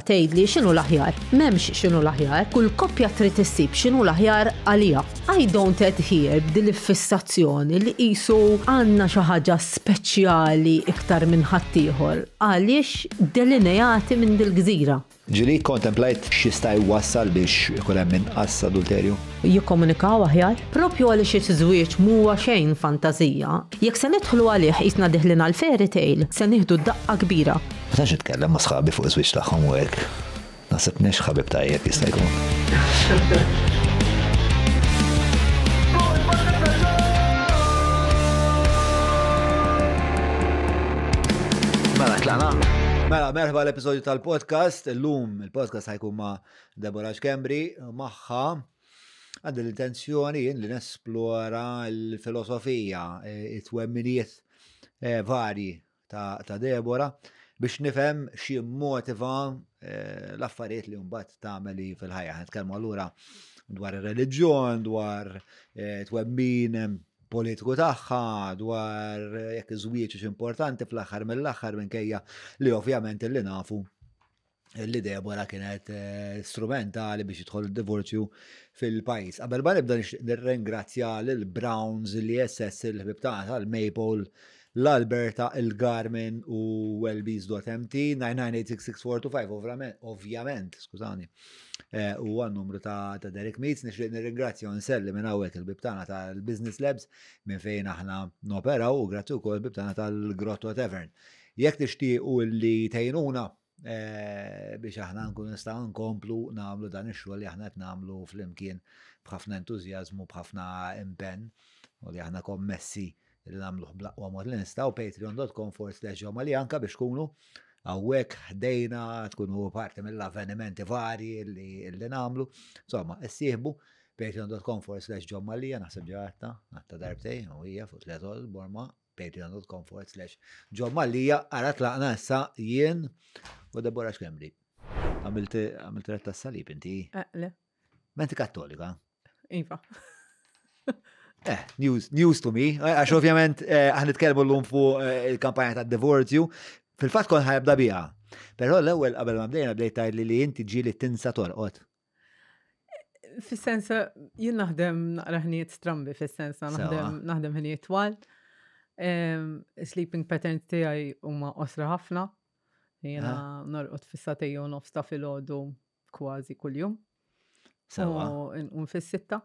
Tgħidli x'inhu l-aħjar? M'hemmx x'inhu l-aħjar. Kull koppja trid issib x'inhu l-aħjar għaliha. I don't adhere b'din l-iffissazzjoni li qisu għandna xi ħaġa speċjali iktar minn ħaddieħor għaliex delineati minn dil-gżira. Ġieli kkontemplajt x'jista' jwassal biex ikun hemm inqas adulterju? Jikkomunikaw aħjar? Proprju għaliex iż-żwieġ m'huwa xejn fantażija, jekk se nidħlu għalih qisna deħlin għal fairy tale, se nieħdu daqqa kbira. Ma tantx nitkellem ma' sħabi fuq iż-żwieġ tagħhom u hekk. Naħseb m'iniex ħabib tajjeb jista' jkun. Mela, tlaqna? Mela, merħba l-episodju tal-podcast. Illum il-podcast ħajkun ma' Deborah Schembri magħha għandi l-intenzjoni jien li nesplora l-filosofija, eh, it-twemminijiet eh, varji ta' Deborah biex nifhem x'jimmotiva eh, l-affarijiet li mbagħad tagħmel fil-ħajja. Nitkellmu allura dwar ir-reliġjon, dwar eh, twemmin eh, politiku tagħha, dwar jekk iż-żwieġ importanti fl-aħħar mill-aħħar minkejja li ovvjament li nafu li Debora kienet eh, strumentali biex jidħol id-divorzju fil-pajjiż. Qabel ma nibda nirringrazzja lil Browns, l-ISS, il-ħbib tagħna tal-Maple, l-Alberta, il-Garmin u LBs.mt 9986645 ovvjament, skużani. Eh, u għan numru ta' Derek Meets, nixtieq nirringrazzja u nselli minn hawnhekk il-bib tagħna tal-Business Labs minn fejn aħna noperaw u grazzi wkoll il-bib tagħna tal-Grotto Tavern. Jekk tixtiequ li tgħinuna eh, biex aħna nkun nistgħu nkomplu nagħmlu dan ix-xogħol li aħna qed nagħmlu flimkien b'ħafna entużjażmu, b'ħafna impenn u li aħna kommessi li nagħmluh bl-aqwa mod li nistgħu patreon.com forward slash li anka biex tkunu hawnhekk ħdejna tkunu parti mill-avvenimenti varji li, li nagħmlu. Insomma, issieħbu patreon.com forward slash ġommalija naħseb ġaħta, għatta darbtej, u hija fuq tletol, borma, patreon.com forward slash John Mallia, ara tlaqna issa jien u Deborah Schembri. Għamilt għamilt retta salib inti? Eh, le. Ma inti kattolika? Iva. Eh, news, news to me, eh, għax ovvjament eh, għan nitkellmu l-lum fuq eh, il-kampanja ta' divorzju, fil-fat kon ħajabda biha. Però l-ewwel qabel ma bdejna bdejt tgħidli li inti ġieli tinsa torqod. Fis-sens, jien naħdem naqra ħnijiet strambi, fis-sens naħdem naħdem ħnijiet twal. Sleeping patterns tiegħi huma qosra ħafna. Jiena norqod fis-satej u nofs ta' filgħodu kważi kuljum. Sewa. U nqum fis-sitta.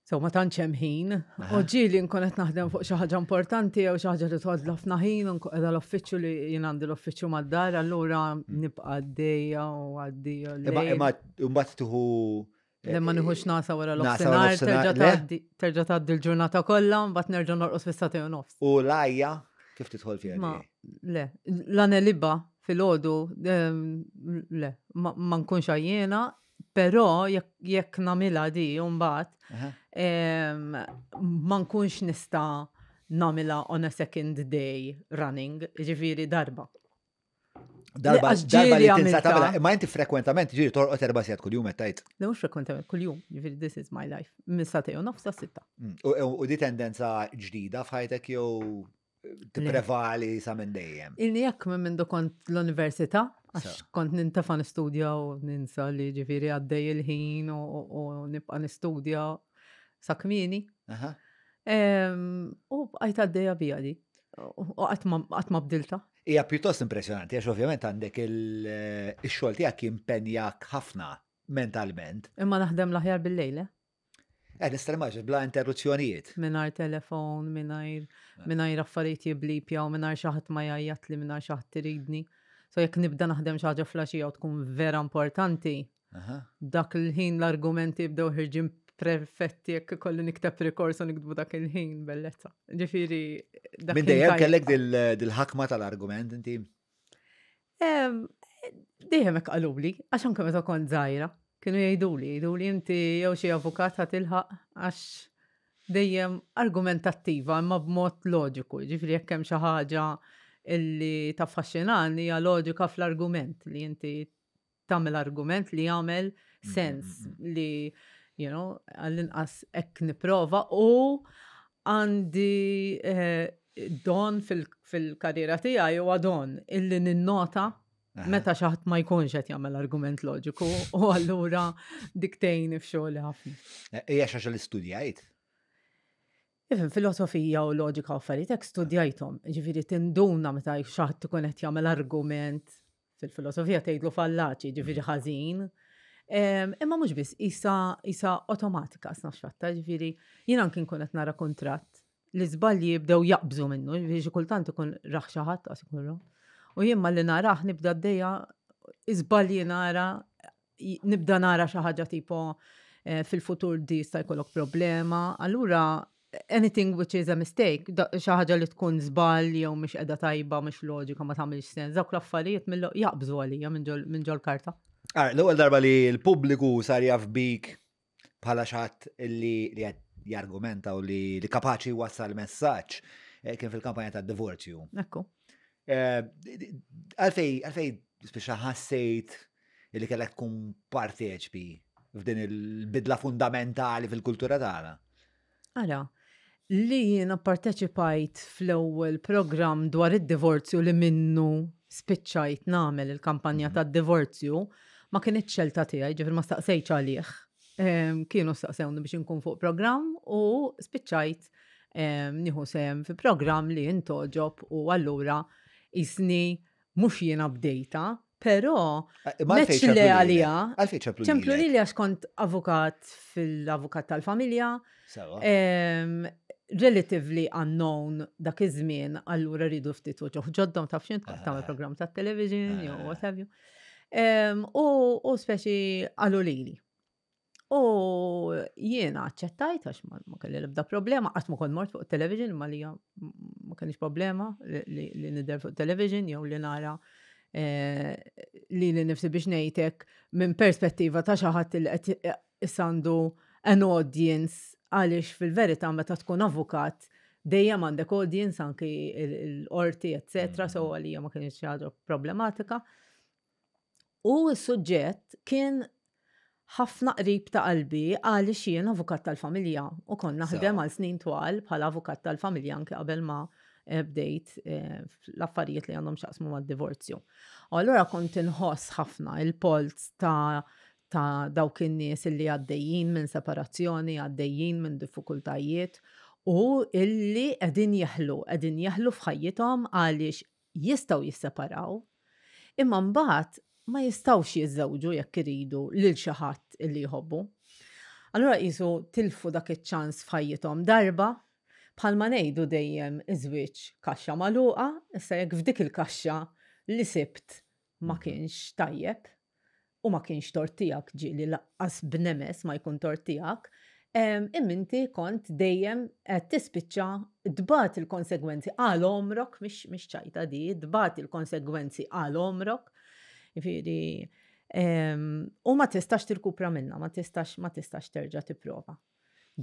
So ma tantx hemm ħin. U ġieli nkun qed naħdem fuq xi ħaġa importanti jew xi ħaġa li tgħod ħafna ħin u nkun qiegħda l-uffiċċju li jien għandi l-uffiċċju mad-dar, allura mm. nibqa' għaddejja u għaddejja. Imma imma mbagħad tieħu eh, Le ma nieħux nasa wara l-offsinar, terġa' tgħaddi l-ġurnata kollha, mbagħad nerġa' norqos fis-sagħtejn u nofs. U l-għajja kif tidħol fiha? Ma le, l-aneliba fil-ħodu, ehm, le, ma nkunx għajjena, Però jekk nagħmilha di mbagħad ma nkunx nista' nagħmilha on a second day running, ġifieri darba. Darba, darba li tinsa tagħmilha, imma inti frekwentament ġieri torqod erba' sigħat kuljum qed tgħid. Le mhux frekwentament kuljum, ġifieri this is my life. Minn sagħtejn u nofs sa sitta. Mm. U di tendenza ġdida f'ħajtek jew tipprevali sa minn dejjem. Ilni jekk minn mindu kont l-università, għax kont nintefa nistudja u ninsa li ġifiri għaddej il-ħin u nibqa nistudja sa kmieni. U bqajt għaddejja bija di. U qatt ma bdilta. Hija pjuttost impressjonanti għax ovvjament għandek il-xogħol tiegħek jimpenjak ħafna mentalment. Imma naħdem l-aħjar bil-lejl, eh? Eh, nista' nimmaġina bla interruzzjonijiet. Mingħajr telefon, mingħajr eh. mingħajr affarijiet jiblipjaw, mingħajr xi ħadd ma jgħajjatli, mingħajr xi ħadd iridni. So jekk nibda naħdem xi ħaġa flaxija u tkun vera importanti, dak il-ħin l-argumenti jibdew ħirġin perfetti jekk ikolli nikteb rikors u niktbu dak il-ħin bellezza. Ġifieri dak Minn dejjem kellek dil-ħakma tal-argument inti? Dejjem hekk qaluli, għax anke meta kont żgħira, kienu jgħiduli, jgħiduli inti jew xi avukat ħa tilħaq għax dejjem argumentattiva imma b'mod loġiku, ġifieri jekk hemm xi ħaġa illi taffaxxinani hija loġika fl-argument li inti tagħmel argument li jagħmel mm, sens mm, mm. li you know, għall-inqas hekk nipprova u għandi eh, don fil-karriera tiegħi huwa don illi ninnota. Meta xi ħadd ma jkunx qed jagħmel argument loġiku u allura dik tgħinni f'xogħli ħafna. Eh, hija xi ħaġa li studjajt? Ifhem, filosofija u loġika u affarijiet hekk studjajthom. Ġifieri tinduna meta xi ħadd ikun qed jagħmel argument fil-filosofija tgħidlu fallaċi, ġifieri ħażin. Imma mhux biss isa isa awtomatika snafx fatta, ġifieri jien anki nkun qed nara kuntratt li żbalji jibdew jaqbżu minnu, ġifieri xi kultant ikun raħ xi ħadd qas ikun raħ. U jien malli narah nibda għaddejja iżbalji nara nibda nara xi ħaġa tipo eh, fil-futur di jista' jkollok problema, allura anything which is a mistake, xi ħaġa li tkun żball jew mhix qiegħda tajba, mhix loġika, ma tagħmilx sens, dawk l-affarijiet jaqbżu għalija minn ġol karta. Ah, l-ewwel darba li l-pubbliku sar jaf bik bħala xi ħadd li qed jargumenta u li kapaċi jwassal messaġġ eh, kien fil-kampanja tad-divorzju. Ekku. Eh, għalfej, għalfej, speċa ħassejt li kellek tkun parteċpi f'din il-bidla fundamentali fil-kultura tagħna. Ara, li jiena parteċipajt fl-ewwel programm dwar id-divorzju li minnu spiċċajt nagħmel il-kampanja mhm. tad-divorzju ma kienet xelta tiegħi, ġifier ma staqsejtx għalih. Kienu staqsewni biex inkun fuq programm u spiċċajt nieħu sehem fi programm li intoġob u allura jisni mhux jiena bdejta, però eh, meċ le għalija. Ċemplu li għax kont avukat fil-avukat tal-familja. Relatively unknown dak iż-żmien, allura rridu ftit u ġoddom taf xint kont tagħmel eh. programm tat-television jew eh. what have you. U speċi għalu lili. U jiena aċċettajt għax ma kelli l-ebda problema, qatt ma kont mort fuq television ma li ma kellix problema li nidher fuq television jew li nara eh, li li nifsi biex ngħidlek minn perspettiva ta' xi ħadd li qed eh, isandu an audience għaliex fil-verità meta tkun avukat dejjem għandek audience anki l-qorti, eccetera, so għalija ma kienx xi ħaġa problematika. U s-suġġett kien ħafna qrib ta' qalbi għaliex jien avukat tal-familja u kont naħdem għal snin twal bħala avukat tal-familja anke qabel ma eh, bdejt eh, l-affarijiet li għandhom xaqsmu mad-divorzju. U allura kont inħoss ħafna il-polz ta' ta' dawk in-nies illi għaddejjin minn separazzjoni, għaddejjin minn diffikultajiet u illi qegħdin jeħlu, qegħdin jeħlu f'ħajjithom għaliex jistgħu jisseparaw, imma mbagħad ma jistgħux jiżżewġu jekk iridu lil xi ħadd illi jħobbu. Allura qisu tilfu dak iċ-ċans f'ħajjithom darba, bħalma ngħidu dejjem iż-żwieġ kaxxa magħluqa, issa jekk f'dik il-kaxxa li sibt ma kienx tajjeb, u ma kienx tort tiegħek ġieli laqqas b'nemes ma jkun tort tiegħek, imma inti kont dejjem qed tispiċċa tbati l-konsegwenzi għal għomrok, mhix ċajta di, tbati l-konsegwenzi għal għomrok. Jiġifieri, u ma tistax tirkupra minnha, ma tistax ma tistax terġa' tipprova.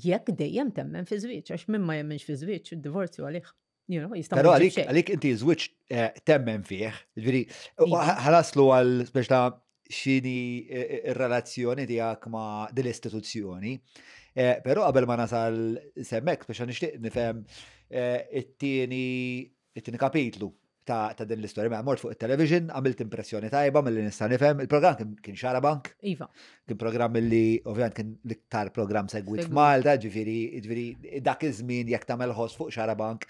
Jekk dejjem temmen fi żwieġ, għax min ma jemminx fi żwieġ, id-divorzju għalih. You know, jista' Però għalik, għalik inti żwieġ eh, temmen fih, ġifieri iva. ħalaslu għal biex ta' xini eh, eh, ir-relazzjoni tiegħek ma' dil-istituzzjoni. Però qabel ma nasal semmek biex nixtieq nifhem it-tieni it-tieni kapitlu ta', ta din l-istorja. Mela mort fuq it-television, għamilt impressjoni tajba mill-li nista' nifhem. Il-programm kien, kien Xarabank. Iva. Kien programm li ovvjament kien l-iktar programm segwit f'Malta, ġifieri ġifieri dak iż-żmien jekk tagħmel ħoss fuq Xarabank.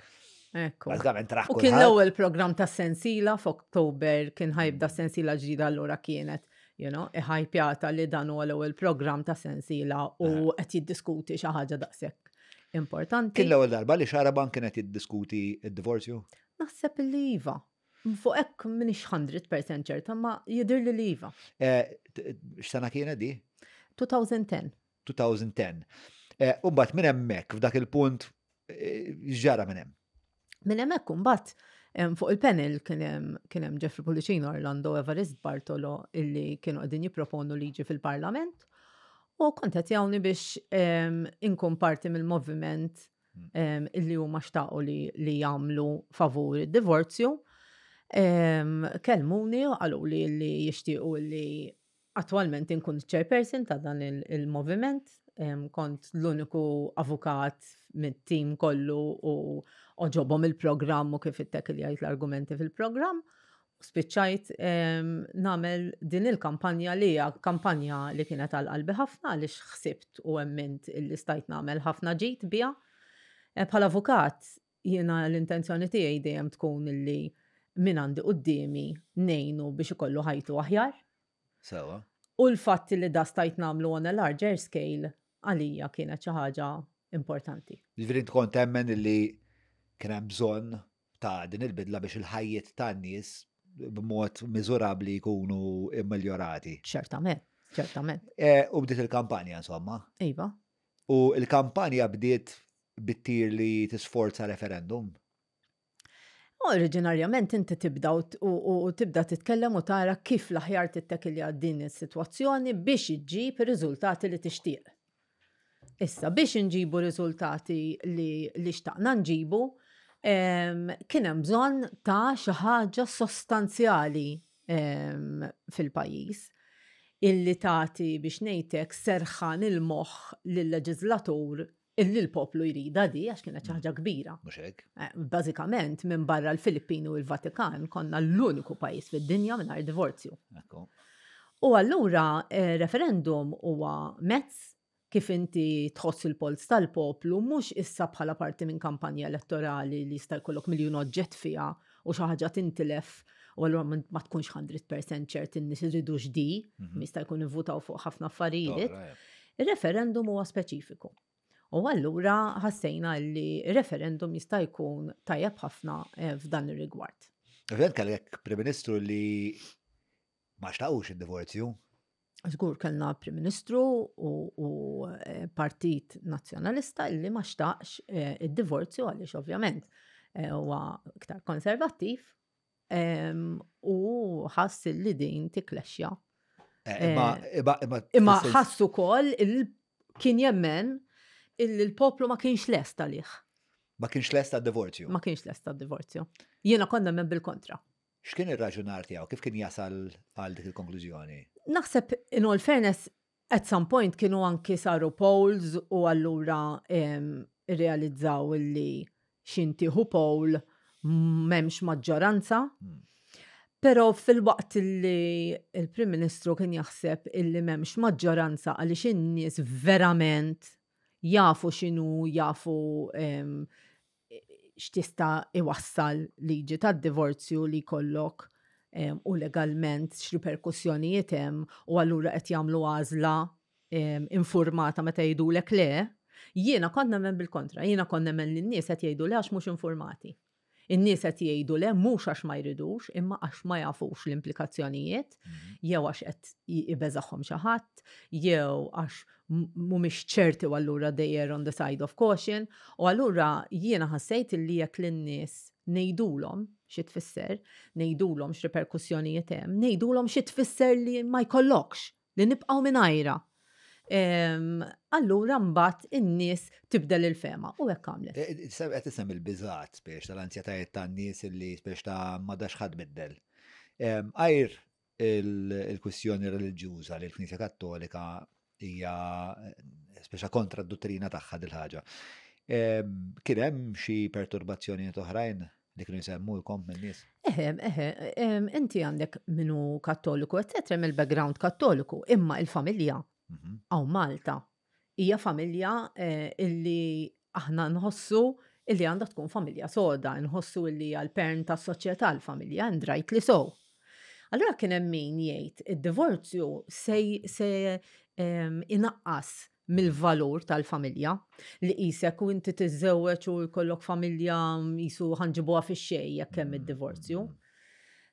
Ekku. Bażikament raħ U kien l-ewwel programm ta' sensila f'Oktober kien ħajbda sensila ġdida allura kienet you know, iħajpjata li dan huwa l-ewwel programm ta' sensila u qed jiddiskuti xi ħaġa daqshekk importanti. Kien l-ewwel darba li Xarabank kienet jiddiskuti d-divorzju? Naħseb li iva. Fuq hekk m'iniex 100% ċerta, ma jidhirli li iva. Eh, x'sena kienet di? 2010. 2010. Eh, u mbagħad minn hemmhekk f'dak il-punt eh, x'ġara minn hemm? Minn hemmhekk imbagħad fuq il-panel kien hemm Jeffrey Pullicino, Orlando Evarist Bartolo illi kienu qegħdin jipproponu liġi fil-Parlament u kont qed jawni biex inkun parti mill-moviment mm. illi huma xtaqu li, li jagħmlu favur id-divorzju. Kelmuni u qalu li li jixtiequ li attwalment inkun chairperson ta' dan il-moviment. Kont l-uniku avukat mit-tim kollu u oġobhom il-programm u kif ittek li jgħid l-argumenti fil-programm. Spiċċajt nagħmel din il-kampanja li hija kampanja li kienet għal qalbi ħafna għaliex ħsibt u emmint illi stajt nagħmel ħafna ġid biha. Eh, bħala avukat jiena l-intenzjoni tiegħi dejjem tkun illi min għandi quddiemi ngħinu biex ikollu ħajtu aħjar. Sewa. U l-fatt li da stajt nagħmlu on a larger scale għalija kienet xi ħaġa importanti. Ġifieri tkun temmen illi kien hemm bżonn ta' din il-bidla biex il-ħajjiet tan-nies b'mod miżurabbli jkunu immiljorati. Ċertament, ċertament. E, u bdiet il-kampanja, insomma. Iva. U il-kampanja bdiet bit-tir li tisforza referendum. Oriġinarjament inti tibda u tibda titkellem u tara kif l-aħjar tittekilja din is-sitwazzjoni biex iġġib ir-riżultati li tixtieq. Issa, biex inġibu riżultati li, li xtaqna nġibu, kien hemm bżonn ta' xi ħaġa sostanzjali fil-pajjiż illi tagħti biex ngħidlek serħan il-moħħ lill-leġiżlatur illi l-poplu jrida di għax kienet xi ħaġa kbira. Mhux hekk. Eh, bażikament minn barra l-Filippini u l-Vatikan konna l-uniku pajjiż fid-dinja mingħajr divorzju. U allura eh, referendum huwa mezz kif inti tħoss il-polz tal-poplu mhux issa bħala parti minn kampanja elettorali li jista' jkollok miljun oġġett fiha u xi ħaġa tintilef u allura ma tkunx 100% ċert in-nies iridux di, mhm. jista' jkun ivvutaw fuq ħafna affarijiet. Ir-referendum huwa speċifiku. U allura ħassejna li referendum jista' jkun tajjeb ħafna eh, f'dan ir-rigward. Ovvjament kellek Prim Ministru li ma xtaqux id-divorzju. Żgur kellna Prim Ministru u, u eh, Partit Nazzjonalista illi ma xtaqx eh, id-divorzju għaliex ovvjament eh, huwa iktar konservattiv u ħass li din tiklexxa. Imma ħass ukoll kien jemmen illi l-poplu ma kienx lest għalih. Ma kienx lest għad-divorzju. Ma kienx lest għad-divorzju. Jiena konna minn bil-kontra. X'kien ir-raġunar tiegħu? Kif kien jasal għal dik il-konklużjoni? Naħseb in all fairness at some point kienu anki saru polls u allura irrealizzaw li xintiħu poll m'hemmx maġġoranza. Hmm. Pero fil-waqt li il-Prim Ministru kien jaħseb illi m'hemmx maġġoranza għaliex in-nies verament jafu x'inhu jafu x'tista' iwassal liġi tad-divorzju li jkollok u legalment x'riperkussjonijiet hemm u allura qed jagħmlu għażla informata meta jgħidulek le, jiena kont nemmen bil-kontra, jiena kont nemmen li n-nies qed jgħidu le għax mhux informati. In-nies qed jgħidu le mhux għax ma jridux, imma għax ma jafux l-implikazzjonijiet, mhm. jew għax qed ibeżaħħom xi ħadd, jew għax mhumiex ċerti u allura they are on the side of caution, u allura jiena ħassejt li jekk lin-nies ngħidulhom xi tfisser, ngħidulhom x'riperkussjonijiet hemm, ngħidulhom xi tfisser li ma jkollokx li nibqgħu mingħajra. Allura mbagħad in-nies tibdel il-fema u hekk għamlet. E, e, qed isem il-biżgħat biex tal-anzjetajiet tan-nies illi biex ta' ma dax ħadd biddel. Għajr il-kwistjoni reliġjuża li l-Knisja Kattolika hija speċa kontra d-dottrina tagħha dil-ħaġa. Kien hemm xi perturbazzjonijiet oħrajn? Li kienu jsemmulkom min-nies? Eħe, eħe, inti għandek minu kattoliku, eccetera, mill-background kattoliku, imma il-familja mhm. għaw Malta hija familja eh, illi aħna nħossu illi għandha tkun familja soda, nħossu illi hija l-pern tas-soċjetà l-familja, and rightly so. Allura kien hemm min jgħid id-divorzju se, se inaqqas mill-valur tal-familja li qisek u inti tiżżewweġ u jkollok familja qisu ħanġibuha fix-xejn jekk hemm id-divorzju.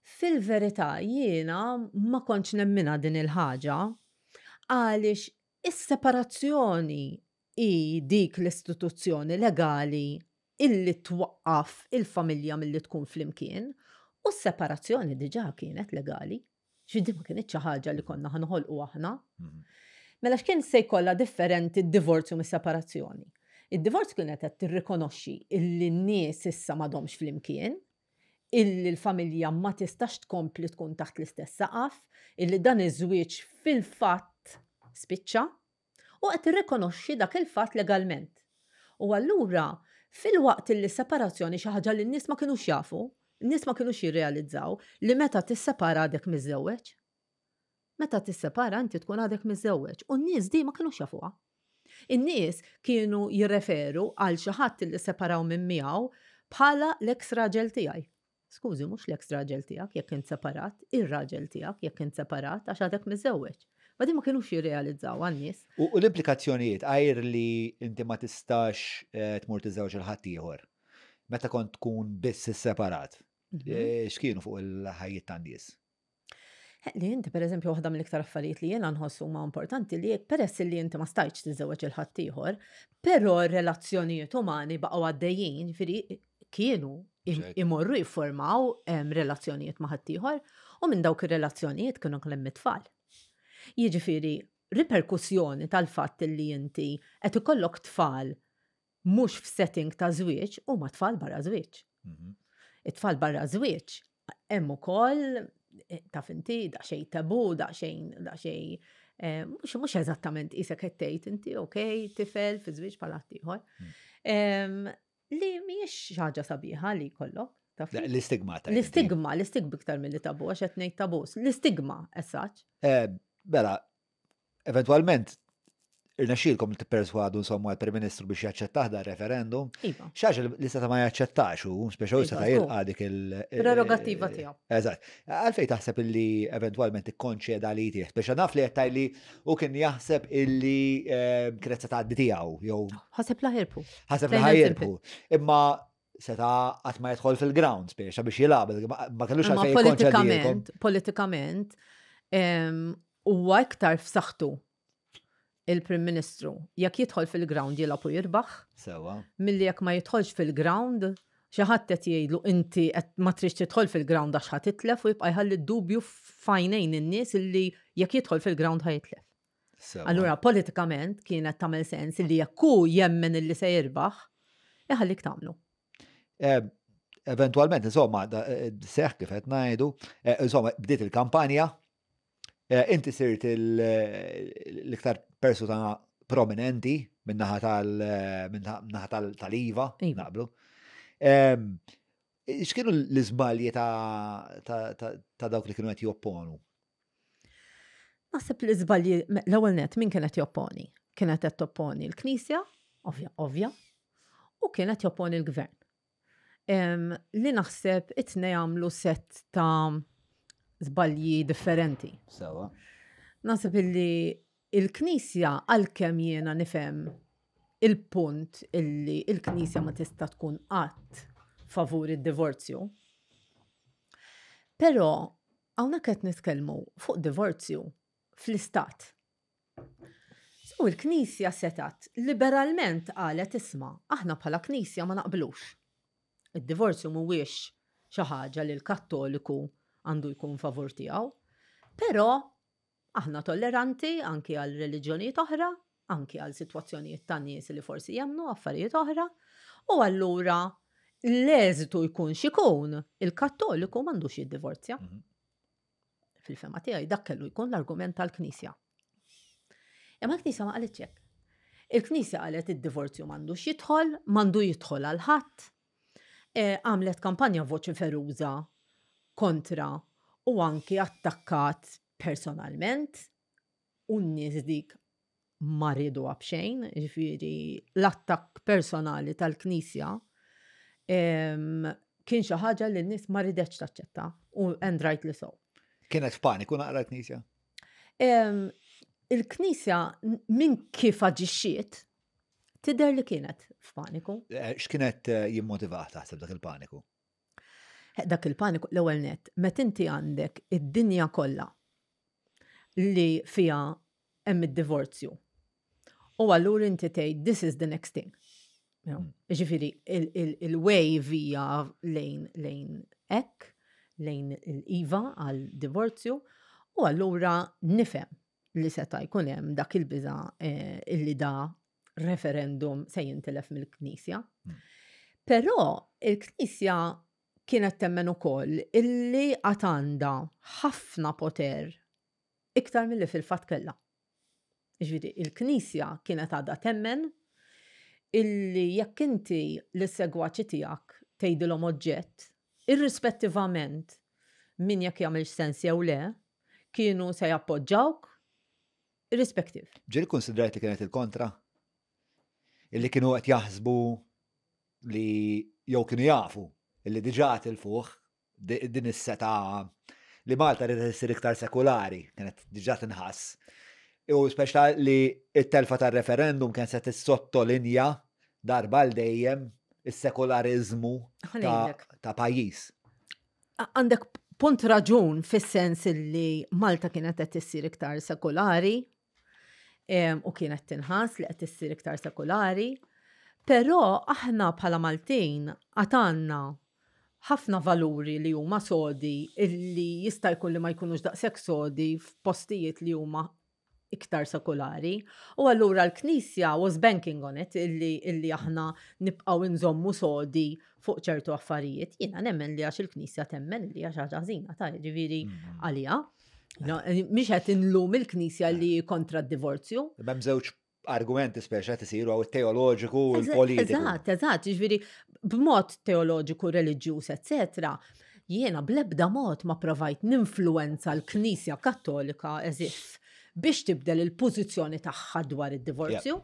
Fil-verità jiena ma kontx nemminha din il-ħaġa għaliex is-separazzjoni hi dik l-istituzzjoni legali illi twaqqaf il-familja milli tkun flimkien u s-separazzjoni diġà kienet legali. Xi di ma kinitx xi ħaġa li konna ħanħolqu aħna. Mhm. Mela x'kien se jkollha differenti d-divorzju mis-separazzjoni? Id-divorzju kienet qed tirrikonoxxi illi n-nies issa m'għadhomx flimkien, illi l-familja ma tistax tkompli tkun taħt l-istess saqaf, illi dan iż-żwieġ fil-fatt spiċċa, u qed tirrikonoxxi dak il-fatt legalment. U allura, filwaqt illi separazzjoni xi ħaġa li n-nies ma kinux jafu, Nies ma kinux jirrealizzaw li meta tissepara għadek miżżewweġ. Meta tissepara inti tkun għadek miżżewweġ u n-nies di ma kinux jafuha. In-nies kienu jirreferu għal xi ħadd li separaw minn miegħu bħala l-eks raġel tiegħi. Skużi, mhux l-eks raġel tiegħek jekk int separat, ir-raġel tiegħek jekk int separat għax għadek miżżewweġ. Ma din ma kinux jirrealizzaw għan-nies. U l-implikazzjonijiet għajr li inti ma tistax eh, tmur tiżżewġ il-ħaddieħor. Meta kont tkun biss isseparat, mhm. eh, x'kienu fuq il-ħajjiet tan-nies? Eh, li inti per eżempju waħda mill-iktar affarijiet li jiena nħoss huma importanti li peress li inti ma stajtx tiżewweġ il ħaddieħor, però r-relazzjonijiet umani baqgħu għaddejjin, ġifieri kienu imorru jiffurmaw relazzjonijiet ma' ħaddieħor u minn dawk ir-relazzjonijiet kienu kemm it-tfal. Jiġifieri riperkussjoni tal-fatt li inti qed ikollok tfal mhux f'setting ta' żwieġ huma tfal barra żwieġ. Mhm. It-tfal barra żwieġ hemm ukoll eh, taf inti daqsxejn tabu, daqsxejn daqsxejn eh, mhux mhux eżattament isek qed tgħid inti okej tifel fi żwieġ bħala ieħor. Mm. Li mhijiex xi ħaġa sabiħa li jkollok. L-istigma ta' L-istigma, l-istigma iktar mill-li tabu, għax qed ngħid tabu. L-istigma, as such. Eh, mela, Eventwalment, irnexxielkom li tipperswadu insomma l-Prim Ministru biex jaċċettah dar referendum. Iva. Xaġa li seta' ma jaċċettax u speċa u seta' jilqa' dik il- Prerogattiva tiegħu. Eżatt. Għalfejn taħseb illi eventwalment ikkonċeda li jtih, speċa naf li qed li u kien jaħseb illi eh, kienet se tgħaddi tiegħu jew. Ħaseb la ħirbħu. Ħaseb la ħajrbħu. Imma seta' qatt ma jidħol fil-ground speċa biex jilgħab, ma kellux għalfejn Politikament, politikament, huwa iktar f'saħħtu il-Prim Ministru jekk jidħol fil-ground jilgħab u jirbaħ. Sewa. Milli jekk ma jidħolx fil-ground, xi ħadd qed jgħidlu inti qed ma tridx tidħol fil-ground għax ħa titlef u jibqa' jħalli d-dubju f'għajnejn in-nies illi jekk jidħol fil-ground ħa jitlef. Allura politikament kienet tagħmel sens illi jekk hu jemmen illi se jirbaħ, iħallik tagħmlu. Eh, eventualment, insomma, eh, seħ kif qed ngħidu, eh, insomma, bdiet il-kampanja, inti sirt l-iktar persuna prominenti minnaħa tal-IVA, iva. naqblu. Ehm, x'kienu l-iżbalji ta' dawk li kienu qed jopponu? Naħseb l-iżbalji, l-ewwel net, min kienet jopponi? Kienet qed topponi l-Knisja, ovvja, ovvja, u kienet jopponi l-Gvern. Li naħseb it-tnej għamlu set ta' żbalji differenti. Sewa. Naħseb illi il-Knisja għalkemm jiena nifhem il-punt illi il-Knisja ma tista' tkun qatt favur id-divorzju. Però hawnhekk qed nitkellmu fuq divorzju fl-istat. U l-Knisja setat liberalment qalet isma' aħna bħala Knisja ma naqblux. Id-divorzju mhuwiex xi ħaġa li l-Kattoliku għandu jkun favur tiegħu, però aħna tolleranti anki għal reliġjonijiet oħra, anki għal sitwazzjonijiet ta' nies li forsi jemmnu affarijiet oħra, u allura l-eżitu jkun x'ikun, il-Kattoliku m'għandux jiddivorzja. Mhm. Fil-fema tiegħi dak kellu jkun l-argument tal-Knisja. Imma l-Knisja ma qalitx hekk. Il-Knisja qalet id-divorzju m'għandux jidħol, m'għandu jidħol għal ħadd. E, għamlet kampanja voċi feruża kontra u anki attakkat personalment u n-nies dik ma rieduha b'xejn, jiġifieri l-attakk personali tal-Knisja kien xi ħaġa li n-nies ma ridetx taċċetta u and rightly so. Kienet f'paniku naqra l-Knisja? Il-Knisja minn kif aġixxiet tidher li kienet f'paniku. Eh, x'kienet eh, jimmotivah taħseb dak il-paniku? Eh, dak il-paniku l-ewwel net, meta inti għandek id-dinja kollha li fiha hemm id-divorzju. U allura inti tgħid this is the next thing. Hmm. Ġifieri il-wave hija lejn lejn hekk, lejn il-iva għal divorzju, u allura nifhem li seta' jkun hemm dak il-biża eh, illi da referendum se jintilef mill-Knisja. Hmm. Però il-Knisja kienet temmen ukoll illi għad għandha ħafna poter iktar milli fil-fatt kellha. Jiġifieri il-Knisja kienet għadha temmen illi jekk inti lis-segwaċi tiegħek tgħidilhom oġġett, Irrispettivament minn jekk jagħmilx sens jew le, kienu se jappoġġawk irrispettiv. Ġieli kkunsidrajt li kienet il-kontra? Illi kienu qed jaħsbu li jew kienu jafu illi diġà tilfuh din is-seta li Malta rridet issir iktar sekulari, kienet diġà tinħass. U speċa li t-telfa tar-referendum kien se tissottolinja darba għal dejjem is-sekulariżmu ta' pajjiż. Għandek punt raġun fis-sens li Malta kienet qed issir iktar sekulari u kienet tinħass li qed issir iktar sekulari, però aħna bħala Maltin għad għandna ħafna valuri li huma sodi illi jista' jkun li ma jkunux daqshekk sodi f'postijiet li huma iktar sekulari. U allura l-Knisja was banking on it illi, illi aħna nibqgħu nżommu sodi fuq ċertu affarijiet. Jiena nemmen li għax il-Knisja temmen li għax ħaġa ħażina ta' ġifieri mm. għalija. Eh, mhix qed inlum il-Knisja li kontra d-divorzju. Hemm żewġ argumenti speċa qed isiru għaw teoloġiku u l-politiku. Eżatt, eżatt, ġifieri b'mod teoloġiku, reliġjuż, eccetera. Jiena bl-ebda mod ma provajt ninfluwenza l-Knisja Kattolika as if biex tibdel il-pożizzjoni tagħha dwar id-divorzju.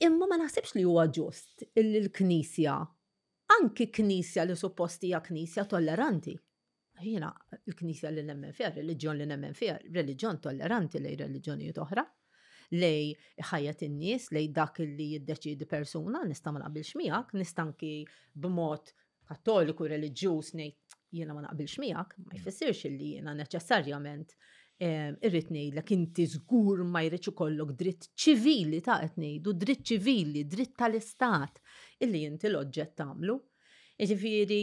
Imma ma naħsibx li huwa ġust illi l-Knisja, anki Knisja li suppost hija Knisja tolleranti, Jiena l-Knisja li nemmen fiha, reliġjon li nemmen fiha, reliġjon tolleranti lej reliġjonijiet oħra, lej ħajja in-nies, lej dak li jiddeċiedi persuna, nista' ma naqbilx miegħek, nista' anki b'mod kattoliku reliġjuż ngħid jiena ma naqbilx miegħek, ma jfissirx li jiena neċessarjament irrid ngħidlek inti żgur ma jridx ikollok dritt ċivili ta' qed ngħidu, dritt ċivili, dritt tal-istat illi inti l-oġġett tagħmlu. Jiġifieri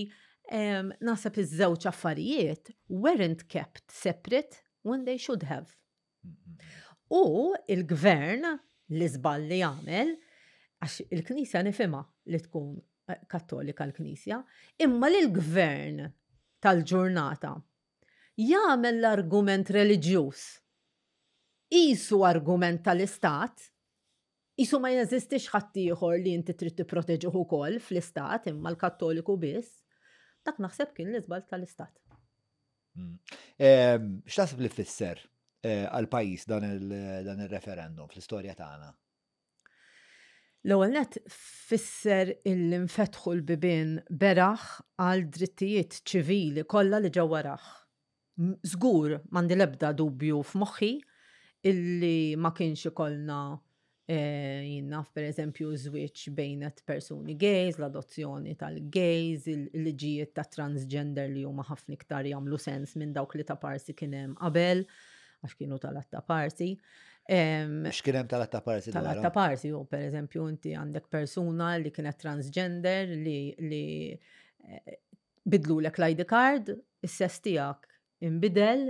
naħseb iż-żewġ affarijiet weren't kept separate when they should have. U il-gvern li żball li għamel, għax il-Knisja nifhimha li tkun eh, kattolika l-Knisja, imma li l-gvern tal-ġurnata jagħmel l-argument reliġjuż qisu argument tal-istat, Qisu ma jeżistix ħaddieħor li inti trid tipproteġih ukoll fl-istat imma l-Kattoliku biss. Dak naħseb kien l-iżball tal-istat. Hmm. Ehm, x'taħseb li fisser eh, għal-pajjiż dan il-referendum fl-istorja tagħna? L-ewwel net fisser illi nfetħu l-bibien beraħ għal drittijiet ċivili kollha li ġew warah. Żgur m'għandi l-ebda dubju f'moħħi illi ma kienx ikollna eh, jien naf pereżempju żwieġ bejnet persuni gays, l-adozzjoni tal-gays, il-liġijiet ta' transgender li huma ħafna iktar jagħmlu sens minn dawk li ta' parsi kien hemm qabel, għax kienu tal-atta parsi. X'kien hemm tal-atta parsi? Tal-atta parsi, u pereżempju inti għandek persuna li kienet transgender li, li eh, bidlulek l-ID card, is-sess tiegħek inbidel,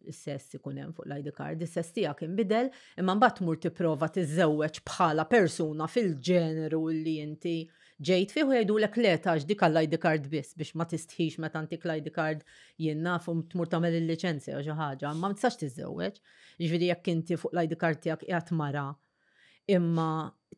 is-sess ikun hemm fuq l-ID card, is-sess tiegħek inbidel, imma mbagħad tmur tipprova tiżżewweġ bħala persuna fil-ġeneru li inti ġejt fih u jgħidulek le tax dik għall-ID card biss biex ma tistħix meta ntik l-ID card jien naf u tmur tagħmel il-liċenzja jew xi ħaġa, imma ma tistax tiżżewweġ. Jiġifieri jekk inti fuq l-ID card tiegħek qiegħed mara imma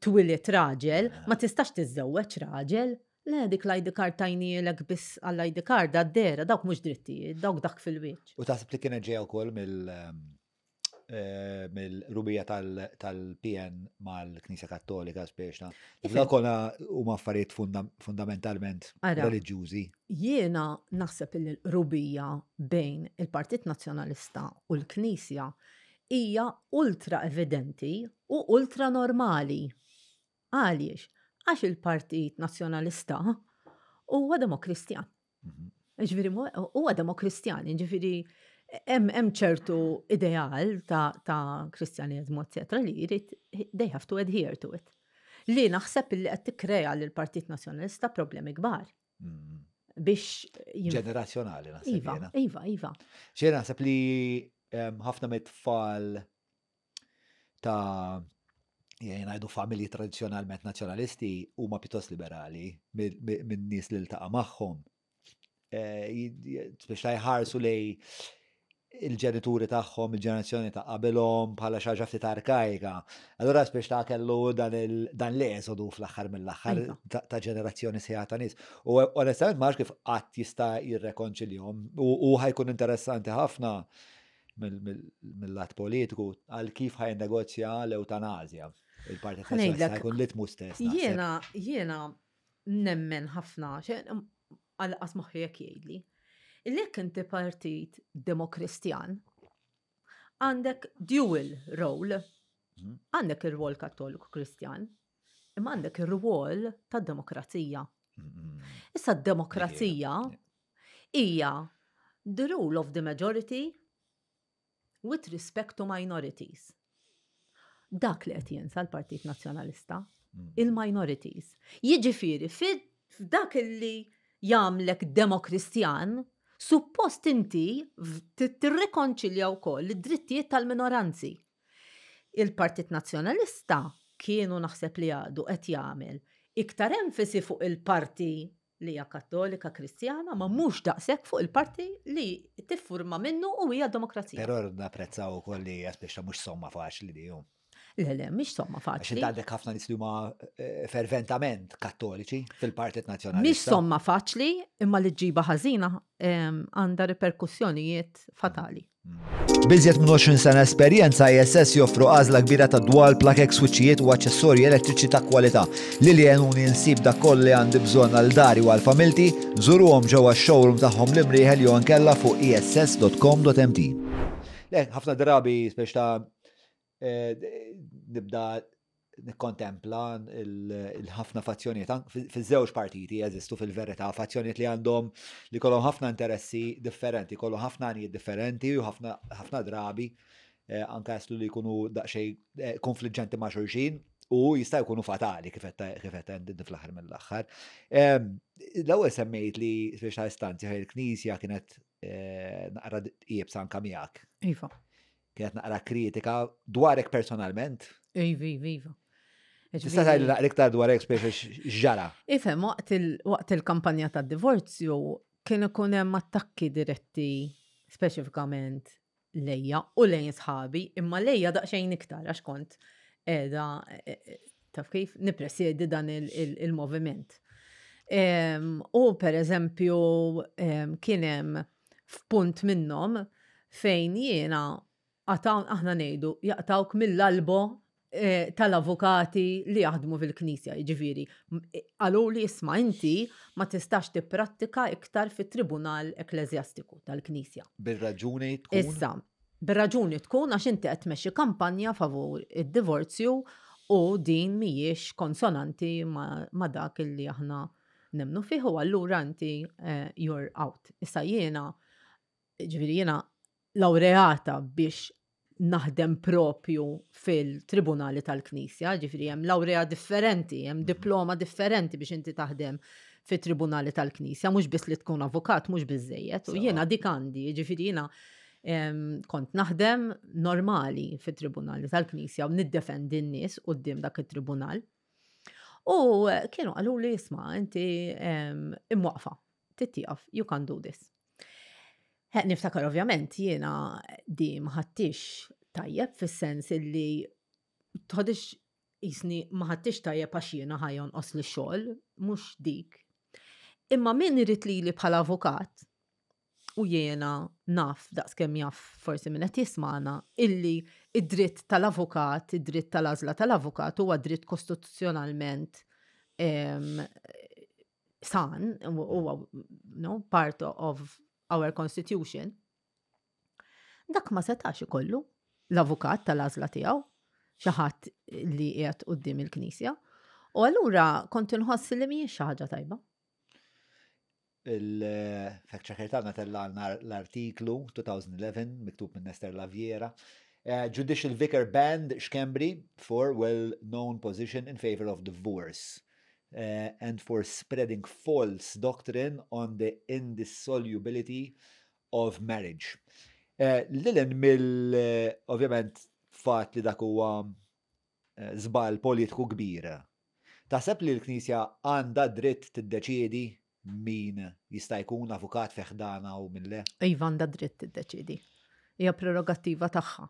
twilidt raġel, ma tistax tiżżewweġ raġel. Le, dik l-ID card tajnielek biss għall-ID card għad-dehra, dawk mhux drittijiet, dawk dak fil-wiċċ. U taħseb li kienet ġejja wkoll mill eh, mill-rubija tal-PN mal-Knisja Kattolika speċna. Dak kollha huma affarijiet fundamentalment reliġjużi. Jiena naħseb li l-rubija bejn il-Partit Nazzjonalista u l-Knisja hija ultra evidenti u ultra normali. Għaliex? Għax il-Partit Nazzjonalista huwa Demokristjan. Mhm. Ġifieri huwa Demokristjan, ġifieri hemm ċertu ideal ta', ta kristjaneżmu, eccetera, li jrid they have to adhere to it. Li naħseb li qed tikkrea lil Partit Nazzjonalista problemi kbar. Mhm. Biex ġenerazzjonali naħseb. Iva, iva, iva. Xejn naħseb li ħafna mit-tfal ta' jgħidu familji tradizzjonalment nazzjonalisti huma pjuttost liberali minn nies li ltaqa' magħhom. Eh, biex ta' jħarsu lej il-ġenituri tagħhom, il-ġenerazzjoni ta' qabilhom bħala xi ħaġa ftit arkajka. Allura spiex ta' kellu dan l-eżodu fl-aħħar mill-aħħar iva. ta' ġenerazzjoni sħiħa ta' nies. U onestament ma kif qatt jista' jirrekonċiljhom u ħajkun interessanti ħafna mill-lat politiku għal kif ħaj negozja l-eutanazja. Il-Partit Nazzjonalista jkun litmu stess. Jiena jiena nemmen ħafna, għal-qas moħħi jekk jgħidli. Illi jekk inti partit demokristjan, għandek dual role. Għandek ir-rwol kattoliku kristjan, imma għandek ir-rwol tad demokrazija. Issa d-demokrazija hija the rule of the majority with respect to minorities. Dak li qed jinsa l-Partit Nazzjonalista, il-minorities. Jiġifieri f'dak li jagħmlek demokristjan, suppost inti tirrikonċilja wkoll id-drittijiet tal-minoranzi. Il-Partit Nazzjonalista kienu naħseb li għadu qed jagħmel iktar enfasi fuq il-parti li hija kattolika kristjana, ma mhux daqshekk fuq il-parti li tiffurma minnu u hija demokrazija. Però napprezzaw ukoll li hija speċa mhux somma faċli li hu. Le, le, mhix somma faċli. Għax għandek ħafna nies li huma eh, ferventament kattoliċi fil-Partit Nazzjonalista. Mhix somma faċli, imma li ġiba ħażina għandha riperkussjonijiet fatali. B'iżjed minn 20 sena esperjenza, ISS joffru għażla kbira ta' dwal, plakek, swiċċijiet u aċċessorji elettriċi ta' kwalità. Lili għenuni nsib dak kollu li għandi bżonn għal dari u għal familti, żuruhom ġewwa x-showroom tagħhom l-Imrieħel jew inkella fuq iss.com.mt. Le, ħafna drabi spex ta' eh, nibda nikkontempla il-ħafna fazzjonijiet, fiż-żewġ partiti jeżistu fil-verità fazzjonijiet li għandhom li kollhom ħafna interessi differenti, kollhom ħafna għanijiet differenti u ħafna drabi eh, anka jaslu li jkunu daqsxejn eh, konfliġġenti ma' xulxin u jista' jkunu fatali kif qed fl-aħħar mill-aħħar. Ehm, l-ewwel semmejt li biex ta' istanzi il-Knisja kienet eh, naqra iebsa anka miegħek. Iva. Kienet naqra kritika dwarek personalment. Iva, iva, iva. Tista' tgħidli naqra iktar dwarek speċi x'ġara? Ifhem, waqt il-kampanja tad-divorzju kien ikun hemm attakki diretti speċifikament lejja u lejn sħabi, imma lejja daqsxejn iktar għax kont qiegħda e, e, taf kif nippresjedi dan il-moviment. U per eżempju kien hemm f'punt minnhom fejn jiena qataw aħna ngħidu jaqtawk mill-albo eh, tal-avukati li jaħdmu fil-knisja, jiġifieri. Eh, qalu li isma' inti ma tistax tipprattika iktar fit-tribunal ekkleżjastiku tal-knisja. Bir-raġuni tkun. Issa, bir-raġuni tkun għax inti qed tmexxi kampanja favur id-divorzju u din mhijiex konsonanti ma, ma dak illi aħna nemmnu fih u allura inti eh, you're out. Issa jiena, ġifieri jiena laureata biex naħdem propju fil-tribunali tal-Knisja, ġifieri hemm laurea differenti, hemm mhm. diploma differenti biex inti taħdem fit-tribunali tal-Knisja, mhux biss li tkun avukat, mhux biżejjed. U jiena dik għandi, ġifieri jiena kont naħdem normali fit-tribunali tal-Knisja u niddefendi n-nies quddiem dak it-tribunal. U kienu qalu li isma' inti imwaqfa, tittieqaf, you can't do this. Niftakar ovvjament jiena di maħattix tajjeb fis-sens illi tħodix jisni maħattix tajjeb għax jiena ħajon os li xogħol, mhux dik. Imma min irid lili bħala avukat, u jiena naf daqskemm jaf forsi min qed jismagħna illi id-dritt tal-avukat, id-dritt tal-għażla tal-avukat huwa dritt kostituzzjonalment san, huwa no, part of our constitution. Dak ma setax ikollu l-avukat tal-għażla tiegħu xi ħadd li qiegħed quddiem il-Knisja. U allura kont inħoss li mhijiex xi ħaġa tajba. Il-fact checker tagħna tella l-artiklu 2011 miktub minn Nester Laviera. Uh, Judicial Vicar banned Schembri for well-known position in favor of divorce uh, and for spreading false doctrine on the indissolubility of marriage. Uh, Lilin mill, ovvjament, fatt li dak huwa żball politiku kbir. Taħseb li l-Knisja għandha dritt tiddeċiedi min jista' jkun avukat fi ħdanha u min le? Iva għandha dritt tiddeċiedi. Hija prerogattiva tagħha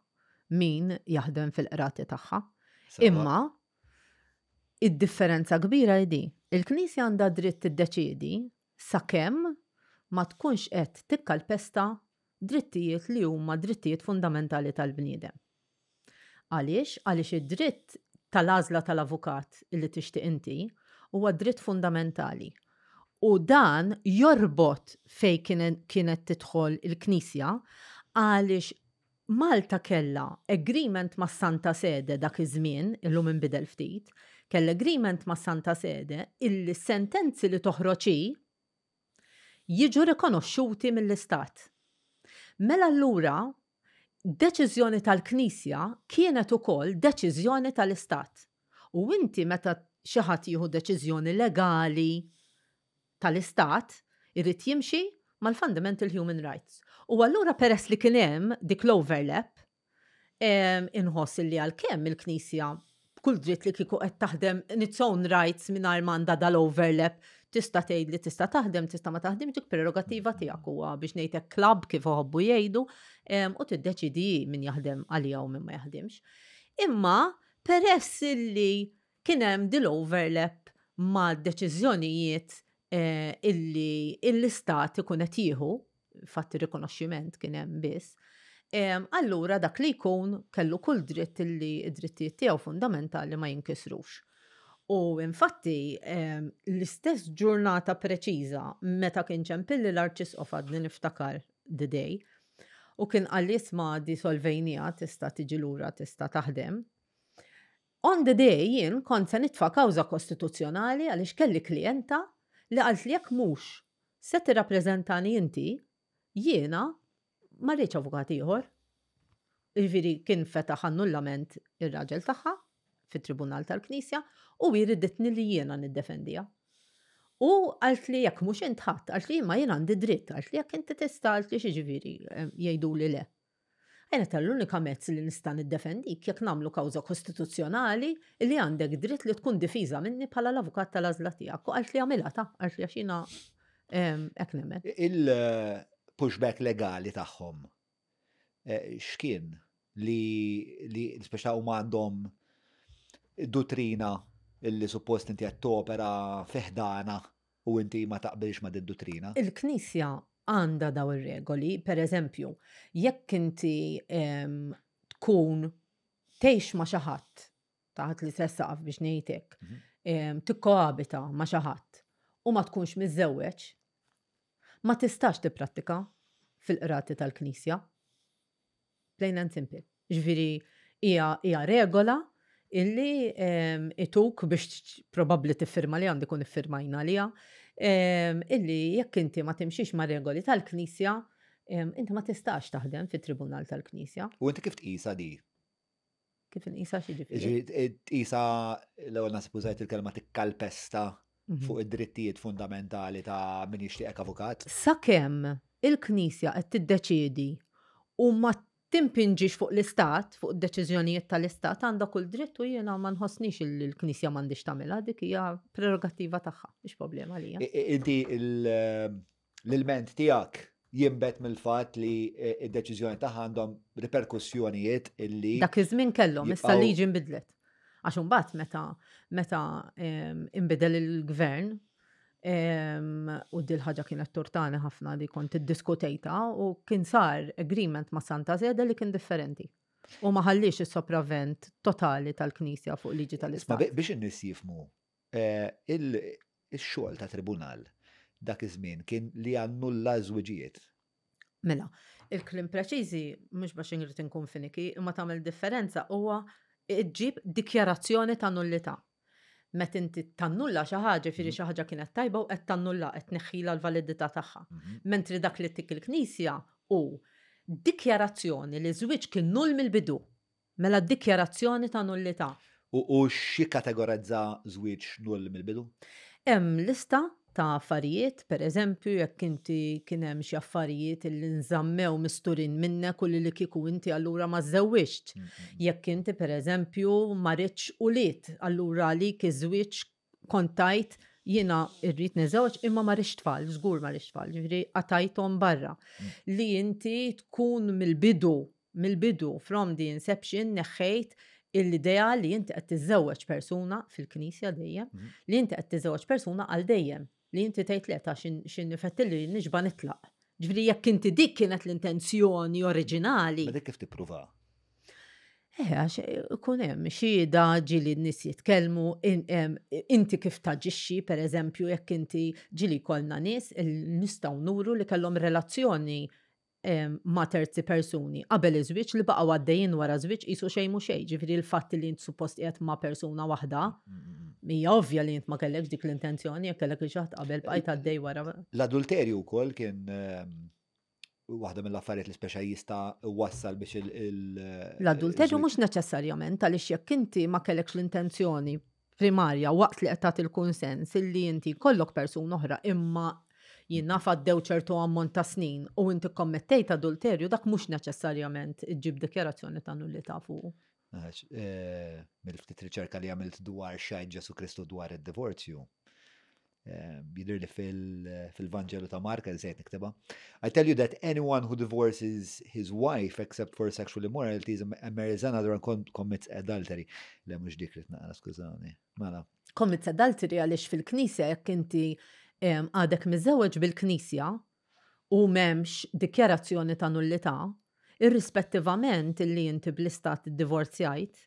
min jaħdem fil-qrati tagħha. Imma id-differenza kbira hi di. Il-Knisja għandha dritt tiddeċiedi sakemm ma tkunx qed tikkalpesta drittijiet li huma drittijiet fundamentali tal-bniedem. Għaliex? Għaliex id-dritt tal-għażla tal-avukat illi tixtieq inti huwa dritt fundamentali. U dan jorbot fejn kienet tidħol il-Knisja għaliex Malta kellha agreement mas-Santa Sede dak iż-żmien, illum inbidel ftit, kellha agreement mas-Santa Sede illi s-sentenzi li toħroġ hi jiġu rikonoxxuti mill-Istat. Mela allura deċiżjoni tal-Knisja kienet ukoll deċiżjoni tal-Istat. U inti meta xi ħadd jieħu deċiżjoni legali tal-Istat, irid jimxi mal-Fundamental Human Rights. U allura peress li kien hemm dik l-overlap, inħoss li għalkemm il-Knisja b'kull dritt li kieku qed taħdem in its own rights mingħajr m'għandha dal-overlap, tista' tgħid li tista' taħdem, tista' ma taħdimx, dik prerogattiva tiegħek huwa biex ngħidlek klabb kif iħobbu jgħidu, u tiddeċidi min jaħdem għaliha u min ma jaħdimx. Imma peress li kien hemm dil-overlap ma' deċiżjonijiet illi l-istat ikun qed jieħu, fatt ir-rikonoxximent kien hemm biss, allura dak li jkun kellu kull dritt illi id-drittijiet tiegħu fundamentali ma jinkisrux. U infatti l-istess ġurnata preċiża meta kien ċempilli l-Arċisqof għadni niftakar the day, u kien qalli isma' di solvejnija tista' tiġi lura tista' taħdem. On the day jien kont se nitfa' kawża kostituzzjonali għaliex kelli klijenta li qalt li jekk mhux se tirrappreżentani inti, jiena ma rridx avukat ieħor. Jiġifieri kien fetaħ annullament ir-raġel tagħha fit-Tribunal tal-Knisja u hi riditni li jiena niddefendiha. U qalt li jekk mhux int ħadd, qalt li imma jien għandi dritt, qalt li jekk inti tista' qalt li x'jiġifieri jgħiduli le. Għajna tal-unika mezz li nista' niddefendik jekk nagħmlu kawża kostituzzjonali li għandek dritt li tkun difiża minni bħala l-avukat tal-għażla tiegħek. U qalt li għamilha ta' qalt li għax jiena hekk nemmen. Il-pushback legali tagħhom eh, x'kien li li speċa huma għandhom duttrina illi suppost inti qed topera fi ħdana u inti ma taqbilx ma' did-duttrina? Il-Knisja għandha daw ir-regoli, per eżempju, jekk inti tkun tgħix ma' xi ħadd taħt l-istess saqaf biex ngħidlek, tikkoabita ma' xi ħadd u ma tkunx miżżewweġ, ma tistax tipprattika fil-qrati tal-Knisja. Plain and simple. Ġifieri hija regola illi ituk biex probabbli tiffirma li għandi kun iffirmajna għaliha, illi jekk inti ma timxix ma' regoli tal-Knisja, inti ma tistax taħdem fit-Tribunal tal-Knisja. U inti kif tqisha di? Kif inqisha x'jiġifieri? Tqisha l-ewwel naħseb użajt il-kelma tikkalpesta fuq id-drittijiet fundamentali ta' min jixtieqek avukat. Sakemm il-Knisja qed tiddeċiedi u ma timpinġix fuq l-Istat, fuq id-deċiżjonijiet tal-Istat, għandha kull dritt u jiena ma nħossnix li l-Knisja m'għandhiex tagħmilha, dik hija prerogattiva tagħha, mhix problema għalija. Inti l-ilment tiegħek jinbet mill-fatt li d-deċiżjoni tagħha għandhom riperkussjonijiet illi. Dak iż-żmien kellhom, issa l-liġi nbidlet. Għax imbagħad meta meta inbidel il-gvern u dil ħaġa kienet turtani ħafna li kont iddiskutejta u kien sar agreement ma' Santa Sede li kien differenti. U ma ħallix is-sopravvent totali tal-Knisja fuq liġi tal-Istat. Biex in-nies jifhmu, ix-xogħol ta' tribunal dak iż-żmien kien li jannulla ż-żwiġijiet. Mela, il-kliem preċiżi mhux biex irid inkun finiki, imma tagħmel differenza huwa ġġib dikjarazzjoni ta' nullità. Meta inti tannulla xi ħaġa, jiġifieri xi ħaġa kienet tajba u qed tannulla, qed tneħħilha l-validità tagħha. Mentri dak li tik il-Knisja hu dikjarazzjoni li żwieġ kien null mill-bidu. Mela dikjarazzjoni ta' nullità. U x'jikkategorizza żwieġ null mill-bidu? Hemm lista ta' affarijiet, per eżempju, jekk inti kien hemm xi affarijiet li nżammew misturin minnek u li li kieku inti allura ma żżewwiġtx. Jekk inti per eżempju ma ridtx ulied, allura għalik iż-żwieġ kont tgħid Jiena rrid niżewġ imma ma rridx tfal, żgur ma rridx tfal, ġifieri qatajthom barra. Li inti tkun mill-bidu, mill-bidu, from the inception, neħħejt l-idea li inti qed tiżżewweġ persuna fil-knisja dejjem, li inti qed tiżżewweġ persuna għal dejjem, li inti tgħid le ta' x'in nifettilli nixba nitlaq. Ġifieri jekk inti dik kienet l-intenzjoni oriġinali. Ma dik kif tippruva? Eh, għax ikun hemm xhieda ġieli n-nies jitkellmu, inti kif taġixxi, per eżempju, jekk inti ġieli jkollna nies nistgħu nuru li kellhom relazzjoni ma' terzi persuni qabel iż-żwieġ li baqgħu għaddejjin wara żwieġ qisu xejn mhu xejn, ġifieri l-fatt li int suppost qiegħed ma' persuna waħda, hija ovvja li int ma kellekx dik l-intenzjoni jekk kellek lil xi ħadd qabel bqajt għaddej wara. L-adulterju wkoll kien waħda mill-affarijiet li speċa jista' wassal biex il- L-adulterju mhux neċessarjament għaliex jekk inti ma kellekx l-intenzjoni primarja waqt li qed tagħti l-kunsens illi inti jkollok persuna oħra imma jien naf għaddew ċertu ammont ta' snin u inti kommettejt adulterju dak mhux neċessarjament iġġib dikjarazzjoni ta' nullità fuqu. Eh, mill-ftit riċerka li għamilt dwar xajt Ġesu Kristu dwar id-divorzju, eh, jidher li fil-Vanġelu ta' Mark, sejt niktibha. I tell you that anyone who divorces his wife except for sexual immorality is and marries another and commits adultery. Le mhux dik li tnaqra, skużani. Mela. Commits adultery għaliex fil-knisja jekk inti għadek miżewweġ bil-knisja u m'hemmx dikjarazzjoni ta' nullità, irrispettivament illi inti bl-istat iddivorzjajt,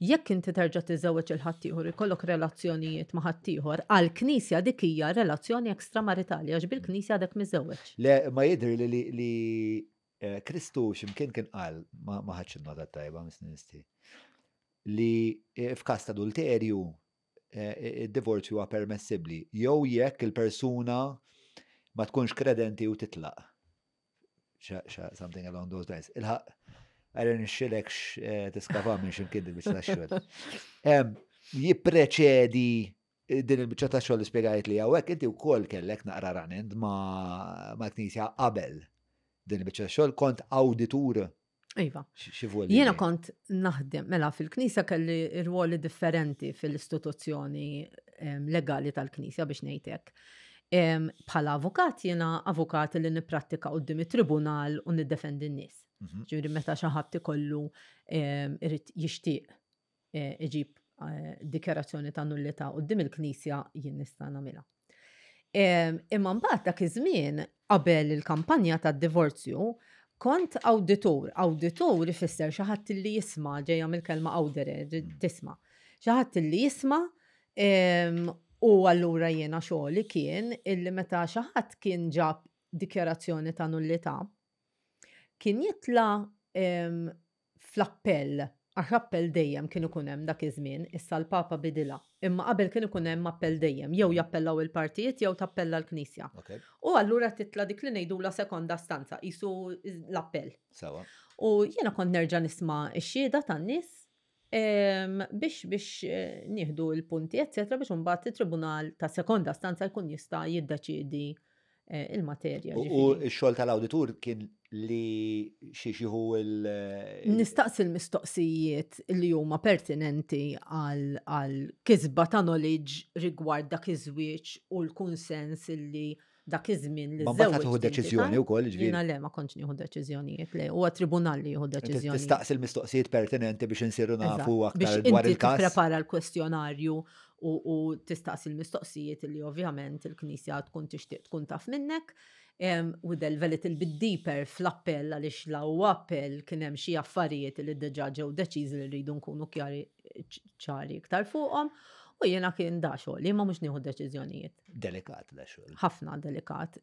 jekk inti terġa' tiżżewweġ 'il ħaddieħor u jkollok relazzjonijiet ma' ħaddieħor, għall-Knisja dik hija relazzjoni extramaritali għax bil-Knisja għadek miżżewweġ. Le, ma jidhirli li li Kristu x'imkien kien qal, ma ħadx in-nota t-tajba, misni li f'każ ta' adulterju id-divorzju huwa permessibbli jew jekk il-persuna ma tkunx kredenti u titlaq. Something along those lines. Il-ħaq, għara nixxilek eh, tiskava minn ximkien din biex tax-xogħol. Jippreċedi din il-biċċa ta' xogħol li spjegajt li hawnhekk inti wkoll kellek naqra run ma' knisja qabel din il-biċċa xogħol kont awditur Iva. Jiena kont naħdem, mela fil-Knisja kelli rwoli differenti fil-istituzzjoni legali tal-Knisja biex ngħidlek. Bħala avukat jiena avukat li nipprattika quddiem it-tribunal u niddefendi n-nies. Mhm. Ġifieri meta xi ħadd ikollu irid jixtieq eh, iġib eh, dikjarazzjoni ta' nullità quddiem il-Knisja jien nista' nagħmilha. Imma mbagħad dak iż-żmien qabel il-kampanja tad-divorzju kont awditur. Awditur ifisser xi ħadd li jisma' ġejja mill-kelma awdere, mm. tisma'. Xi ħadd li jisma' u allura jiena xogħli kien illi meta xi ħadd kien ġab dikjarazzjoni ta' nullità kien jitla' fl-appell, għax appell dejjem kien ikun hemm dak iż-żmien, issa l-Papa bidilha, imma qabel kien ikun hemm appell dejjem, jew jappellaw il-partijiet jew tappella l-Knisja. U allura titla' dik li ngħidulha sekonda stanza, qisu l-appell. Sewa. U jiena kont nerġa' nisma' x-xhieda tan-nies biex biex eh, nieħdu l-punti, eccetera, biex imbagħad it-tribunal ta' sekonda stanza jkun jista' jiddeċiedi eh, il-materja. U x-xogħol tal-awditur kien li xi xieħu il- Nistaqsi l-mistoqsijiet li huma pertinenti għal kisba ta' knowledge rigward dak iż-żwieġ u l-kunsens li dak iż-żmien li Ma mbagħad tieħu deċiżjoni wkoll, ġifieri. Jiena le ma kontx nieħu deċiżjonijiet, le huwa tribunal li jieħu deċiżjoni. Tistaqsi l-mistoqsijiet pertinenti biex insiru nafu aktar dwar il-każ. Biex prepara l-kwestjonarju u tistaqsi l-mistoqsijiet li ovvjament il-Knisja tkun tixtieq tkun taf minnek. We delve a little bit deeper fl-appell għaliex la u appell kien hemm xi affarijiet li diġà ġew deċiżi li rridu nkunu kjari ċari iktar fuqhom. U jiena kien da xogħol, ma mhux nieħu deċiżjonijiet. Delikat da xogħol. Ħafna delikat.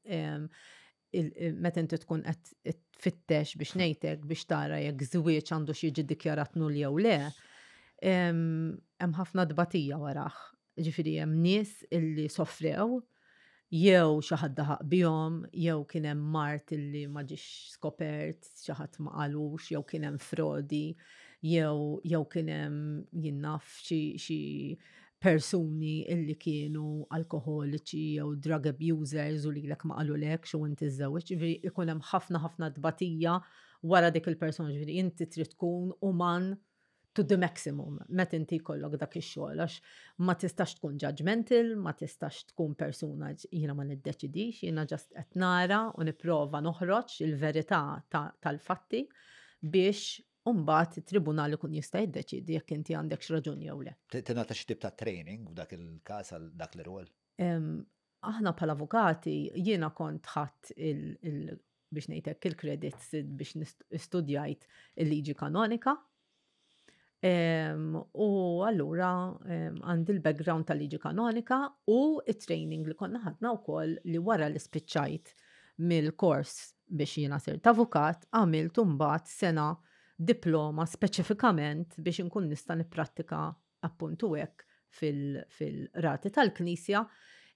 Meta inti tkun qed tfittex biex ngħidlek biex tara jekk żwieġ għandu xi jiġi dikjarat null jew le, hemm ħafna tbatija warah. Ġifieri hemm nies illi sofrew jew xi ħadd daħaq bihom, jew kien hemm mard illi ma ġiex skopert, xi ħadd ma qalux, jew kien hemm frodi, jew jew kien hemm jien naf xi xi persuni illi kienu alkoholiċi jew drug abusers u lilek ma qalulekx u inti żżewwiġt, ġifieri ikun hemm ħafna ħafna tbatija wara dik il-persuna, ġifieri inti trid tkun uman to the maximum meta inti jkollok dak ix-xogħol għax ma tistax tkun judgmental, ma tistax tkun persuna jiena ma niddeċidix, jiena just qed nara u nipprova noħroġ il-verità tal-fatti biex mbagħad it-tribunal ikun jista' jiddeċidi jekk inti għandekx raġun jew le. Tingħata xi tip ta' training f'dak il-każ għal dak l-irwol? Aħna bħala avukati jiena kont ħadd il biex ngħidlek il-credits biex studjajt il-liġi kanonika. U allura għandi l-background tal-liġi kanonika u it-training li konna ħadna wkoll li wara li spiċċajt mill-kors biex jiena sirt avukat, għamilt mbagħad sena diploma speċifikament biex inkun nista' nipprattika appuntu hekk fil-rati tal-Knisja,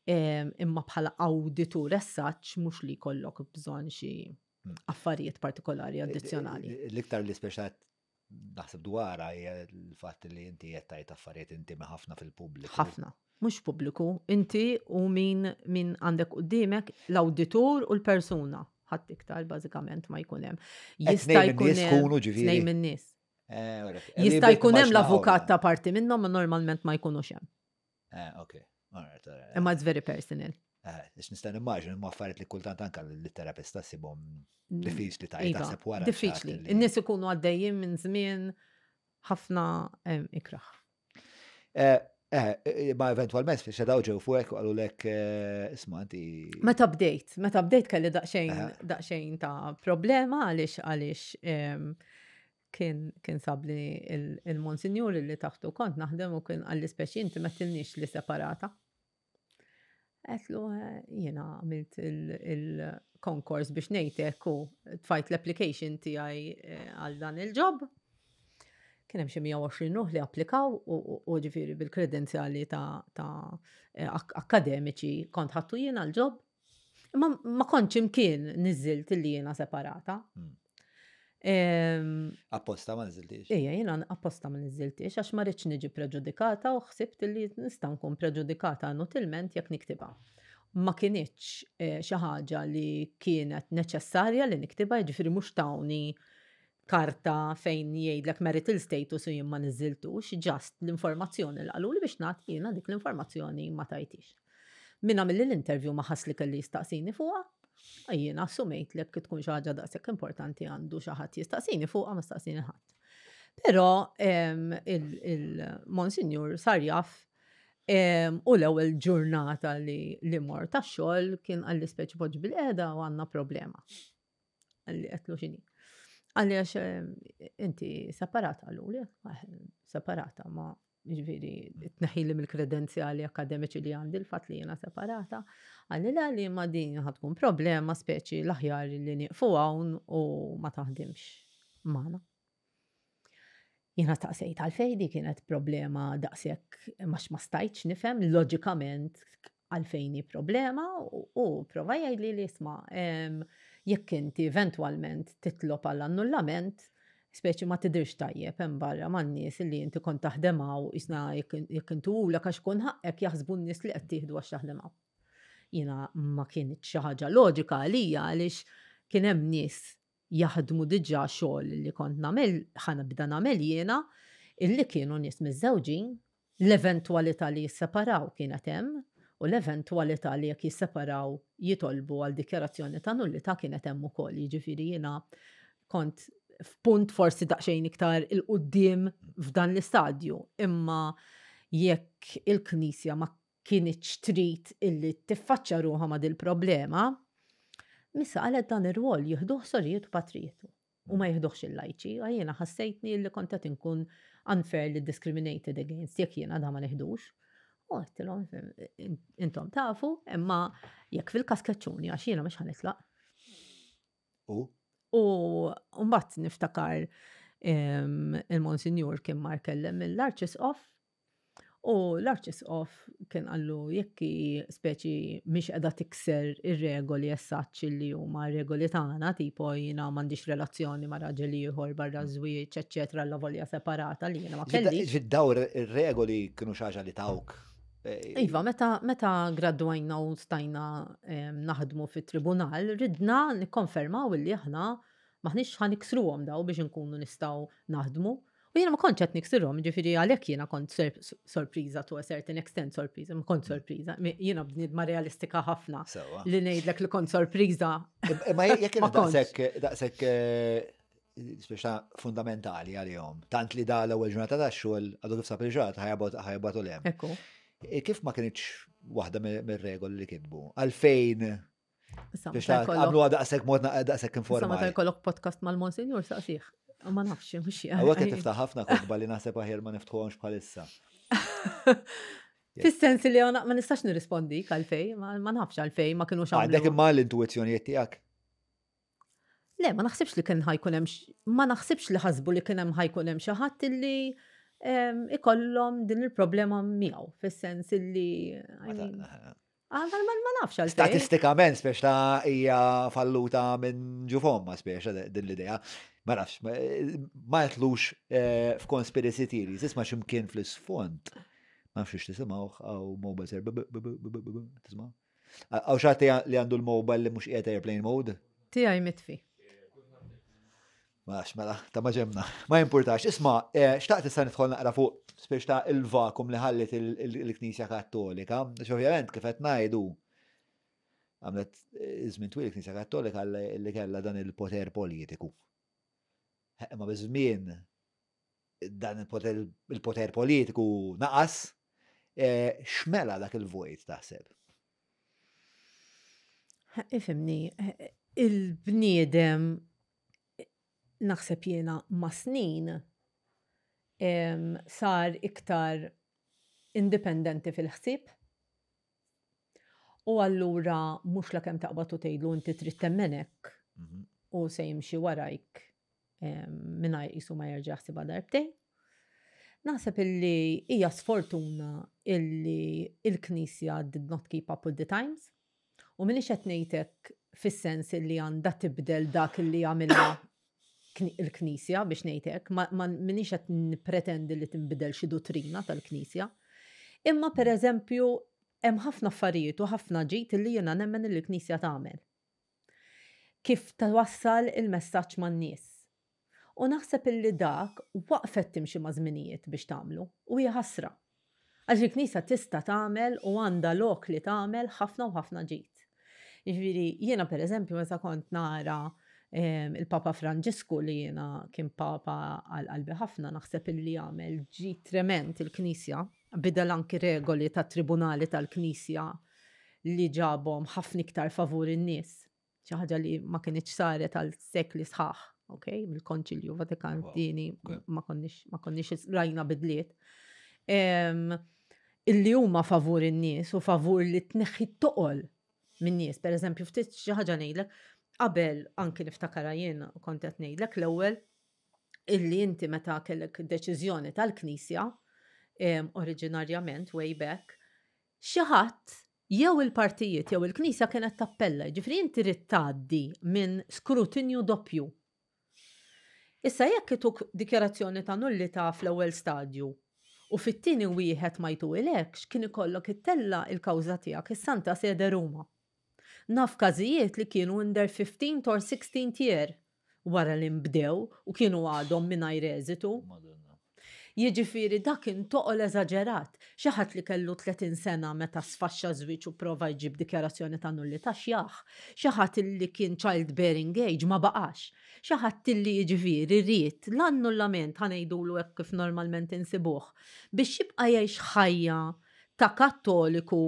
imma bħala awditur essaċ mhux li jkollok bżonn xi affarijiet partikolari addizzjonali. L-iktar li speċat naħseb dwarha hija l-fatt li inti qed tgħid affarijiet intimi ħafna fil-pubbliku. Ħafna. Mhux pubbliku, inti u min min għandek quddiemek l-awditur u l-persuna. Ħadd iktar bażikament ma jkun hemm. Jista' jkun hemm tnejn min-nies. Eh, Jista' jkun hemm l-avukat ta' parti minnhom, ma normalment ma jkunux hemm. Eh, ok. Imma it's very personal. Eh, biex nista' nimmaġin imma affarijiet li kultant anka l-terapista sibhom diffiċli ta' iva, taħseb wara. Diffiċli. In-nies ikunu għaddejjin minn żmien ħafna ikraħ. Eh, eh, ma eventualment fi xedaw ġew fuqek u qalulek isma' inti. Meta bdejt, meta bdejt kelli daqsxejn daqsxejn ta' problema għaliex għaliex kien kien sabli il-monsinjur li taħtu kont naħdem u kien għalli speċi inti ma tilniex li separata. Għetlu eh, jiena għamilt il-konkors biex ngħidlek u tfajt l-application tiegħi eh, għal dan il-job. Kien hemm xi 120 ruħ li applikaw u ġifieri bil-kredenzjali ta' eh, akademiċi kont ħattu jiena l-job. Imma ma kontx imkien niżilt li jiena separata. Apposta ma niżiltix? Ejja, jiena apposta ma niżiltix għax ma rridx niġi preġudikata u ħsibt li nista' nkun preġudikata inutilment jekk niktibha. Ma kinitx eh, xi ħaġa li kienet neċessarja li niktibha, jiġifieri mhux tawni karta fejn jgħidlek marital status u jien ma niżiltux, just l-informazzjoni li qaluli biex nagħti jiena dik l-informazzjoni ma tajtix. Min għamilli l-interview ma ħass li kelli jistaqsini fuqha, jiena assumejt li jekk tkun xi ħaġa daqshekk importanti għandu xi ħadd jistaqsini fuqha ma staqsini ħadd. Però il-Monsinjur sar jaf u l-ewwel ġurnata li li mort tax-xogħol kien qalli speċi poġġi bil-qiegħda u għandna problema. Qalli għedtlu x'inhi. Qalli għax inti separata qaluli, separata ma Ġifieri, tneħħili mill-kredenzjali akademiċi li għandi l-fatt li jiena separata. Qalli le li ma din ħa tkun problema speċi l-aħjar li nieqfu hawn u ma taħdimx magħna. Jiena staqsejt għalfejn di kienet problema daqshekk ma ma stajtx nifhem loġikament għalfejn hi problema u prova jgħidli li isma' jekk inti eventwalment titlob għall annullament, speċi ma tidirx tajjeb hemm barra man-nies li inti kont taħdem hawn isna jekk intuhulek għax ikun ħaqqek jaħsbu n-nies li qed tieħdu għax taħdem hawn. Jiena ma kinitx xi ħaġa loġika għalija għaliex kien hemm nies jaħdmu diġà xogħol li kont nagħmel ħa nibda nagħmel jiena illi kienu nies miżżewġin, l-eventwalità li jisseparaw kienet hemm u l-eventwalità li jekk jisseparaw jitolbu għal dikjarazzjoni ta' nullità kienet hemm ukoll. Jiġifieri jiena kont f'punt forsi daqsxejn iktar 'il quddiem f'dan l-istadju, imma jekk il-Knisja ma kinitx trid illi tiffaċċja ruħha ma' dil-problema, missa qalet dan ir-rwol jieħduh sorijiet u patrijiet u ma jieħduhx il-lajċi. Jiena ħassejtni illi kont qed inkun unfairly discriminated against jekk jiena da ma neħdux. U għedtilhom intom tafu, imma jekk fil-każ keċċuni għax jiena mhux ħanitlaq. U? U mbagħad niftakar il-Monsinjur kien mar kellem mill-Arċisqof U l-Arċisqof kien qallu jekk hi speċi mhix qiegħda tikser ir-regoli essaċ li huma regoli tagħna, tipo jiena m'għandix relazzjoni ma' raġel ieħor barra żwieġ, eċċetera, alla volja separata li jiena ma kellix. Daw ir-regoli kienu xi ħaġa li tawk. Eh, iva, meta, meta gradwajna u stajna naħdmu fit-tribunal, ridna nikkonfermaw illi aħna maħniex ħa niksruhom daw biex inkunu nistgħu naħdmu. U jiena ma kontx qed niksirhom, ġifieri għalhekk jiena kont sorpriża to a certain extent sorpriża, ma kont sorpriża. Jiena bniedma realistika ħafna li ngħidlek li kont sorpriża. Imma jekk daqshekk daqshekk eh, speċa fundamentali għalihom, tant li da l-ewwel ġurnata tax-xogħol għadu kif sab il-ġurnata ħajabatu l-hemm. Ekku. E kif ma kienx waħda mir-regoli li kitbu? Għalfejn Biex għamlu daqsek mod daqsek informali. Meta jkollok podcast mal-Monsinjur saqsih. Ma nafx, mhux Għawek qed tiftaħ ħafna kotba li naħseb aħjar ma niftħuhomx bħalissa. Fis-sens li ma nistax nirrispondi għalfej, ma nafx għalfej ma kienux għamlu. Għandek imma l-intuizzjonijiet tiegħek? Le, ma naħsibx li kien ħajkun hemm ma naħsibx li ħasbu li kien hemm ħajkun hemm xi ħadd illi ikollhom din il-problema miegħu, fis-sens illi ah, ma nafx għal. Statistikament spex ta' hija falluta minn ġufomma spex din l-idea. Ma nafx, ma jitlux eh, f'conspiracy theories, isma' x'imkien fl-isfond. Ma nafx tisimgħu għaw mobile ser tisma' Għaw xaħti li għandu l-mobile li mux qiegħed airplane mode? Tiegħi mitfi. Ma nafx mela, ta' ma ġemna. Ma jimpurtax. Isma, eh, xtaqt issa nidħol naqra fuq spiex ta' il-vakum li ħallit il-Knisja Kattolika. Għax ovvjament kif qed ngħidu għamlet eh, żmien twil il-Knisja Kattolika li kellha dan il-poter politiku. Eh, imma biż-żmien dan il-poter politiku naqas, eh, x'mela dak il-vojt taħseb? Ifimni, il-bniedem naħseb jiena ma' snin sar iktar indipendenti fil-ħsieb u allura mhux la kemm taqbad u tgħidlu inti trid temmen hekk mhm. u se jimxi warajk mingħajr qisu ma jerġa' jaħsibha darbtejn. Naħseb illi hija sfortuna illi il-Knisja did not keep up with the times. U minix qed ngħidlek fis-sens illi għandha tibdel dak illi għamilha il-Knisja biex ngħidlek, ma, ma minix qed nippretendi li tinbidel xi duttrina tal-Knisja. Imma pereżempju hemm ħafna affarijiet u ħafna ġid illi jiena nemmen li l-Knisja tagħmel. Kif twassal il-messaġġ man-nies. U naħseb illi dak waqfet timxi ma' żminijiet biex tagħmlu, u hija ħasra. Għax il-Knisja tista' tagħmel u għandha lok li tagħmel ħafna u ħafna ġid. Jiġifieri jiena pereżempju meta kont nara ehm, il-Papa Franġisku li jiena kien Papa għal qalbi ħafna naħseb illi għamel ġid trement il-Knisja, bidel anki regoli tat-tribunali tal-Knisja li ġabhom ħafna iktar favur in-nies. Xi ħaġa li ma kinitx saret għal sekli sħaħ, ok? Mill-Konċilju Vatikan Tieni ma konniex ma konniex rajna bidliet. Illi huma favur in-nies u favur li tneħħi toqol min-nies. Per eżempju, ftit xi ħaġa ngħidlek, qabel anki niftakara jien kont qed ngħidlek l-ewwel illi inti meta kellek deċiżjoni tal-Knisja oriġinarjament way back, xi ħadd jew il-partijiet jew il-Knisja kienet tappella, jiġifieri inti ridt tgħaddi minn skrutinju doppju. Issa jekk ituk dikjarazzjoni ta' nullità fl-ewwel stadju u fit-tieni wieħed ma jtuhilekx, kien ikollok ittella' il-kawża tiegħek is-Santa Sede Ruma. Naf każijiet li kienu in their fifteenth or sixteenth year wara li nbdew u kienu għadhom mingħajr eżitu. Jiġifieri dak kien toqol eżaġerat. Xi ħadd li kellu 30 sena meta sfaxxa żwieġ u pprova jġib dikjarazzjoni ta' nullità xjaħ. Xi ħadd li kien child bearing age ma baqax. Xi ħadd li jiġifieri ried l-annullament, ħa ngħidulu hekk kif normalment insibuh, biex jibqa' jgħix ħajja ta' Kattoliku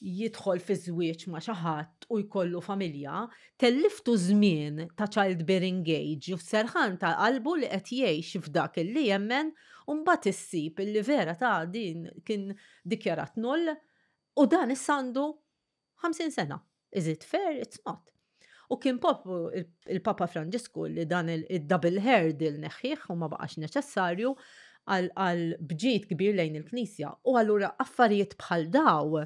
jidħol fi żwieġ ma' xi ħadd u jkollu familja, telliftu żmien ta' child bearing age u serħan ta' qalbu li qed jgħix f'dak illi jemmen u mbagħad issib illi vera ta' din kien dikjarat null u dan issa għandu 50 sena. Is it fair? It's not. U kien popu il-Papa Franġisku li dan il-double hurdle neħħih u ma baqax neċessarju għal bġid kbir lejn il-Knisja. U allura affarijiet bħal daw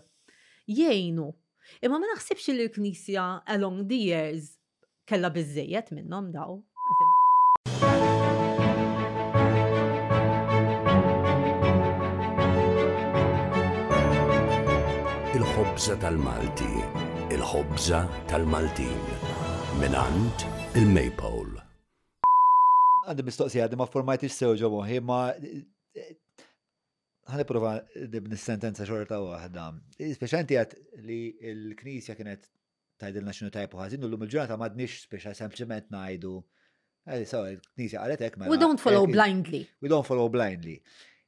jgħinu. Imma ma naħsibx li l-Knisja along the years kellha biżżejjed minnhom daw. Il-ħobża tal-Malti, il-ħobża tal-Maltin, mingħand il-Maypole. Għandi mistoqsija għadni ma formajtix sew ġo moħħi, ma ħa nipprova nibni sentenza xorta waħda. Speċa inti għedt li l-Knisja kienet tgħidilna x'inhu tajb u ħażin u llum il-ġurnata m'għadniex speċa sempliċement ngħidu eh, so, il-Knisja qalet hekk mela. We don't follow blindly. We don't follow blindly.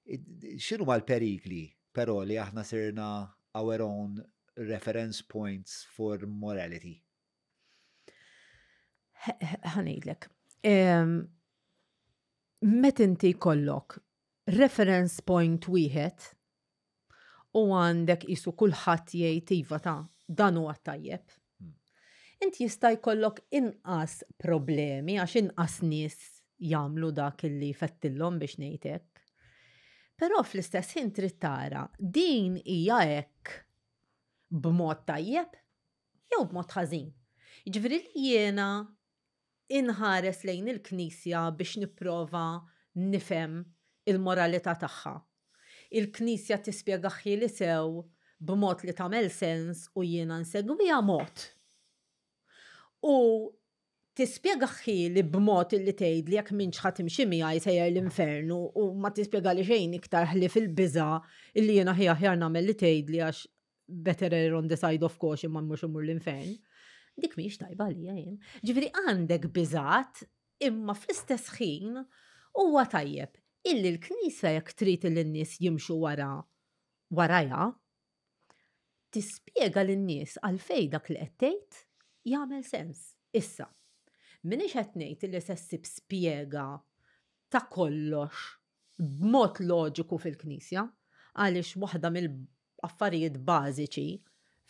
X'inhu l-perikli però li aħna sirna our own reference points for morality? Ħa ngħidlek. Meta inti jkollok reference point wieħed u għandek qisu kulħadd jgħid iva ta' dan huwa tajjeb. Inti jista' jkollok inqas problemi għax inqas nies jagħmlu dak li fettillhom biex ngħid hekk. Però fl-istess ħin trid tara din hija hekk b'mod tajjeb jew b'mod ħażin. Jiġifieri li jiena inħares lejn il-Knisja biex nipprova nifhem il-moralità tagħha. Il-Knisja tispjegahieli sew b'mod li tagħmel sens u jiena nsegwiha mod. U tispjegahieli b'mod li tgħidli jekk m'intx ħa timxi miegħi sejjer l-infernu u ma tispjegali xejn iktar ħlief il-biża' illi jiena ħi aħjar nagħmel li tgħidli għax better err on the side of caution ma mmurx immur l-infern. Dik mhix tajba għalija jien. Ġifieri għandek biżat imma fl-istess ħin huwa tajjeb illi l-Knisja jekk trid li n-nies jimxu wara warajha tispjega lin-nies għalfejn dak li qed tgħid jagħmel sens. Issa, m'iniex qed ngħid li se ssib spjega ta' kollox b'mod loġiku fil-Knisja, għaliex waħda mill-affarijiet bażiċi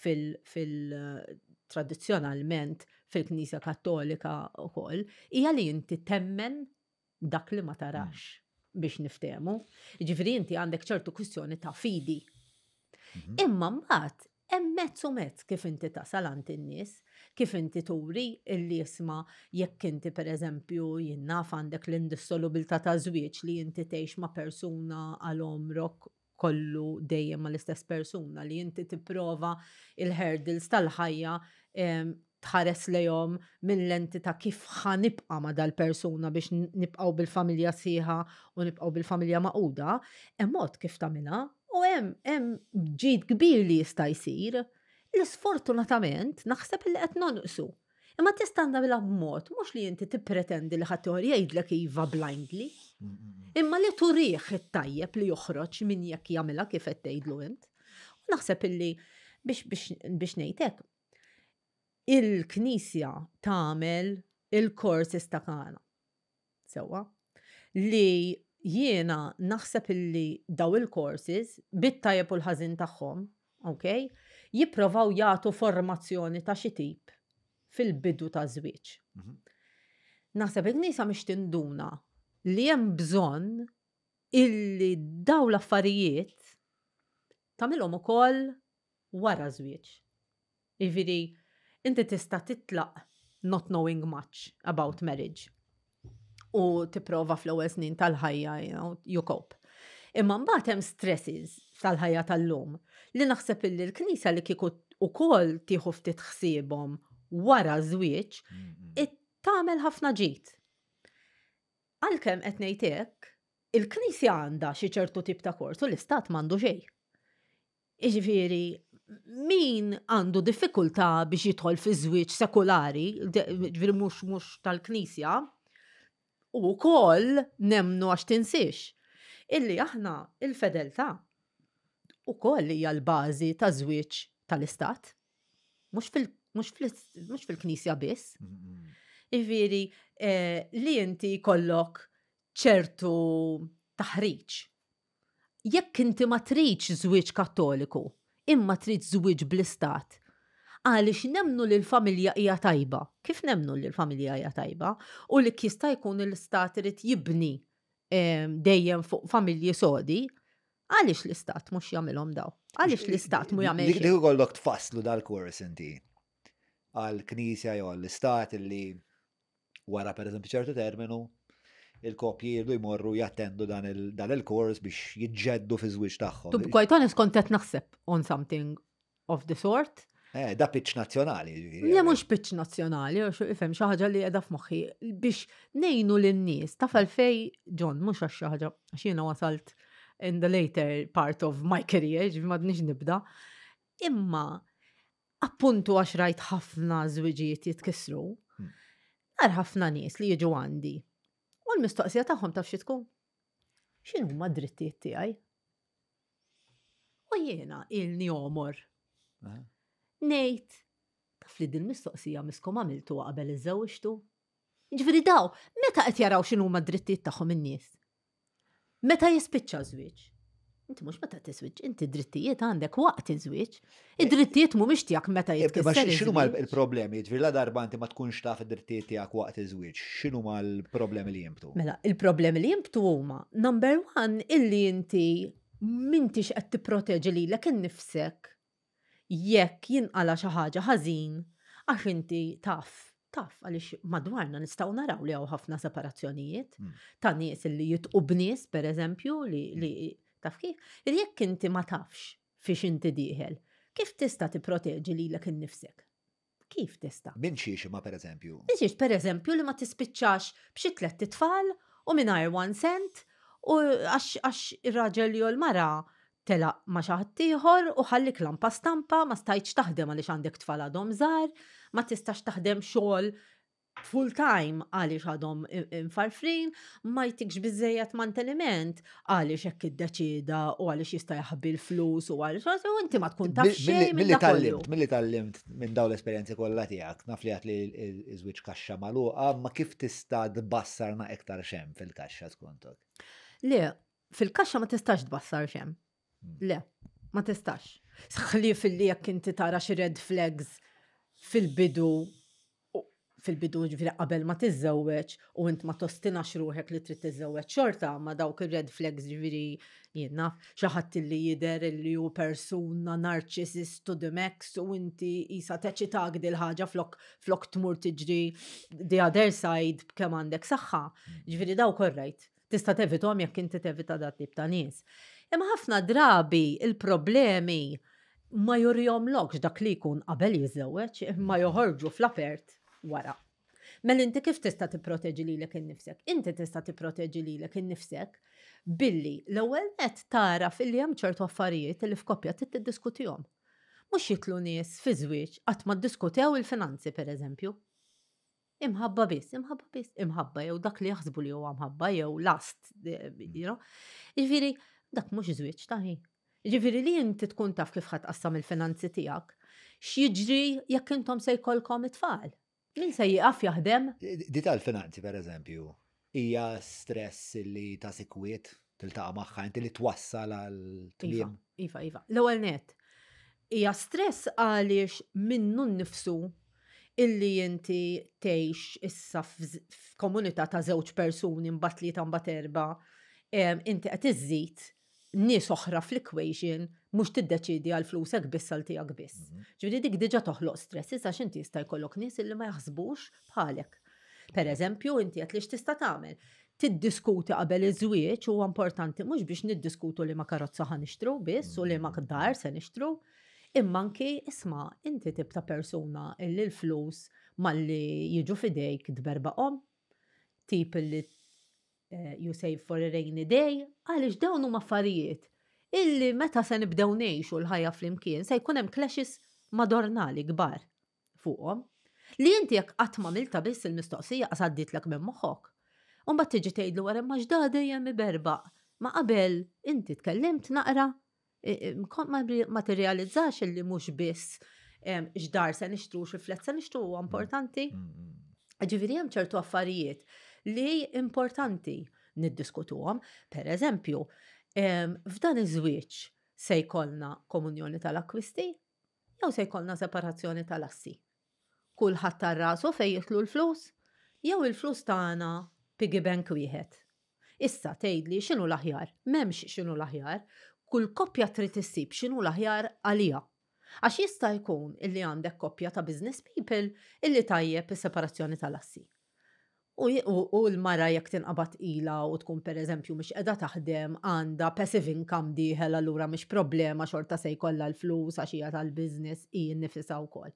fil-tradizzjonalment fil-Knisja Kattolika wkoll hija li inti temmen dak li ma tarax biex niftehmu. Jiġifieri inti għandek ċertu kwistjoni ta' fidi. Imma mbagħad hemm mezz u mezz kif inti tasal għand in-nies, kif inti turi illi isma' jekk inti pereżempju jien naf għandek l-indissolubilità ta' żwieġ li inti tgħix ma' persuna għal għomrok kollu dejjem mal-istess persuna li inti tipprova il-hurdles tal-ħajja tħares lejhom minn lenti ta' kif ħa nibqa' ma' dal-persuna biex nibqgħu bil-familja sħiħa u nibqgħu bil-familja magħquda, hemm mod kif tagħmilha u hemm hemm ġid kbir li jista' jsir li sfortunatament naħseb li qed nonqsu. Imma tista' tagħmilha b'mod mhux li inti tippretendi li ħaddieħor jgħidlek iva blindly, imma li turih it-tajjeb li joħroġ minn jekk jagħmilha kif qed tgħidlu int. U naħseb illi biex biex biex ngħid hekk, il-Knisja tagħmel il-courses ta' Kana. Sewwa. Li jiena naħseb illi daw il-courses bit-tajjeb u l-ħażin tagħhom, ok, jipprovaw jagħtu formazzjoni ta' xi tip fil-bidu ta' żwieġ. Naħseb il-Knisja mhix tinduna li hemm bżonn illi daw l-affarijiet tagħmilhom ukoll wara żwieġ. Jiġifieri, inti tista' titlaq not knowing much about marriage u tipprova fl-ewwel snin tal-ħajja, you cope. Imma mbagħad hemm stresses tal-ħajja tal-lum li naħseb illi l-Knisja li kieku ukoll tieħu ftit ħsiebhom wara żwieġ, tagħmel ħafna ġid. Għalkemm qed ngħid hekk, il-Knisja għandha xi ċertu tip ta' kors u l-Istat m'għandu xejn. Jiġifieri, min għandu diffikultà biex jidħol fi żwieġ sekulari, ġifieri mhux mhux tal-Knisja, u wkoll nemmnu għax tinsiex illi aħna il-fedeltà ukoll hija l-bażi ta' żwieġ tal-Istat. Mhux fil-Knisja biss. Jiġifieri eh, li inti jkollok ċertu taħriġ Jekk inti ma tridx żwieġ Kattoliku, imma trid żwieġ bl-istat, għaliex nemmnu li l-familja hija tajba, kif nemmnu li l-familja hija tajba, u li jista' jkun l-istat irid jibni dejjem fuq familji sodi, għaliex l-istat mhux jagħmilhom daw? Għaliex l-istat mhu jagħmel Li jkollok tfasslu dal-kors inti għall-Knisja jew għall-istat li wara pereżempju ċertu terminu il-koppji jirdu jmorru jattendu dan il-kors biex jiġġeddu fi żwieġ tagħhom. To be quite honest, kont qed naħseb on something of the sort. Eh, da pitch nazzjonali. Le mhux pitch nazzjonali, ifhem xi ħaġa li qiegħda f'moħħi biex ngħinu lin-nies taf għalfej John mhux għax xi ħaġa għax jiena wasalt in the later part of my career, ġifieri m'għadniex nibda. Imma appuntu għax rajt ħafna żwiġijiet jitkissru, nar ħafna nies li jiġu għandi. U l-mistoqsija tagħhom taf xi tkun? X'inhuma d-drittijiet tiegħi? U jiena ilni omor. Ngħid, taf li din mistoqsija miskom għamiltu qabel iżżewġtu? Ġifieri daw, meta qed jaraw x'inhuma d-drittijiet tagħhom in-nies? Meta jispiċċa żwieġ? Inti mhux meta tiswiġ, inti drittijiet għandek waqt iż-żwieġ. Id-drittijiet mhumiex tiegħek meta eh, jitkisser. X'inhuma l-problemi? Ġifieri la darba inti ma tkunx taf id-drittijiet tiegħek waqt iż-żwieġ, x'inhuma l-problemi li jinbtu? Mela, il-problemi li jinbtu huma number one illi inti m'intix qed tipproteġi lilek innifsek jekk jinqala' xi ħaġa ħażin għax inti taf, taf għaliex madwarna nistgħu naraw li hawn ħafna separazzjonijiet ta' nies li jitqu b'nies pereżempju li, hmm. li taf kif. Jekk inti ma tafx fiex inti dieħel, kif tista' tipproteġi lilek innifsek? Kif tista'? Minn xiex imma pereżempju? Minn xiex pereżempju li ma tispiċċax b'xi tlett itfal u mingħajr one cent u għax ir-raġel jew l-mara telaq ma' xi ħadd ieħor u ħallik lampa stampa ma stajtx taħdem għaliex għandek tfal għadhom żgħar, ma tistax taħdem xogħol full time għaliex għadhom imfarfrin, ma jtikx biżejjed manteniment għaliex hekk iddeċieda u għaliex jista' jaħbi l-flus u għaliex u inti ma tkun taf xejn. Milli tgħallimt, milli tgħallimt minn dawn l-esperjenzi kollha tiegħek, naf li għad li żwieġ kaxxa magħluqa, ma kif tista' tbassarna iktar xem fil-kaxxa skontok? Le, fil-kaxxa ma tistax tbassar xem. Le, ma tistax. Ħlief li jekk inti tara xi red flags fil-bidu fil-bidu ġifieri qabel ma tiżżewweġ u int ma tostinax ruħek li trid tiżżewweġ xorta ma dawk ir-red flags ġifieri jien naf xi ħadd li jidher li hu persuna narcissist to the max u inti qisha teċitak dil-ħaġa flok flok tmur tiġri the other side b'kemm għandek saħħa. Ġifieri dawk orrajt. Tista' tevithom jekk inti tevita dat tip ta' nies. Imma ħafna drabi il-problemi ma jurihomlokx dak li jkun qabel jiżżewweġ, imma joħorġu fl-apert wara. Mela inti kif tista' tipproteġi lilek innifsek? Inti tista' tipproteġi lilek innifsek billi l-ewwel nett tagħraf illi hemm ċertu affarijiet li f'koppja trid tiddiskutihom. Mhux jidħlu nies fi żwieġ qatt ma ddiskutew il-finanzi pereżempju. Imħabba biss, imħabba biss, imħabba jew dak li jaħsbu li huwa mħabba jew last, eh, you know. Jiġifieri dak mhux żwieġ taħi. Jiġifieri li inti tkun taf kif ħadd qassam il-finanzi tiegħek, x'jiġri jekk intom se jkollkom it-tfal. Min se jieqaf jaħdem? Di tal-finanzi pereżempju, hija stress li ta' sikwiet tiltaqa' magħha inti li twassal għal tmiem. Iva, iva. L-ewwel net. Hija stress għaliex minnu nnifsu illi inti tgħix issa f'komunità ta' żewġ persuni mbagħad tlieta mbagħad erbgħa, inti qed iżżid nies oħra fl-equation mhux tiddeċiedi għal flusek biss għal tiegħek biss. Mhm. Ġifieri dik diġà toħloq stress issa x'inti jista' jkollok nies illi ma jaħsbux bħalek. Per eżempju, inti qed li x'tista' tagħmel. Tiddiskuti qabel iż-żwieġ huwa importanti mhux biex niddiskutu li ma karozza ħa nixtru biss u li ma dar se nixtru, imma anki isma' inti tip ta' persuna illi l-flus malli jiġu f'idejk tberbaqhom, tip illi eh, you save for a rainy day, għaliex dawn huma affarijiet illi meta se nibdew ngħixu l-ħajja flimkien se jkun hemm clashes madornali kbar fuqhom. Li inti jekk qatt m'għamiltha biss il-mistoqsija qas għaddietlek minn moħħok. U mbagħad tiġi tgħidlu wara imma x'da dejjem iberbaq. Ma qabel inti tkellimt naqra, ma tirrealizzax illi mhux biss x'dar se nixtru xi flet se nixtru huwa importanti. Mm, mm, mm. Ġifieri hemm ċertu affarijiet li importanti niddiskutuhom. Per eżempju, f'dan iż-żwieġ se jkollna komunjoni tal-akkwisti jew se jkollna separazzjoni tal-assi. Kulħadd tar rasu fejn jidħlu l-flus jew il-flus tagħna piggy bank wieħed. Issa tgħidli x'inhu l-aħjar? M'hemmx x'inhu l-aħjar. Kull koppja trid issib x'inhu l-aħjar għaliha. Għax jista' jkun illi għandek koppja ta' business people illi tajjeb is-separazzjoni tal-assi. U, u l-mara jekk tinqabad ila u tkun per eżempju mhix qiegħda taħdem għandha passive income dieħel allura mhix problema xorta se jkollha l-flus għax hija tal-business hi nnifisha wkoll.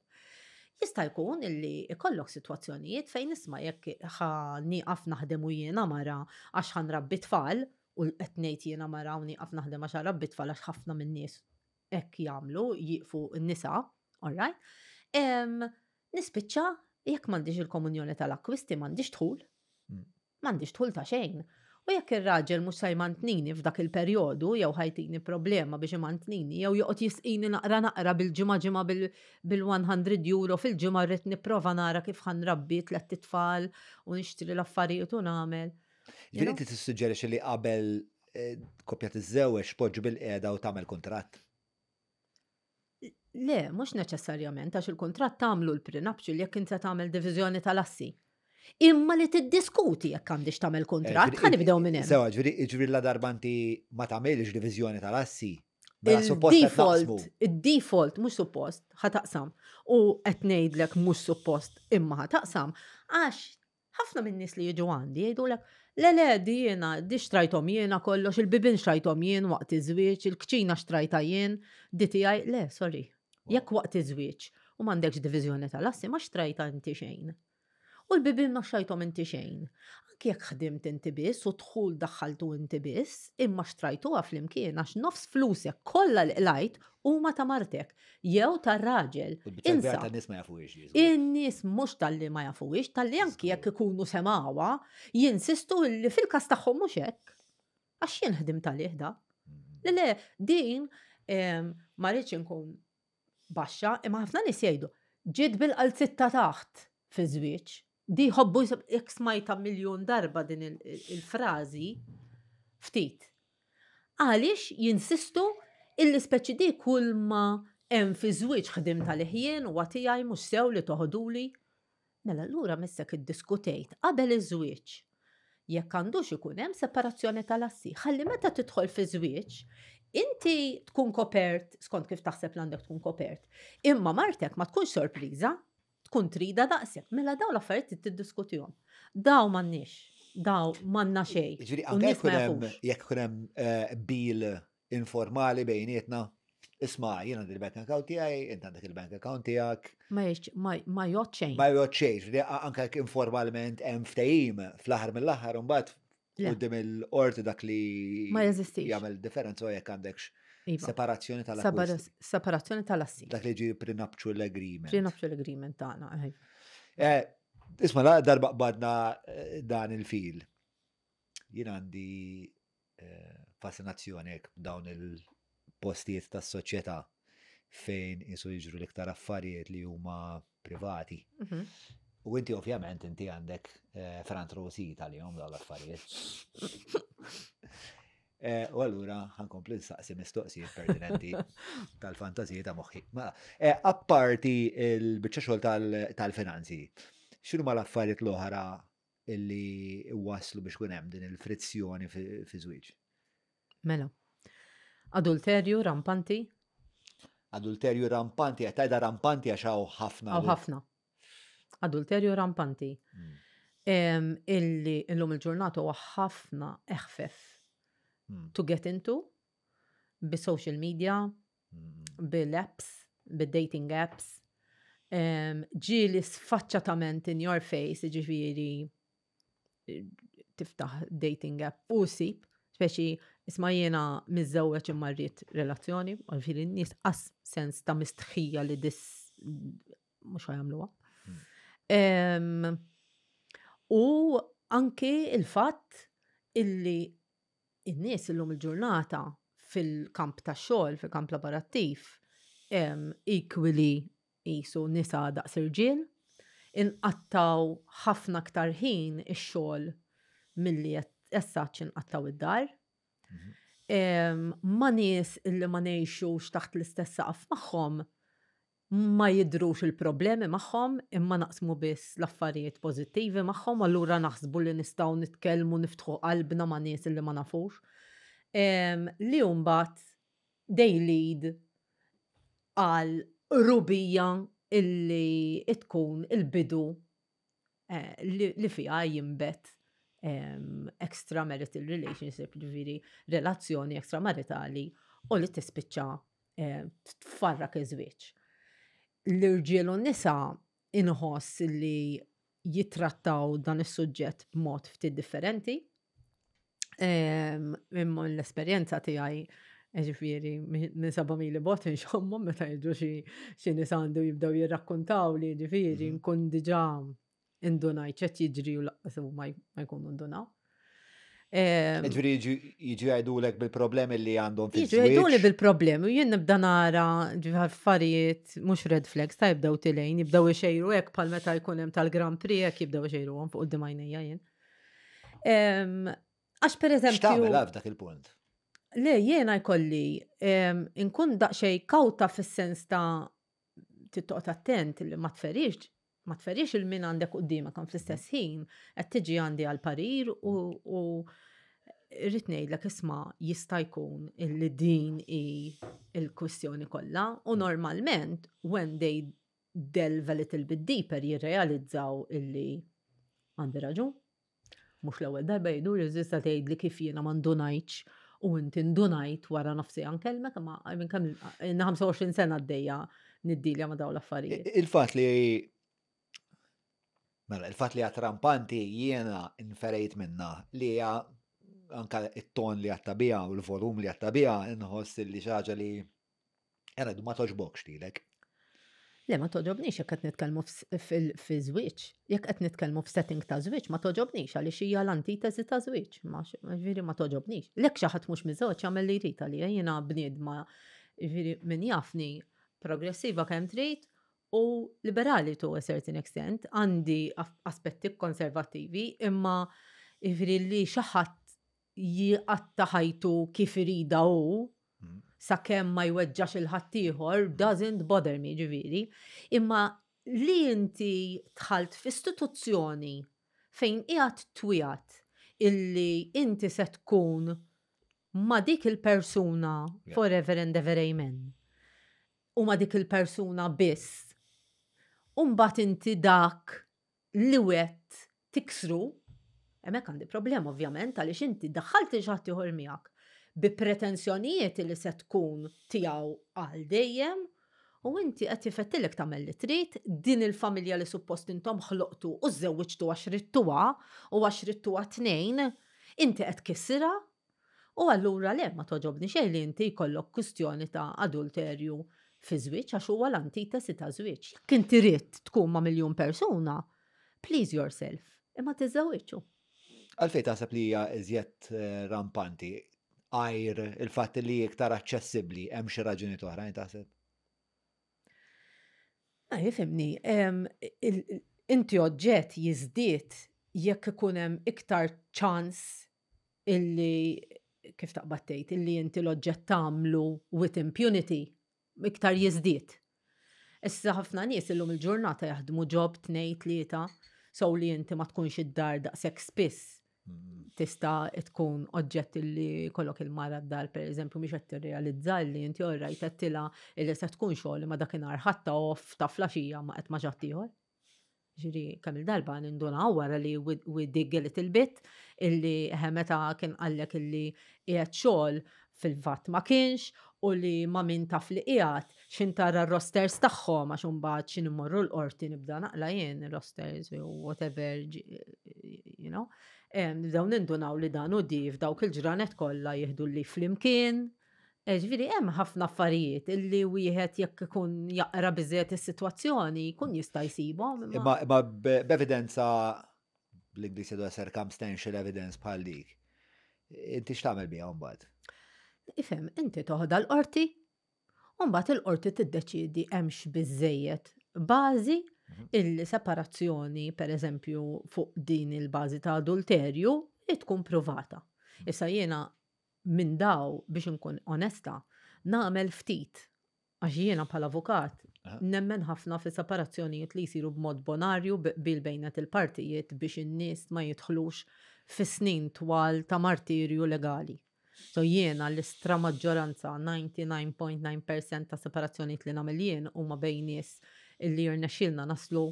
Jista' jkun illi ikollok sitwazzjonijiet fejn isma' jekk ħa nieqaf naħdem u jiena mara għax ħa nrabbi tfal u qed ngħid jiena mara u nieqaf naħdem għax ħa nrabbi tfal għax ħafna min-nies hekk jagħmlu, jieqfu n-nisa, all right? Nispiċċa jekk m'għandix il-komunjoni tal-akkwisti m'għandix dħul. M'għandix dħul ta' xejn. U jekk ir-raġel mhux sa jmantnini f'dak il-perjodu jew ħa jtini problema biex imantnini jew joqgħod jisqini naqra naqra bil-ġimgħa ġimgħa bil-100 euro fil-ġimgħa rrid nipprova nara kif ħa nrabbi tlett itfal u nixtri l-affarijiet u nagħmel. Ġifieri inti tissuġġerixxi li qabel eh, koppja tiżżewweġ poġġu bil-qiegħda u tagħmel kuntratt? Le, mhux neċessarjament, għax il-kuntratt tagħmlu l-prenuptial jekk inti tagħmel diviżjoni tal-assi. Imma li tiddiskuti jekk għandix tagħmel kuntratt, eh, ħa nibdew minn hemm. Sewa, ġifieri ġifieri la darba inti ma tagħmilx diviżjoni tal-assi. Mela il-default, il-default mhux suppost ħa taqsam. U qed ngħidlek mhux suppost imma ħa taqsam għax Ħafna min-nies li jiġu għandi jgħidulek, le le di jiena, di xtrajthom jiena kollox, il-bibien xtrajthom jien waqt iż-żwieġ, il-kċina xtrajtha jien, di tiegħi, le, sorry. Jekk waqt iż-żwieġ u m'għandekx diviżjoni tal-assi ma xtrajtha inti xejn. U l-bibien ma xtrajthom inti xejn. Anki jekk ħdimt inti biss u dħul daħħaltu inti biss, imma xtrajtuha flimkien għax nofs flusek kollha li qlajt huma ta' martek jew tar-raġel. Insa. Tan-nies ma jafuhiex. In-nies mhux talli ma jafuhiex, talli anki jekk ikunu semgħuha, jinsistu li fil-każ tagħhom mhux hekk. Għax jien ħdimt għalih da. Mm. Le le, din ma rridx inkun baxxa, imma ħafna nies jgħidu, ġiet bil-qalzitta taħt fi żwieġ. Di jħobbu jekk smajta miljun darba din il-frażi ftit. Għaliex jinsistu illi speċi di kull ma hemm fi żwieġ ħdimt għalih jien huwa tiegħi mhux sew li toħoduli. Mela allura missek iddiskutejt qabel iż-żwieġ jekk għandux ikun hemm separazzjoni tal-assi. Ħalli meta tidħol fi żwieġ, inti tkun kopert skont kif taħseb li għandek tkun kopert. Imma martek ma tkunx sorpriża, tkun trida daqshekk. Mela daw l-affarijiet trid tiddiskutihom. Daw m'għandniex, daw m'għandna xejn. Jiġifieri anke jekk hemm jekk ikun hemm eh, bil informali bejnietna, isma' jien għandi il-bank account tiegħi, int għandek il-bank account tiegħek. Ma ma jgħod xejn. Ma jgħod xejn, anke jekk informalment hemm ftehim fl-aħħar mill-aħħar imbagħad Quddiem il-qorti dak li ma jeżistix. Jagħmel differenza jekk għandekx iva. separazzjoni tal-assi. Separazzjoni tal-assi. Dak li ġi prenuptial agreement. Prenuptial agreement tagħna. Eh. Eh, isma' la darba qbadna eh, dan il-fil. Jien għandi fascinazzjoni dawn il-postijiet tas-soċjetà fejn jisu jiġru l-iktar affarijiet li huma privati. Mhm. U inti ovvjament inti għandek eh, front row seat għalihom dawn l-affarijiet. Eh, u allura ħankompli nsaqsi mistoqsijiet pertinenti tal-fantażiji ta' moħħi. Ma, eh, apparti il-biċċa xogħol tal-finanzi, x'inhu ma l-affarijiet l-oħra illi waslu biex kun hemm din il-frizzjoni fi żwieġ? Mela. Adulterju rampanti. Adulterju rampanti, qed tgħidha rampanti għax hawn ħafna. Hawn ħafna. Adulterju rampanti. Mm. Illi illum il-ġurnata huwa ħafna eħfef mm. to get into bi social media, mm. bil-apps, bil-dating apps. Ġieli sfaċċatament in your face, ġifieri tiftaħ dating app u sib, speċi isma' jiena miżżewweġ imma rrid relazzjoni, ġifieri n-nies qas sens ta' mistħija li dis mhux ħajamluha. Hmm. U anki il-fatt illi in-nies illum il-ġurnata fil-kamp tax-xogħol, fil-kamp laborattiv, equally qisu nisa daqs irġiel, inqattgħu ħafna aktar ħin ix-xogħol milli as such inqattgħu id-dar. Mhm. Ma nies illi ma ngħixux taħt l-istess saqaf magħhom ma jidhrux il-problemi magħhom imma naqsmu biss l-affarijiet pożittivi magħhom allura naħsbu li nistgħu nitkellmu niftħu qalbna ma' nies illi ma nafux. Li mbagħad they lead għal qrubija illi tkun il-bidu. li fiha jinbet extramarital relationship, ġifieri relazzjoni extramaritali u li tispiċċa tfarrak iż-żwieġ. L-irġiel u n-nisa inħoss li jitrattaw dan is-suġġett b'mod ftit differenti. Imma l-esperjenza tiegħi, ġifieri minn 7 mili bot inxommhom meta jiġu xi nies għandu jibdew jirrakkontaw li, ġifieri, nkun diġà indunajt x'qed jiġri u lanqas ma jkunu ndunaw. Ġifieri jiġu jgħidulek bil-problemi li għandhom fi Jiġu jgħiduli bil-problemi u jien nibda nara ġifieri affarijiet mhux red flags ta' jibdew tilgħin, jibdew ixejru hekk bħal meta jkun hemm tal-Grand Prix, hekk jibdew ixejruhom fuq quddiem għajnejja jien. Għax per eżempju. X'tagħmel f'dak il-punt? Le, jiena jkolli inkun daqsxejn kawta fis-sens ta' tittoqgħod attent li ma tferix il-min għandek quddiemek, kan fl-istess ħin qed tiġi għandi għal parir u rrid ngħidlek, isma', jista' jkun illi din hi il-kwistjoni kollha, u normalment when they delve a little bit deeper jirrealizzaw illi għandi raġun. Mhux l-ewwel darba jgħidu li tista' tgħidli kif jiena ma ndunajtx u inti ndunajt wara nofsi għan kelmek, ma minn kemm 25 sena għaddejja niddilja ma' dawn l-affarijiet. Il-fatt li Mela, il-fatt li rampanti jiena inferejt minna li hija anka it-ton li għatta bija u l-volum li għatta bija, inħoss li xi ħaġa li era ma togħġbokx lilek. Le, ma togħġobnix jekk qed nitkellmu fi żwieġ. Jekk qed nitkellmu f'setting ta' żwieġ, ma togħġobnix għaliex hija l-antitesi ta' żwieġ. Ma ġifieri ma togħġobnix. Lek xi ħadd mhux miżgħoġ jagħmel li jrid, għalija jiena bniedma, ġifieri min jafni, progressiva kemm trid u liberali to a certain extent, għandi aspetti konservattivi, imma ġifieri li xi ħadd jqatta' ħajtu kif irida hu sakemm ma jweġġax il-ħaddieħor doesn't bother me, ġifieri. Imma li inti dħalt f'istituzzjoni fejn qiegħed twiegħed illi inti se tkun ma' dik il-persuna forever and ever, amen. U ma' dik il-persuna biss. Umbagħad inti dak li wegħedt tiksru, hemmhekk għandi problema ovvjament, għaliex inti daħħalt xi ħadd ieħor miegħek bi pretensjonijiet li se tkun tiegħu għal dejjem u inti qed jifettilek tagħmel li trid, din il-familja li suppost intom ħloqtu u żewwiġtu għax ridtuha u għax ridtuha tnejn, inti qed tkissirha. U allura le, ma togħġobni xejn li inti jkollok kwistjoni ta' adulterju fi żwieġ, għax huwa l-antitesi ta' żwieġ. Jekk inti ridt tkun ma' miljun persuna, please yourself, imma tiżżewwiġu. Għalfejn taħseb li hija iżjed rampanti għajr il-fatt li iktar aċċessibbli, hemm xi raġuni oħrajn taħseb? Ma jifhimni, inti oġġett jiżdied jekk ikun hemm iktar ċans illi, kif taqbad tgħid, illi inti l-oġġett tagħmlu with impunity, iktar jiżdied. Issa ħafna nies illum il-ġurnata jaħdmu job tnej tlieta, so li inti ma tkunx id-dar daqshekk spiss. Tista' tkun oġġett li kollok il-mara d-dar, per eżempju, mhix qed tirrealizza li inti orrajt għedtilha illi se tkun xogħol, ma dakinhar ħatta off ta' filgħaxija ma qed ma' ieħor. Ġifieri, kemm il-darba nindunaw wara li we dig a little bit illi meta kien qallek illi qiegħed xogħol, fil-fatt ma kienx, u li ma min taf li qiegħed xin tara r-rosters tagħhom, għax imbagħad xin immorru l-qorti nibda naqla jien rosters u whatever. Nibdew nindunaw li dan u di f'dawk il-ġranet kollha jieħdu li flimkien. Ġifieri hemm ħafna affarijiet illi wieħed jekk ikun jaqra biżejjed is-sitwazzjoni jkun jista' jsibhom. Imma b'evidenza, bl-Ingliż jgħidu circumstantial evidence, bħal dik, inti x'tagħmel biha mbagħad? Ifhem, inti toħodha l-qorti, u mbagħad il-qorti tiddeċiedi hemmx biżejjed bażi illi separazzjoni, per eżempju, fuq din il-bażi ta' adulterju, tkun provata. Issa jiena minn daw, biex nkun onesta, nagħmel ftit, għax jiena bħala avukat nemmen ħafna fi separazzjonijiet li jsiru b'mod bonarju bil bejnet il-partijiet biex in-nies ma jidħlux fi snin twal ta' martirju legali. So jiena l-istra maġġoranza, 99.9% ta' separazzjonijiet li nagħmel jien huma bejn nies illi jirnexxielna naslu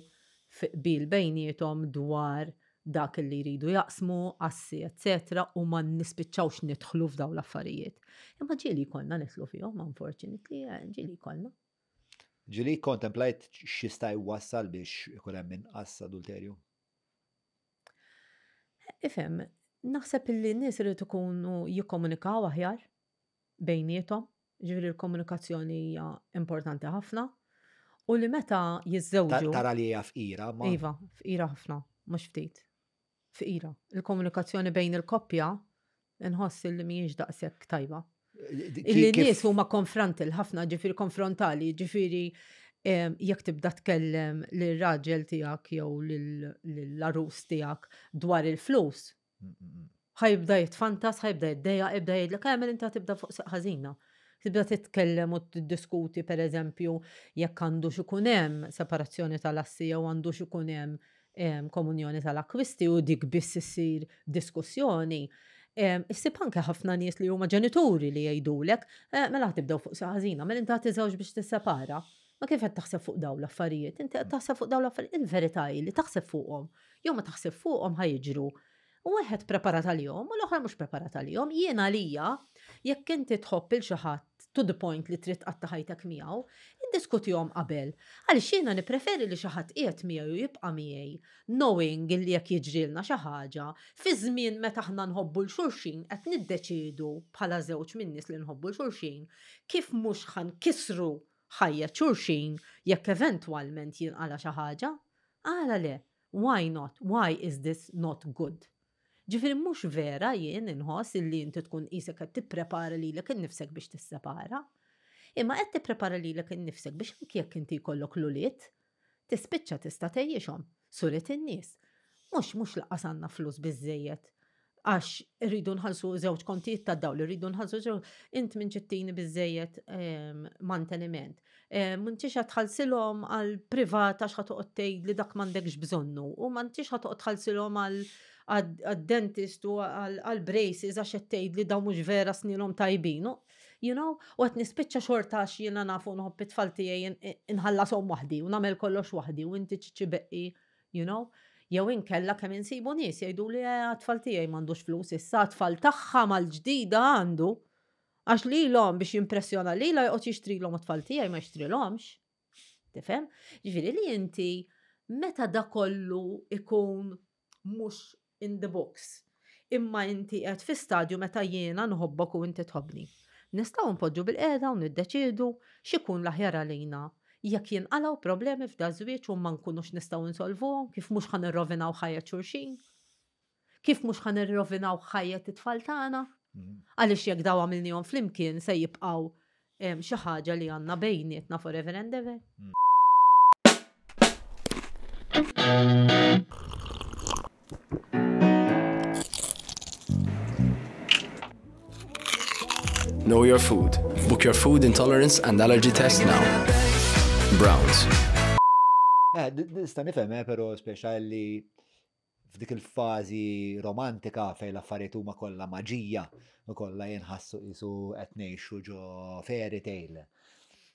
fi qbil bejniethom dwar dak li jridu jaqsmu, assi, eccetera, u ma nispiċċawx nidħlu f'dawn l-affarijiet. Imma ġieli jkollna nidħlu fihom, unfortunately, ġieli jkollna. Ġieli kontemplajt x'jista' jwassal biex ikun hemm inqas adulterju? Ifhem, naħseb illi n-nies irid ikunu jikkomunikaw aħjar bejniethom, ġifieri l-komunikazzjoni hija importanti ħafna, u li meta jiżżewġu. Tara li hija fqira, ma. Iva, fqira ħafna, mhux ftit. Fqira. Il-komunikazzjoni bejn il-koppja nħoss li mhijiex daqshekk tajba. Illi nies huma konfrontal ħafna, ġifieri konfrontali, ġifieri jekk tibda tkellem lir-raġel tiegħek jew lill-għarus tiegħek dwar il-flus, ħa jibda jitfantas, ħa jibda jiddejjaq, jibda jgħidlek, mela inta tibda fuq saq ħażina. Tibda titkellem u tiddiskuti pereżempju jekk għandux ikun hemm separazzjoni tal-assi jew għandux ikun hemm komunjoni tal-akkwisti u dik biss issir diskussjoni. Issib anke ħafna nies li huma ġenituri li jgħidulek, eh, mela tibdew fuq saq ħażina, mela inta tiżewġ biex tissepara. Ma kif qed taħseb fuq dawn l-affarijiet? Inti qed taħseb fuq dawn l-affarijiet, il-verità hi li taħseb fuqhom. Jew ma taħseb fuqhom ħa jiġru. U wieħed preparat għalihom u l-oħra mhux preparat għalihom. Jien għalija, jekk inti tħobb il xi ħadd to the point li trid tqatta' ħajtek miegħu, iddiskutihom qabel. Għaliex jiena nippreferi li xi ħadd qiegħed miegħi u jibqa' miegħi, knowing li jekk jiġrilna xi ħaġa, fi żmien meta aħna nħobbu 'l xulxin qed niddeċiedu bħala żewġ min-nies li nħobbu 'l xulxin kif mhux ħa nkissru ħajjet xulxin jekk eventwalment jinqala' xi ħaġa. Għala le? Why not? Why is this not good? Ġifieri mhux vera jien inħoss illi inti tkun qisek qed tipprepara lilek innifsek biex tissepara. Imma qed tipprepara lilek innifsek biex anki jekk inti jkollok l-ulied, tispiċċa tista' tgħejjixhom. Suret in-nies. Mhux mhux lanqas għandna flus biżżejjed għax irridu nħallsu żewġ kontijiet ta' dawl, irridu nħallsu żewġ, int minn ċittini biżżejjed manteniment. M'intix qed tħallsilhom għal privat għax ħa toqgħod tgħid li dak m'għandekx bżonnu u m'intix ħa toqgħod tħallsilhom għad-dentist u għal braces għax qed tgħid li dawn mhux vera snienhom tajbin. You know, u qed nispiċċa xorta għax jiena nafu nħobb it-tfal tiegħi inħallashom waħdi u nagħmel kollox waħdi u inti ċiċi beqqi, you know. Jew inkella kemm insibu nies jgħidu li għat-tfal tiegħi m'għandux flus issa tfal tagħha mal-ġdida għandu. Għax lilhom biex jimpressjona lilha joqgħod jixtrilhom u tfal tiegħi ma jixtrilhomx. Tifhem? Ġifieri li inti meta da kollu ikun mhux in the books, imma inti qed fi stadju meta jiena nħobbok u inti tħobbni. Nistgħu npoġġu bil-qiegħda u niddeċiedu x'ikun l-aħjar għalina jekk jinqalgħu problemi f'da żwieġ u ma nkunux nistgħu nsolvuhom, kif mhux ħa nirrovinaw ħajja xulxin. Kif mhux ħa nirrovinaw ħajjet it-tfal tagħna? Għaliex jekk daw għamilnihom flimkien se jibqgħu xi ħaġa li għandna bejnietna forever and ever. Know your food. Book your food intolerance and allergy test now. Browns. Eh, nista' nifhem, eh, però speċa li f'dik il-fażi romantika fejn l-affarijiet huma kollha maġija u kollha jinħassu qisu qed ngħixu ġo fairy tale.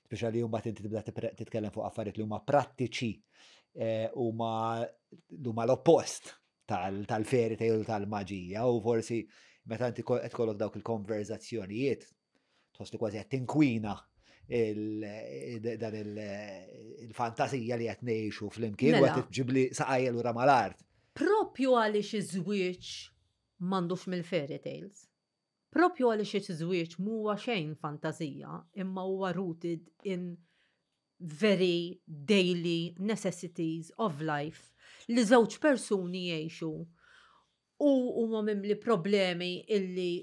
Speċa li mbagħad inti tibda titkellem fuq affarijiet li huma prattiċi eh, huma huma l-oppost tal-fairy tale u tal-maġija u forsi meta inti qed kollok dawk il-konverzazzjonijiet tħoss li kważi qed tinkwina dan il-fantasija li qed ngħixu flimkien u qed mela. ġibli saqajja lura mal-art. Propju għaliex iż-żwieġ m'għandux mill-fairy tales. Propju għaliex iż-żwieġ m'huwa xejn fantasija, imma huwa rooted in very daily necessities of life li żewġ persuni jgħixu u huma mimli problemi illi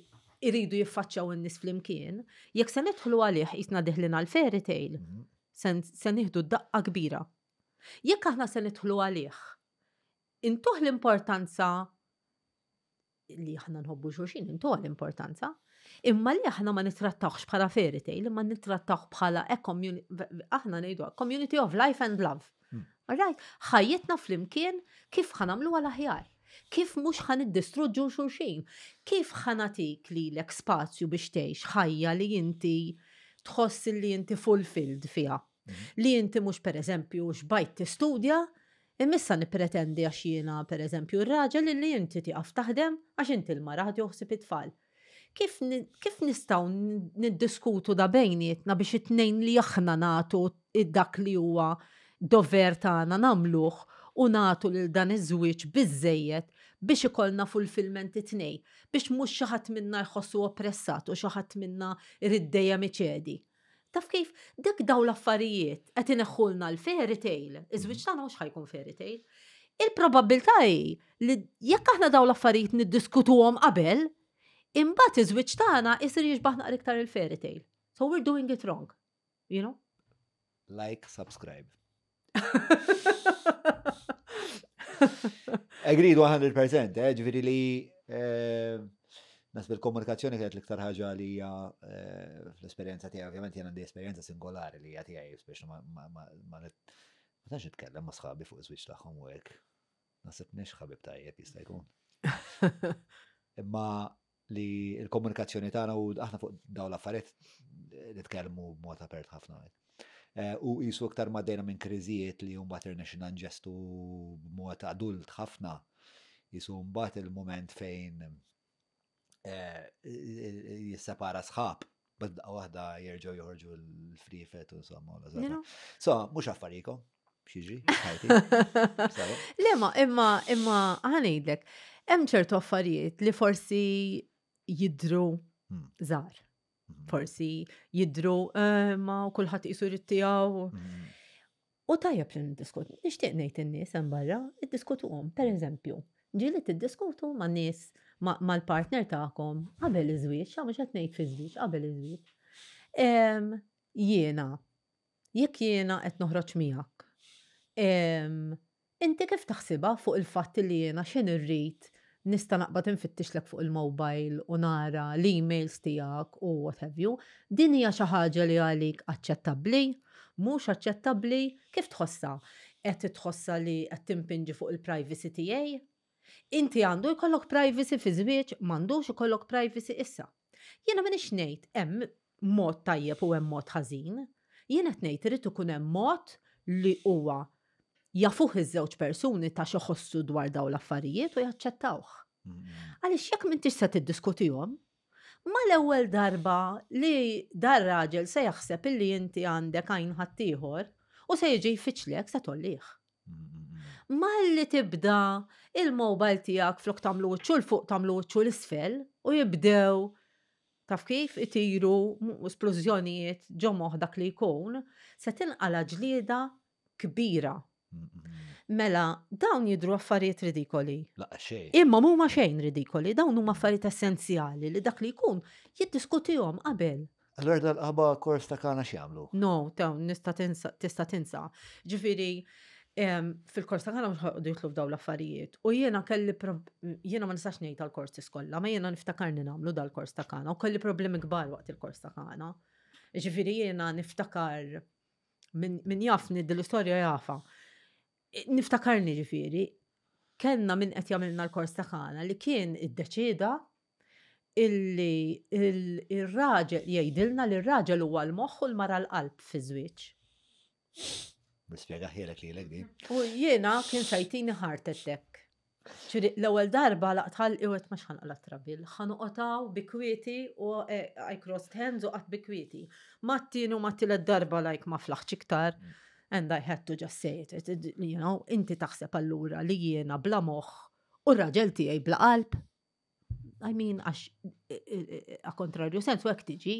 iridu jiffaċċjaw in-nies flimkien, jekk se nidħlu għalih qisna deħlin għal fairy tale, se nieħdu daqqa kbira. Jekk aħna se nidħlu għalih, intuh l-importanza li aħna nħobbu xulxin, intuh l-importanza, imma li aħna ma nittrattawhx bħala fairy tale, imma nittrattawh bħala aħna ngħidu community of life and love. Alright? Ħajjitna flimkien kif ħa nagħmluha l-aħjar. Kif mhux ħa niddistruġġu xulxin. Kif ħa nagħtik lilek spazju biex tgħix ħajja li inti tħoss li inti fulfilled fiha. Li inti mhux pereżempju xbajt tistudja, Imma issa nippretendi għax jiena pereżempju r-raġel illi inti tieqaf taħdem għax inti l-mara ħa tieħu ħsieb it-tfal. Kif, kif nistgħu niddiskutu da bejnietna biex it-tnejn li aħna nagħtu dak li huwa dover tagħna nagħmluh u nagħtu lil dan iż-żwieġ biżżejjed biex ikollna fulfillment it-tnejn, biex mhux xi ħadd minna jħossu oppressat u xi ħadd minna jrid dejjem iċedi. Taf kif? Dik daw l-affarijiet qed ineħħulna l-fairy tale, iż-żwieġ tagħna mhux ħajkun fairy tale. Il-probabbiltà hi li jekk aħna daw l-affarijiet niddiskutuhom qabel, imbagħad iż-żwieġ tagħna jsir jixbaħ naqra iktar il-fairy tale. So we're doing it wrong. You know? Like, subscribe. Agreed 100%, eh, ġifiri li eh, nasib il-komunikazzjoni kienet l-iktar ħaġa li hija eh, fl-esperjenza tiegħi, ovvjament jien għandi esperjenza singolari li hija tiegħi, speċi ma ma tantx nitkellem ma' sħabi fuq iż-żwieġ tagħhom u hekk. Nasib nix ħabib tajjeb jista' jkun. Imma li l-komunikazzjoni tagħna u aħna fuq dawn l-affarijiet nitkellmu b'mod apert ħafna. Eh, u jisu iktar ma dejna minn kriżijiet li mbagħad irnexxina nġestu b'mod adult ħafna. Jisu mbagħad il-moment fejn eh, jissepara sħab, b'daqqa waħda jerġgħu joħorġu l-frifet u insomma. So, mhux affarijikom, x'jiġri, ħajti. Le ma imma imma ħanejdlek, hemm ċertu affarijiet li forsi jidru hmm. żgħar. Hmm. Forsi jidru eh, ma kulħadd isu jrid tiegħu. Hmm. U tajjeb li niddiskutu. Nixtieq ngħid in-nies hemm barra, iddiskutuhom. Per eżempju, ġieli tiddiskutu ma' nies mal-partner tagħkom qabel iż-żwieġ, mhux qed ngħid fi żwieġ, qabel iż-żwieġ. Jiena, jekk jiena qed noħroġ miegħek, inti kif taħsibha fuq il-fatt li jiena x'in irrid nista' naqbad infittixlek fuq il-mobile u nara l-emails tiegħek u what have you, din hija xi ħaġa li għalik aċċettabbli? Mhux aċċettabbli? Kif tħossha? Qed tħossha li qed timpinġi fuq il-privacy tiegħi? Inti għandu jkollok privacy fi żwieġ, m'għandux ikollok privacy issa. Jiena m'iniex ngħid hemm mod tajjeb u hemm mod ħażin. Jien qed ngħid irid ikun hemm mod li huwa jafuh iż-żewġ persuni ta' x'iħossu dwar dawn l-affarijiet u jaċċettawh. Għaliex jekk m'intix se tiddiskutihom, mal-ewwel darba li dar raġel se jaħseb illi inti għandek għajn ħaddieħor u se jiġi jfittxlek se tollih. Malli tibda il-mobile tiegħek flok tagħmlu wiċċu 'l fuq tagħmlu wiċċu 'l isfel u jibdew taf kif itiru splużjonijiet ġo moħħ dak li jkun, se tinqala' ġlieda kbira. Mela, dawn jidru affarijiet ridikoli. Laqqa xejn. Imma mhuma xejn ridikoli, dawn huma affarijiet essenzjali li dak li jkun jiddiskutihom qabel. Allora dal-qaba kors ta' kana x'jagħmlu? No, dawn nista' tinsa, tista' tinsa. Ġifieri, fil-kors ta' kana mhux ħoqdu jitlu f'dawn l-affarijiet. U jiena kelli jiena ma nistax ngħid għall-kors kollha, ma jiena niftakarni nagħmlu dal-kors ta' kana u kelli problemi kbar waqt il-kors ta' kana. Ġifieri jiena niftakar min jafni din l-istorja jafa. Niftakarni ġifieri, kellna min qed jagħmilna l-kors ta' kana li kien iddeċieda illi il-raġel jgħidilna li r-raġel huwa l-moħħ u l-mara l-qalb fi żwieġ. Nispjega ħielek lilek din. U jiena kien sajtini heart attack. Ċiri, l-ewwel darba laqt ħalqi u għedt mhux ħanqla trabil. Ħanoqotaw bi kwieti u eh, I crossed hands u qatt bi kwieti. Mat-tieni u mat-tielet darba like ma flaħx iktar. And I had to just say it, it, you know, inti taħseb allura li jiena bla moħħ u r-raġel tiegħi bla qalb. I mean, għax a kontrarju sensu hekk tiġi,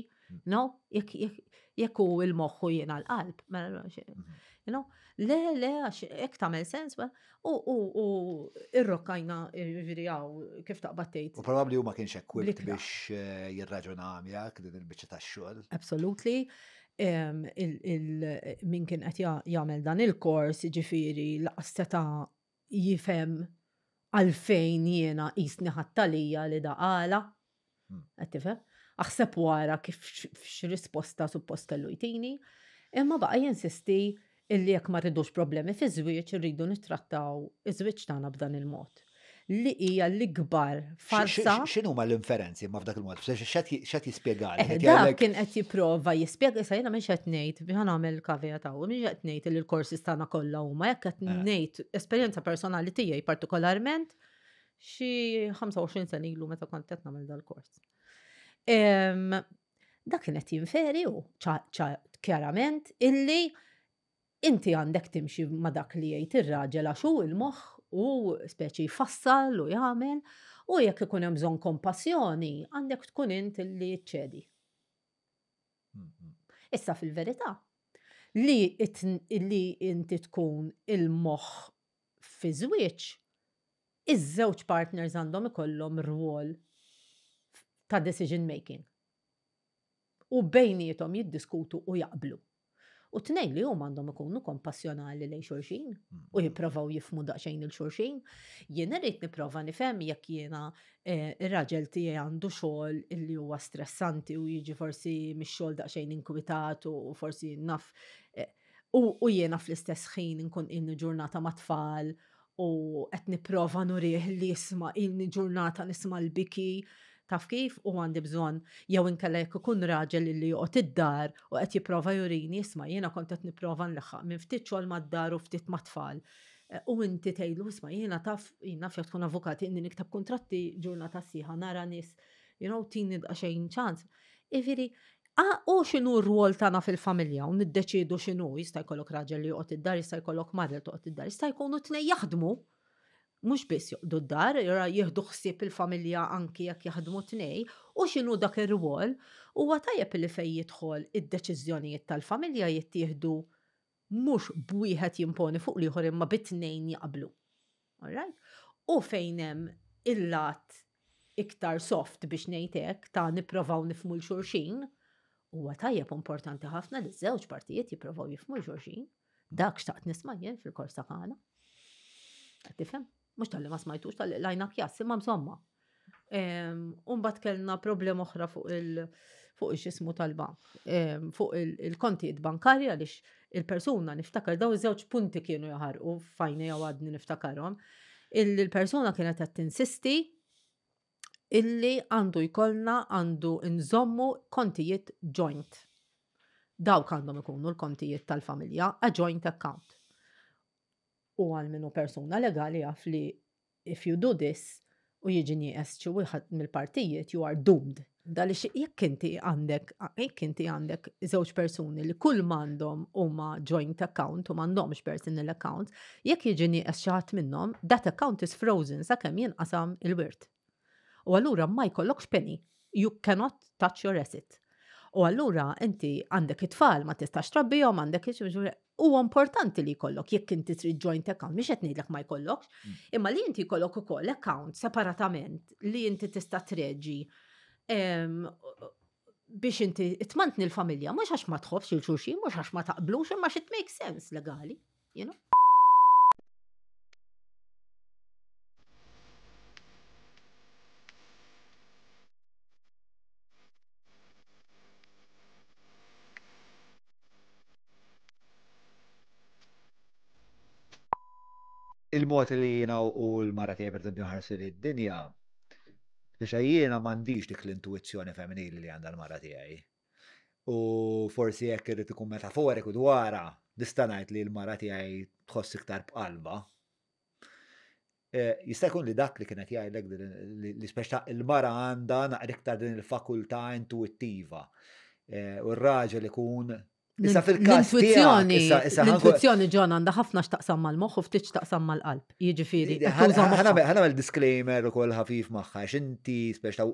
no? Jekk hu il-moħħ u jiena l-qalb, mela, you know? Le, le, għax hekk tagħmel sens, u u u irrokkajna jiġifieri hawn kif taqbad tgħid. U probabbli hu ma kienx equipped biex eh, jirraġuna miegħek din il-biċċa tax-xogħol. Absolutely. Min kien qed jagħmel dan il-kors, jiġifieri laqas seta' jifhem għalfejn jiena qisni ħadt għalija li da qala. Hmm. Qed tifhem? Aħseb wara kif x'risposta suppost kellu jtini, imma baqa' jinsisti illi jekk ma rridux problemi fi żwieġ irridu nittrattaw iż-żwieġ tagħna b'dan il-mod. Li hija l-ikbar farsa. X'inhuma l-inferenzi ma f'dak il-mod? X'qed jispjegali? Eh, dak kien qed jipprova jispjega, issa jiena mhix qed ngħid, biex nagħmel caveat hawn, mhix qed ngħid li l-courses tagħna kollha huma, jekk qed eh. ngħid esperjenza personali tiegħi partikolarment xi 25 sena ilu meta kont qed nagħmel dal-kors. Dak kien qed jinferi u ċarament illi Inti għandek timxi ma' dak li jgħid ir-raġel għax hu l-moħħ u speċi jfassal u jagħmel u jekk ikun hemm bżonn kompassjoni għandek tkun int li ċċedi. Issa fil-verità li li inti tkun il-moħħ fi żwieġ, iż-żewġ partners għandhom ikollhom rwol ta' decision making. U bejniethom jiddiskutu u jaqblu. U t-tnejn li huma għandhom ikunu kompassjonali lejn xulxin u jipprovaw jifhmu daqsxejn lil xulxin. Jien irrid nipprova nifhem jekk jiena eh, ir-raġel tiegħi għandu xogħol illi huwa stressanti u jiġi forsi mix-xogħol daqsxejn inkwitat u forsi naf eh, u jiena fl-istess ħin inkun ilni ġurnata ma' tfal u qed nipprova nurih li isma' ilni ġurnata nisma' l-biki taf kif u għandi bżonn jew inkella jekk ikun raġel li joqgħod id-dar u qed jipprova jurini isma' jiena kont qed nipprova nleħħaq minn ftit xogħol mad-dar u ftit mat-tfal. Eh, u inti tgħidlu isma' jiena taf jien naf jekk tkun avukat inni nikteb kuntratti ġurnata sieħa nara nies you know tini daqsxejn ċans. Jiġifieri, u x'inhu r-rwol tagħna fil-familja u niddeċiedu x'inhu, jista' jkollok raġel li joqgħod id-dar, jista' jkollok mara li toqgħod id-dar, jista' jkunu tnej jaħdmu, mhux biss joqgħdu d-dar, jora jieħdu ħsieb il-familja anki jekk jaħdmu tnej, u x'inhu dak ir-rwol, huwa tajjeb li fejn jidħol id-deċiżjonijiet tal-familja jittieħdu mhux b'wieħed jimponi fuq l-ieħor imma bit-tnejn jaqblu. Alright? U fejn hemm il-lat iktar soft biex ngħid hekk ta' nipprovaw nifhmu 'l xulxin, huwa tajjeb u importanti ħafna li ż-żewġ partijiet jipprovaw jifhmu 'l xulxin. Dak xtaqt nisma' jien fil-kors ta' Kana. Qed tifhem? Mhux talli ma smajtux talli lajna kjass, imma insomma. U mbagħad kellna problema oħra fuq il- fuq ix-ismu tal-bank, fuq il-kontijiet bankarji għaliex il-persuna niftakar daw iż-żewġ punti kienu jaħarqu f'għajnejja jew għadni niftakarhom. Il-persuna kienet qed tinsisti illi għandu jkollna għandu nżommu kontijiet joint. Dawk għandhom ikunu l-kontijiet tal-familja, a joint account. U għal minnu persuna legali jaf li if you do this u jiġi nieqes xi wieħed mill-partijiet you are doomed. Għaliex jekk inti għandek jekk inti għandek żewġ persuni li kull m'għandhom huma joint account u m'għandhomx personal account, jekk jiġi nieqes xi ħadd minnhom, that account is frozen sakemm jinqasam il-wirt. U allura ma jkollokx penny. You cannot touch your asset. U allura inti għandek it-tfal ma tistax trabbihom, għandek huwa importanti li jkollok jekk inti trid joint account, mhix qed ngħidlek ma jkollokx, mm. imma li inti jkollok ukoll account separatament li inti tista' treġi biex inti tmantni l-familja, mhux għax ma tħobbx il xulxin, mhux għax ma taqblux, imma it makes sense legali, you know? Il-mod li jiena u l-mara tiegħi pereżempju nħarsu lid-dinja, biex jiena m'għandix dik l-intuizzjoni femminili li għandha l-mara tiegħi. U forsi jekk irid ikun metaforiku dwarha, nista' ngħid li l-mara tiegħi tħoss iktar b'qalba. Eh, jista' jkun li dak li kienet jgħidlek li speċta il-mara għandha naqra iktar din il-fakultà intuittiva. Eh, u r-raġel ikun Issa fil-każ l-intuizzjoni, l-intuizzjoni ġon għandha ħafna x'taqsam mal-moħħ u ftit x'taqsam mal-qalb. Jiġifieri. Ħanamel disclaimer ukoll ħafif magħha għax inti speċta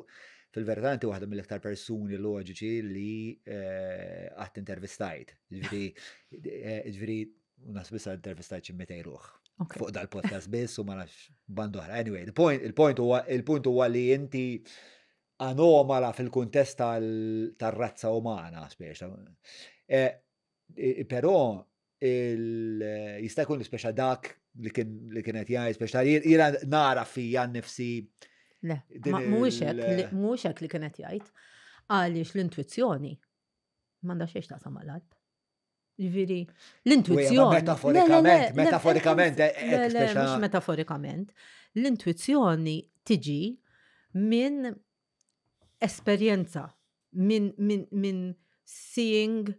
fil-verità inti waħda mill-iktar persuni loġiċi li eh, qatt intervistajt. Ġifieri U naħseb issa intervistajt xi 200 ruħ. Fuq dal-podcast biss u ma nafx band oħra. Anyway, the point, il-point huwa il-punt huwa li inti anomala fil-kuntest tal-razza umana, speċa. Eh, però jista' jkun li speċa dak li kien li kienet jgħid speċa jiena nara fija nnifsi. Le, mhuwiex hekk mhuwiex hekk li kienet jgħid. Għaliex l-intuizzjoni m'għandha xejn x'taqsam mal-qalb. Ġifieri, l-intuizzjoni. Metaforikament, metaforikament. Eh, eh, mhux metaforikament. L-intuizzjoni tiġi minn esperjenza, minn min, min seeing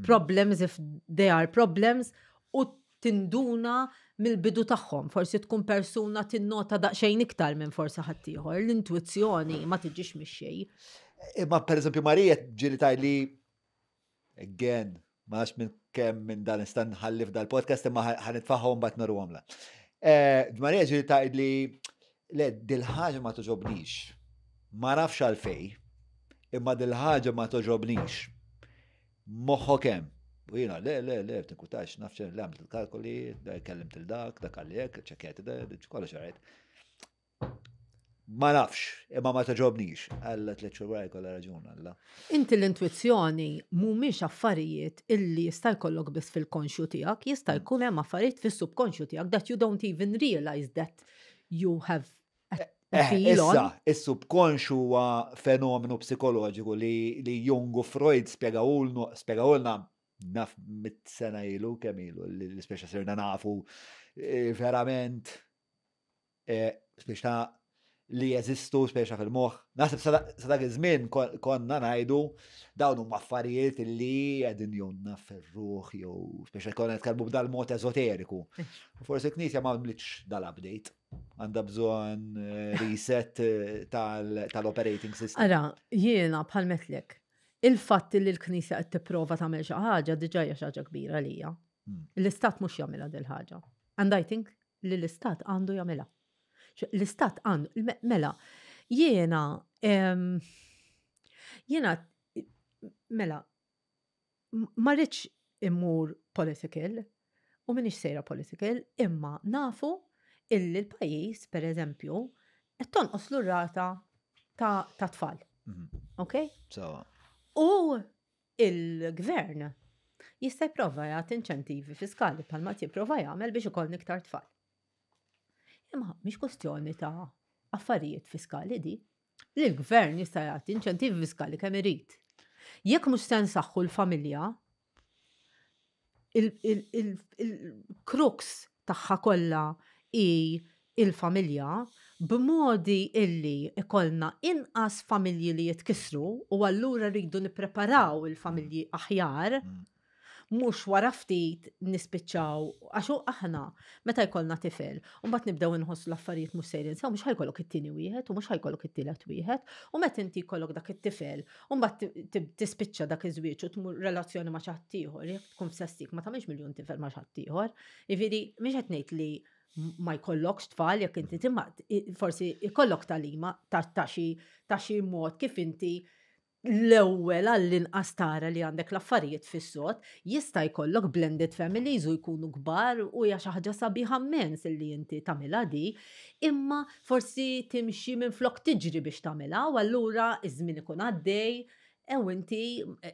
problems if they are problems u tinduna mill-bidu tagħhom. Forsi tkun persuna tinnota daqsxejn iktar minn forsi ħaddieħor. L-intuizzjoni ma tiġix mix-xejn. Imma pereżempju Marija ġieli tgħidli again, ma nafx minn kemm minn dan nista' nħalli f'dal-podcast imma ħa nitfagħhom mbagħad nurhomlha. Eh, Marija ġieli tgħidli le dil-ħaġa ma toġobnix. Ma nafx għalfej, imma dil-ħaġa ma toġobnix. Moħħok hemm. U jiena, le, le, le, tinkutax, naf le għamilt il-kalkoli, kellimt il-dak, dak għalli ċekjajt, kollox għarajt. Ma nafx, imma ma toġobnix. Alla tliet xhur wara jkollha raġun, alla. Inti l-intuizzjoni mhumiex affarijiet illi jista' jkollok biss fil-konxju tiegħek, jista' jkun hemm affarijiet fis-subkonxju tiegħek that you don't even realize that you have a eh, feel on. Issa, is-subkonxju huwa fenomenu psikoloġiku li, li Jung u Freud spjegawulna naf mit sena ilu kemm ilu li speċa sirna nafu eh, verament Eh, biex ta' li jeżistu speċa fil-moħħ. Naħseb sa dak iż-żmien konna ngħidu dawn huma affarijiet li qegħdin jonna fir-ruħ jew speċa konna nitkellmu b'dal-mod eżoteriku. Forsi l-Knisja ma għamlitx dal-update. Għandha bżonn eh, reset eh, tal-operating system. Ara, jiena bħal metlek, il-fatt li l-Knisja qed tipprova tagħmel xi ħaġa diġà hija xi ħaġa kbira lija. Hmm. L-istat mhux jagħmilha dil ħaġa. And I think li l-istat għandu jagħmilha. L-istat għandu, mela, jiena, jiena, mela, ma rridx immur political, u minix sejra political, imma nafu illi l-pajjiż, per eżempju, qed tonqos l-rata ta' tfal. Mhm. Ok? U Il-gvern jista' jipprova jagħti inċentivi fiskali bħalma qed jipprova jagħmel biex ikollna iktar tfal. Imma mhix kwestjoni ta' affarijiet fiskali di. Li l-gvern jista' jagħti inċentivi fiskali kemm irid. Jekk mhux se nsaħħu l-familja, il-crux tagħha kollha hi il-familja b'modi illi ikollna inqas familji li jitkissru u allura rridu nippreparaw il-familji aħjar mhux wara ftit nispiċċaw għax aħna meta jkollna tifel u mbagħad nibdew inħossu l-affarijiet mhux sejrin sew mhux ħajkollok it-tieni wieħed u mhux ħajkollok it-tielet wieħed u meta inti jkollok dak it-tifel U mbagħad tispiċċa dak iż-żwieġ u tmur relazzjoni ma' xi ħadd ieħor, jekk tkun f'sessik ma tagħmilx miljun tifel ma' xi ħadd ieħor. Jiġifieri mhix qed ngħid li ma jkollokx tfal jekk inti timma forsi jkollok tagħlima ta' xi mod kif inti l-ewwel għall-inqas tara li għandek l-affarijiet fis-sod, jista' jkollok blended families u jkunu kbar u hija xi ħaġa sabiħa mmens illi inti tagħmilha di, imma forsi timxi minflok tiġri biex tagħmilha u allura iż-żmien ikun għaddej ew inti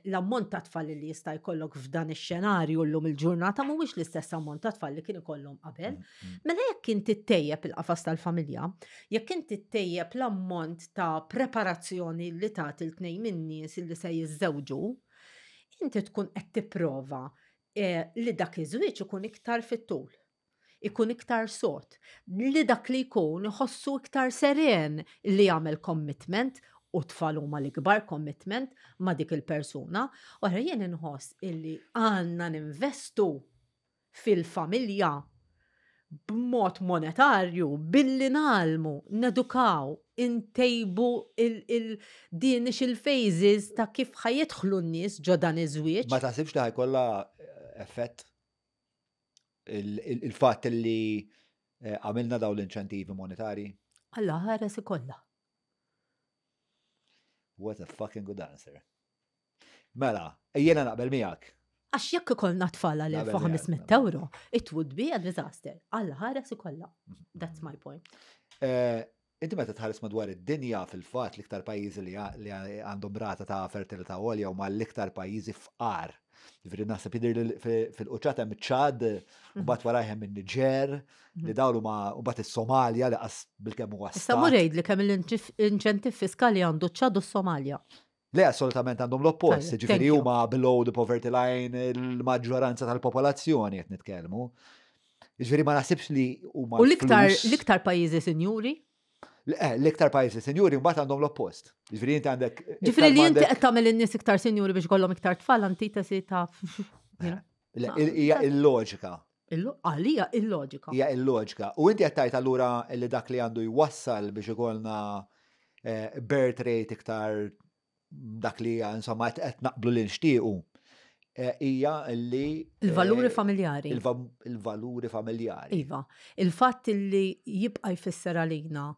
l-ammont ta' tfal li jista' jkollok f'dan ix-xenarju llum il-ġurnata mhuwiex l-istess ammont ta' tfal li kien ikollhom qabel. Mm, mm. Mela jekk inti ttejjeb il-qafas tal-familja, jekk inti ttejjeb l-ammont ta' preparazzjoni li tagħti l-tnejn min-nies li se jiżżewġu, inti tkun qed tipprova eh, li dak iż-żwieġ ikun iktar fit-tul ikun iktar sod, li dak li jkun iħossu iktar seren li jagħmel commitment u tfal huma l-ikbar commitment ma' dik il-persuna. Ora jien inħoss illi għandna ninvestu fil-familja b'mod monetarju billi nagħlmu, nedukaw, intejbu din il-phases ta' kif ħajidħlu n-nies ġo dan iż-żwieġ. Ma taħsibx li ħajkollha effett il-fatt li eh, għamilna daw l-inċentivi monetari? Alla ħares ikollha. What a fucking good answer. Mela, jiena naqbel miegħek. Għax jekk ikollna tfal għal 1500 euro, it would be a disaster. Alla ħares ikollha. That's my point. Eh, Inti meta tħares madwar id-dinja fil-fatt l-iktar pajjiżi li għandhom rata ta' fertilità għolja huma l-iktar pajjiżi fqar. Ġifieri naħseb jidher li fil-quċċata hemm iċ-Ċad, u mbagħad warajh hemm in-Niġer, li mhm. dawn huma u mbagħad is-Somalja li qas bilkemm huwa Issa mur li kemm l-inċentiv fiskali għandu ċ-Ċad u s-Somalja. Le, assolutament għandhom l-oppost, ġifieri huma below the poverty line il-maġġoranza tal-popolazzjoni qed nitkellmu. Ġifieri ma naħsibx li huma. U l-iktar l-iktar pajjiżi sinjuri? Eh, l-iktar pajjiżi sinjuri mbagħad għandhom l-oppost. Ġifieri inti għandek. Ġifieri li inti qed tagħmel in-nies iktar sinjuri biex ikollhom iktar tfal antitesi ta' Hija il-loġika. Għalija il-loġika. Hija il-loġika. U inti qed tgħid allura li dak li għandu jwassal biex ikollna eh, birth rate iktar dak li insomma qed naqblu li nixtiequ eh, hija li il-valuri eh, familjari. Il-valuri familjari. Iva, il-fatt li jibqa' jfisser għalina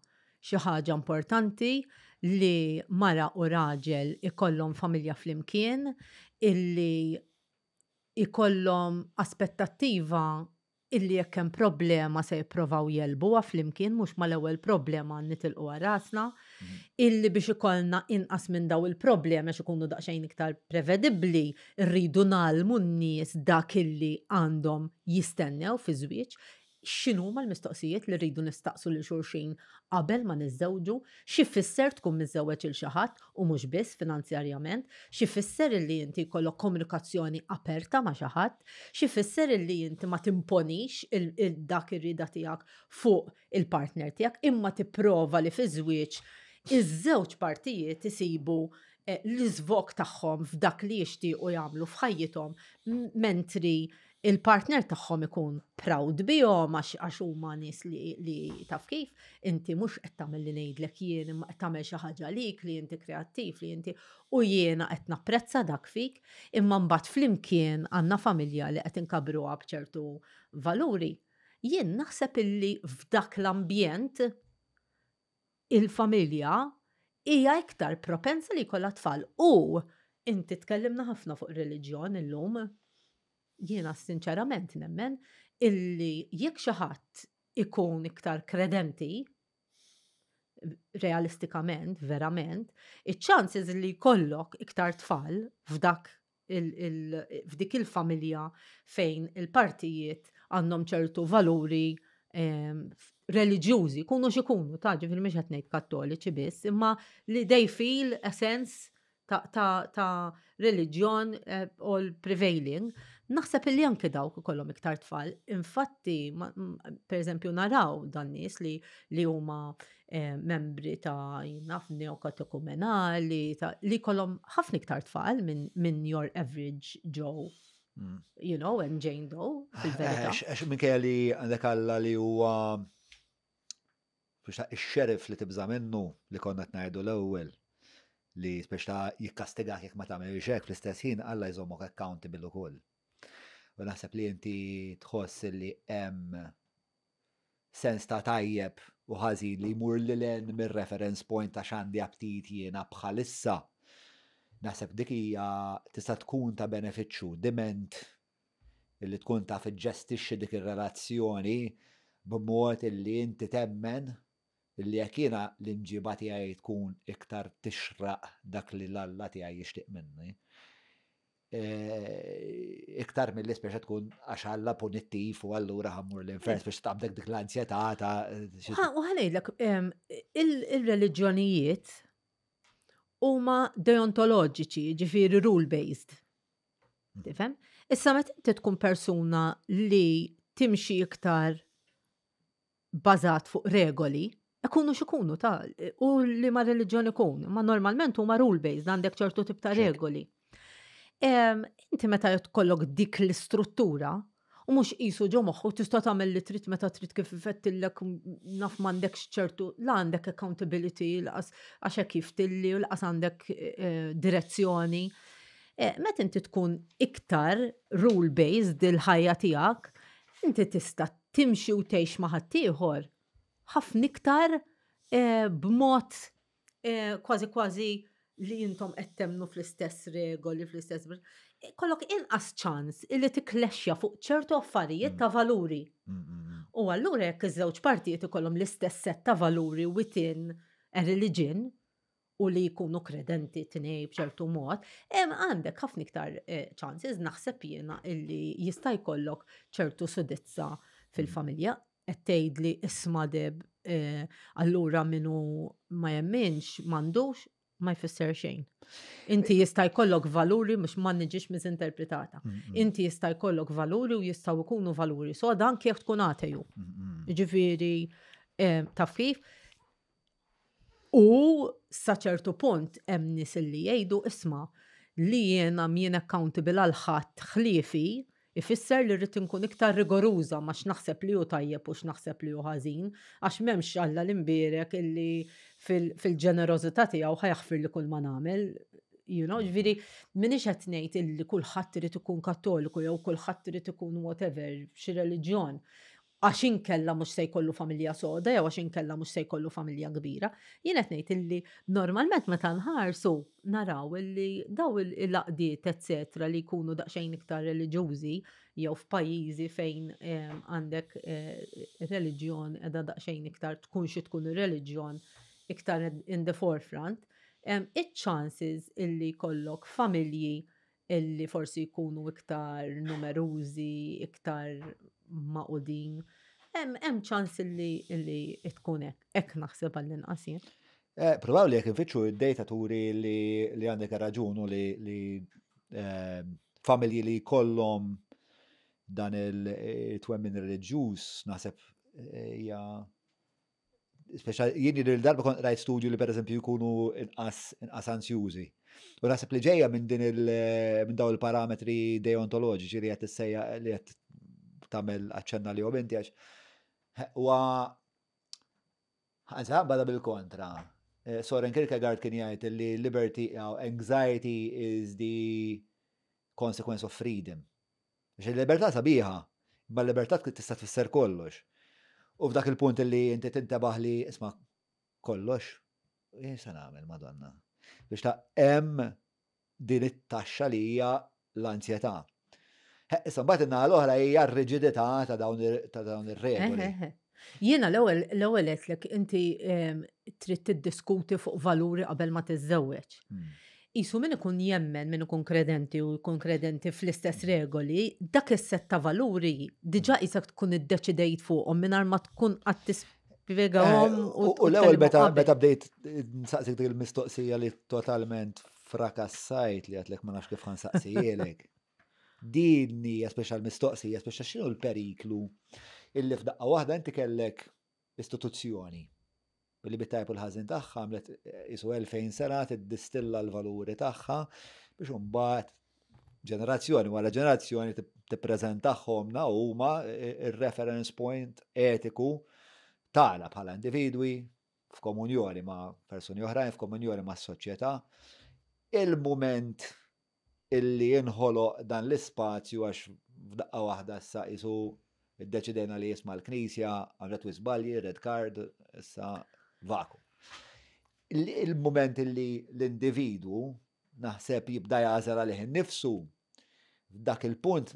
xi ħaġa importanti li mara u raġel ikollhom familja flimkien, illi ikollhom aspettattiva illi jekk hemm problema se jipprovaw jegħlbuha flimkien mhux mal-ewwel problema nitilqu għal rasna, mhm. illi biex ikollna inqas minn daw il-problemi għax ikunu daqsxejn iktar prevedibbli, rridu nagħlmu n-nies dak illi għandhom jistennew fi żwieġ, x'inhuma l-mistoqsijiet li rridu nistaqsu lil xulxin qabel ma niżżewġu, x'ifisser tkun miżżewweġ 'il xi ħadd u mhux biss finanzjarjament, x'ifisser illi inti jkollok komunikazzjoni aperta ma' xi ħadd, x'ifisser illi inti ma timponix dak ir-rieda tiegħek fuq il-partner tiegħek imma tipprova li fiż-żwieġ iż-żewġ partijiet isibu eh, l-iżvog tagħhom f'dak li jixtiequ jagħmlu f'ħajjithom mentri il-partner tagħhom ikun proud bihom għax huma nies li, li taf kif, inti mhux qed tagħmel li ngħidlek jien imma qed tagħmel xi ħaġa lik li inti kreattiv li inti u jiena qed napprezza dak fik, imma mbagħad flimkien għandna familja li qed inkabruha b'ċertu valuri. Jien naħseb illi f'dak l-ambjent il-familja hija iktar propensa li jkollha tfal u inti tkellimna ħafna fuq reliġjon illum. Jiena sinċerament nemmen illi jekk xi ħadd ikun iktar kredenti, realistikament, verament, iċ-chances li jkollok iktar tfal f'dak f'dik il-familja fejn il-partijiet għandhom ċertu valuri ehm, reliġjużi, kunu xikunu, ta' ġifiri mhux qed ngħid kattoliċi biss, imma li they feel a sense ta', ta, ta reliġjon eh, all prevailing, naħseb li anke dawk ikollhom iktar tfal. Infatti, per eżempju, naraw dan nies li li huma eh, membri ta' naf neokatekumenali, li kollhom ħafna iktar tfal minn min your average Joe. Mm. You know, and Jane Doe, fil-verità. Eh, għax minkejja li għandek Alla li huwa biex ta' ix-xerif li tibża' minnu li konna tnajdu l-ewwel li biex ta' jikkastigak jekk ma tagħmilx hekk fl-istess ħin Alla jżommok accountable ukoll. U naħseb li inti tħoss li hemm sens ta' tajjeb u ħażin li jmur lil hinn mir-reference point ta' x'għandi aptit jiena bħalissa. Naħseb dik hija tista' tkun ta' benefiċċju diment illi tkun taf iġġestixxi dik ir-relazzjoni b'mod illi inti temmen illi jekk jiena l-imġiba tiegħi tkun iktar tixraq dak li l-Alla tiegħi jixtieq minni, Eh, iktar mill-li speċa tkun għax Alla punittiv u allura ħammur l-infern biex taqbdek dik l-ansjetà ta' U ħanejdlek, il-reliġjonijiet huma deontoloġiċi, ġifieri rule-based. Mm. Tifhem? Issa meta inti tkun persuna li timxi iktar bażat fuq regoli, ikunu x'ikunu ta' u li ma reliġjon ikun, ma normalment huma rule based, għandek ċertu tip ta' regoli. Inti meta jkollok dik l-istruttura, u mhux qisu ġo moħħu tista' tagħmel li trid meta trid kif ifettillek naf m'għandekx ċertu la għandek accountability laqas għax hekk jiftilli u laqas għandek eh, direzzjoni. Eh, meta inti tkun iktar rule based il-ħajja tiegħek, inti tista' timxi u tgħix ma' ħaddieħor ħafna iktar eh, b'mod eh, kważi kważi li intom qed temmnu fl-istess regoli, fl-istess kollok inqas ċans illi tikklexxja fuq ċertu affarijiet mm. ta' valuri. Mm, mm, u allura jekk iż-żewġ partijiet ikollhom l-istess set ta' valuri within a religion, u li jkunu kredenti tnej b'ċertu mod, għandek ħafna iktar eh, chances naħseb jiena illi jista' jkollok ċertu sudizza fil-familja qed tgħidli isma' deb eh, allura minu ma jemminx m'għandux. ma jfisser xejn. Inti jista' jkollok valuri mhux ma niġix misinterpretata. Inti jista' jkollok valuri u jistgħu jkunu valuri soda anke jekk tkun ateju. Ġifieri taf kif? U sa ċertu punt hemm nies li jgħidu, isma', li jiena m'jien accountable għal ħadd ħliefi ifisser li rrid inkun iktar rigoruża ma' x'naħseb li hu tajjeb u x'naħseb li hu ħażin, għax m'hemmx Alla l-imbierek illi fil-ġenerożità tiegħu ħa jaħfirli kull ma nagħmel. You know, ġifieri m'iniex qed ngħid illi kulħadd irid ikun Kattoliku jew kulħadd irid ikun whatever xi reliġjon għax inkella mhux se jkollu familja soda jew għax inkella mhux se jkollu familja kbira. Jien qed ngħid illi normalment meta nħarsu naraw illi daw il-għaqdiet eċetera li jkunu daqsxejn iktar reliġjużi jew f'pajjiżi fejn għandek reliġjon qiegħda daqsxejn iktar tkun xi tkun ir-reliġjon iktar in the forefront, iċ-chances illi jkollok familji illi forsi jkunu iktar numerużi, iktar magħqudin. Hemm ċans illi illi tkun hekk, hekk naħseb għall-inqas jien. Eh, probabbli jekk infittxu id-data turi li li għandek raġun u li li eh, familji li jkollhom dan il-twemmin reliġjuż naħseb eh, hija Speċa jien li l-darba kont rajt studju li pereżempju jkunu inqas inqas ansjużi. U naħseb li ġejja minn din il minn dawn il-parametri deontoloġiċi li qed tissejja li qed tagħmel aċċenna li inti għax huwa Anzi, bada bil-kontra. Eh, Soren Kierkegaard kien jgħid li liberty, anxiety is the consequence of freedom. Biex il-libertà sabiħa, imma l-libertà tista' tfisser kollox. U f'dak il-punt li inti tintebaħ li isma' kollox, jien se nagħmel Madonna. Biex ta' hemm din it-taxxa li hija l-anzjetà. Issa mbagħad in-naħa l-oħra hija r-riġidità ta' dawn ir-regoli. Jiena l-ewwel l-ewwel għedtlek inti ehm, trid tiddiskuti fuq valuri qabel ma tiżżewweġ. Isu min ikun jemmen, min ikun kredenti u jkun kredenti fl-istess regoli, dak is-set ta' valuri diġà qisek tkun iddeċidejt fuqhom mingħajr ma tkun qatt tispjegahom. Eh, u l-ewwel meta meta bdejt nsaqsik dik il-mistoqsija li totalment frakassajt li għatlek ma nafx kif ħansaqsijielek. Din hija speċjal mistoqsija, speċjal x'inhu l-periklu illi f'daqqa waħda inti kellek istituzzjoni li bit-tajb u l-ħażin tagħha għamlet isu 2000 sena tiddistilla l-valuri tagħha biex imbagħad ġenerazzjoni wara ġenerazzjoni tippreżentahomna huma ir-reference point etiku tagħna bħala individwi f'komunjoni ma' persuni oħrajn, f'komunjoni ma' soċjetà. Il-mument illi jinħoloq dan l-ispazju għax f'daqqa waħda issa qisu iddeċidejna li jisma' l-Knisja għamlet wisq żbalji, red card, issa vakum. Il-mument illi l-individwu naħseb jibda jagħżel għalih innifsu, f'dak il-punt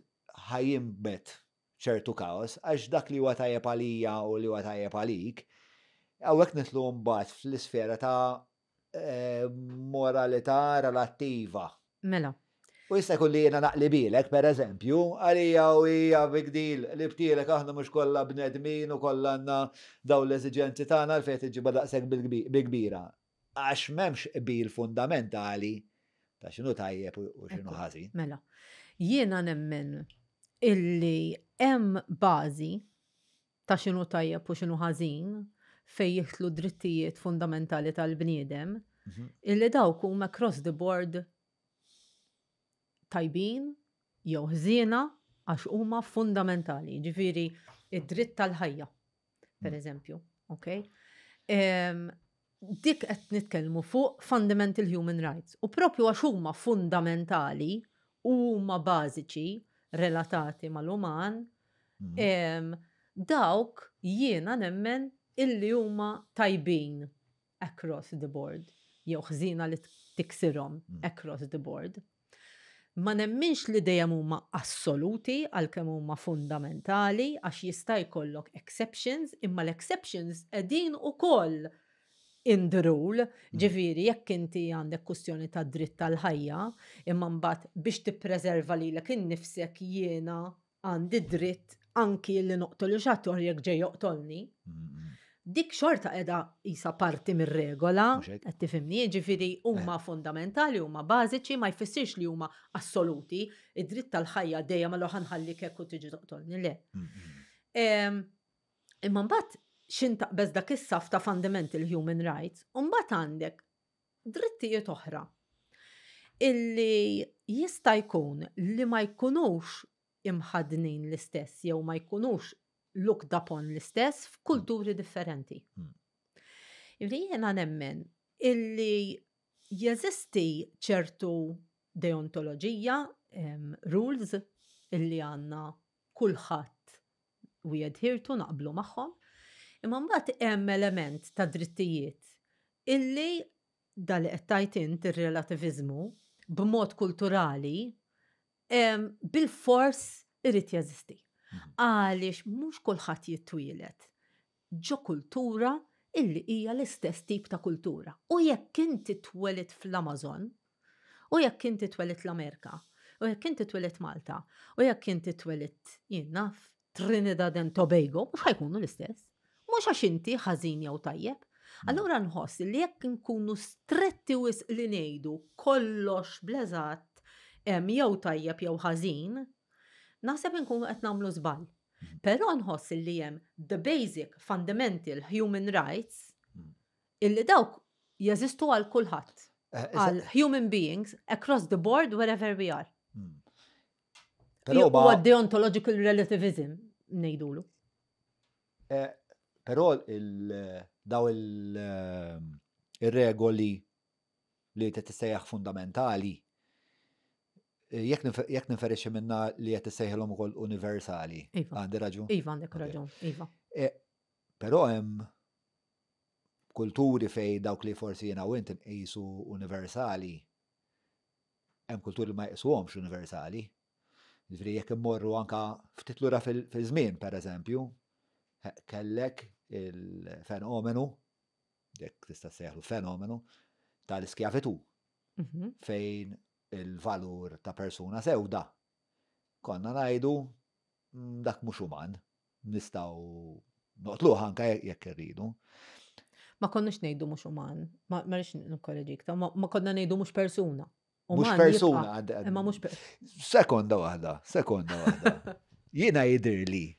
ħa jinbet ċertu kaos, għax dak li huwa tajjeb għalija u li huwa tajjeb għalik, hawnhekk nidħlu mbagħad fl-isfera ta' Eh, moralità relattiva. Mela. U jista' jkun li jiena naqlibilek, per eżempju, għalija u hija big deal li btielek aħna mhux kollha bnedmin u kollha għandna dawn l-eżiġenzi tagħna għalfejn qed iġġibha daqshekk bil-kbira. Għax m'hemmx qbil fundamentali ta' x'inhu tajjeb u x'inhu ħażin. Mela. Jiena nemmen illi hemm bażi ta' x'inhu tajjeb u x'inhu ħażin fejn jidħlu drittijiet fundamentali tal-bniedem, mhm. illi dawk huma across the board tajbin jew ħżiena għax huma fundamentali. Ġifieri id-dritt tal-ħajja, per mhm. eżempju, ok? Dik qed nitkellmu fuq fundamental human rights. U propju għax huma fundamentali u huma bażiċi relatati mal-uman, mhm. dawk jiena nemmen illi huma tajbin across the board, jew ħżina li tiksirhom mm. across the board. Ma nemminx li dejjem huma assoluti għalkemm huma fundamentali għax jista' jkollok exceptions, imma l-exceptions qegħdin ukoll in the rule, mm. ġifieri jekk inti għandek kwistjoni ta' dritt tal-ħajja, imma mbagħad biex tippreserva lilek innifsek jiena għandi dritt anki li noqtol xi ħadd jekk ġej joqtolni. Dik xorta qiegħda qisha parti mir-regola, qed tifhimni, jiġifieri huma eh. fundamentali, huma bażiċi, ma jfissirx li huma assoluti, id-dritt tal-ħajja dejjem allura ħanħallik hekk u tiġi toqtolni, le. Imma mbagħad xin taqbeż dak is-saf ta' fundamental human rights, u mbagħad għandek drittijiet oħra illi jista' jkun li ma jkunux imħaddnin l-istess jew ma jkunux looked upon l-istess f'kulturi differenti. Illi jiena nemmen illi jeżisti ċertu deontoloġija, rules illi għandna kulħadd we adhere to naqblu magħhom. Imma mbagħad hemm element ta' drittijiet illi dal li qed tgħid int ir-relativiżmu b'mod kulturali bil-fors irid jeżisti. Mhm. Għaliex mhux kulħadd jitwieled ġo kultura illi hija l-istess tip ta' kultura. U jekk inti twelidt fl-Amazon, u jekk inti twelidt l-Amerika, u jekk inti twelidt Malta, u jekk inti twelidt jien naf Trinidad and Tobago, mhux ħa jkunu l-istess. Mhux għax inti ħażin jew tajjeb. Allura nħoss li jekk nkunu stretti wisq li ngħidu kollox bl-eżatt jew tajjeb jew ħażin, naħseb inkunu qed nagħmlu żball. Però nħoss li hemm the basic fundamental human rights illi dawk jeżistu għal kulħadd. Eh, għal human beings across the board wherever we are. Hmm. Però huwa deontological relativism ngħidulu. Eh, però daw eh, il-regoli li qed tissejjaħ fundamentali eh, jekk niferixxi minna li qed tissejħilhom ukoll universali. Iva. Għandi raġun? Iva, għandek raġun, iva. Però hemm kulturi fej dawk li forsi jiena u int nqisu universali, hemm kulturi li ma jqisuhomx universali. Ġifieri jekk immorru anka ftit lura fil-żmien, pereżempju, kellek il-fenomenu, jekk tista' sejħlu fenomenu, tal-iskjavitu, mhm. fejn il-valur ta' persuna sewda. Konna ngħidu mm, dak mhux uman, nistgħu noqtluh anke jekk irridu. Ma konniex ngħidu mhux uman, ma rridx nikkoreġik, ma konna ngħidu mhux persuna. Mhux persuna, imma mhux Sekonda waħda, sekonda waħda. Jiena jidhirli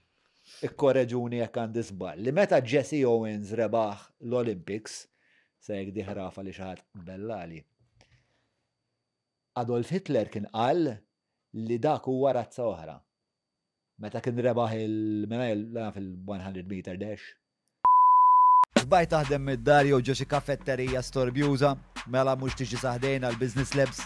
ikkoreġuni jekk għandi żball li meta Jesse Owens rebaħ l-Olympics, se jekk diħrafa li xi ħadd bellali. Adolf Hitler kien qal li dak huwa razza oħra. Meta kien rebaħ il-100 meter dash. Xbajt taħdem mid-dar jew ġo xi kafetterija storbjuża? Mela mhux tiġi sa ħdejna l-Business Labs?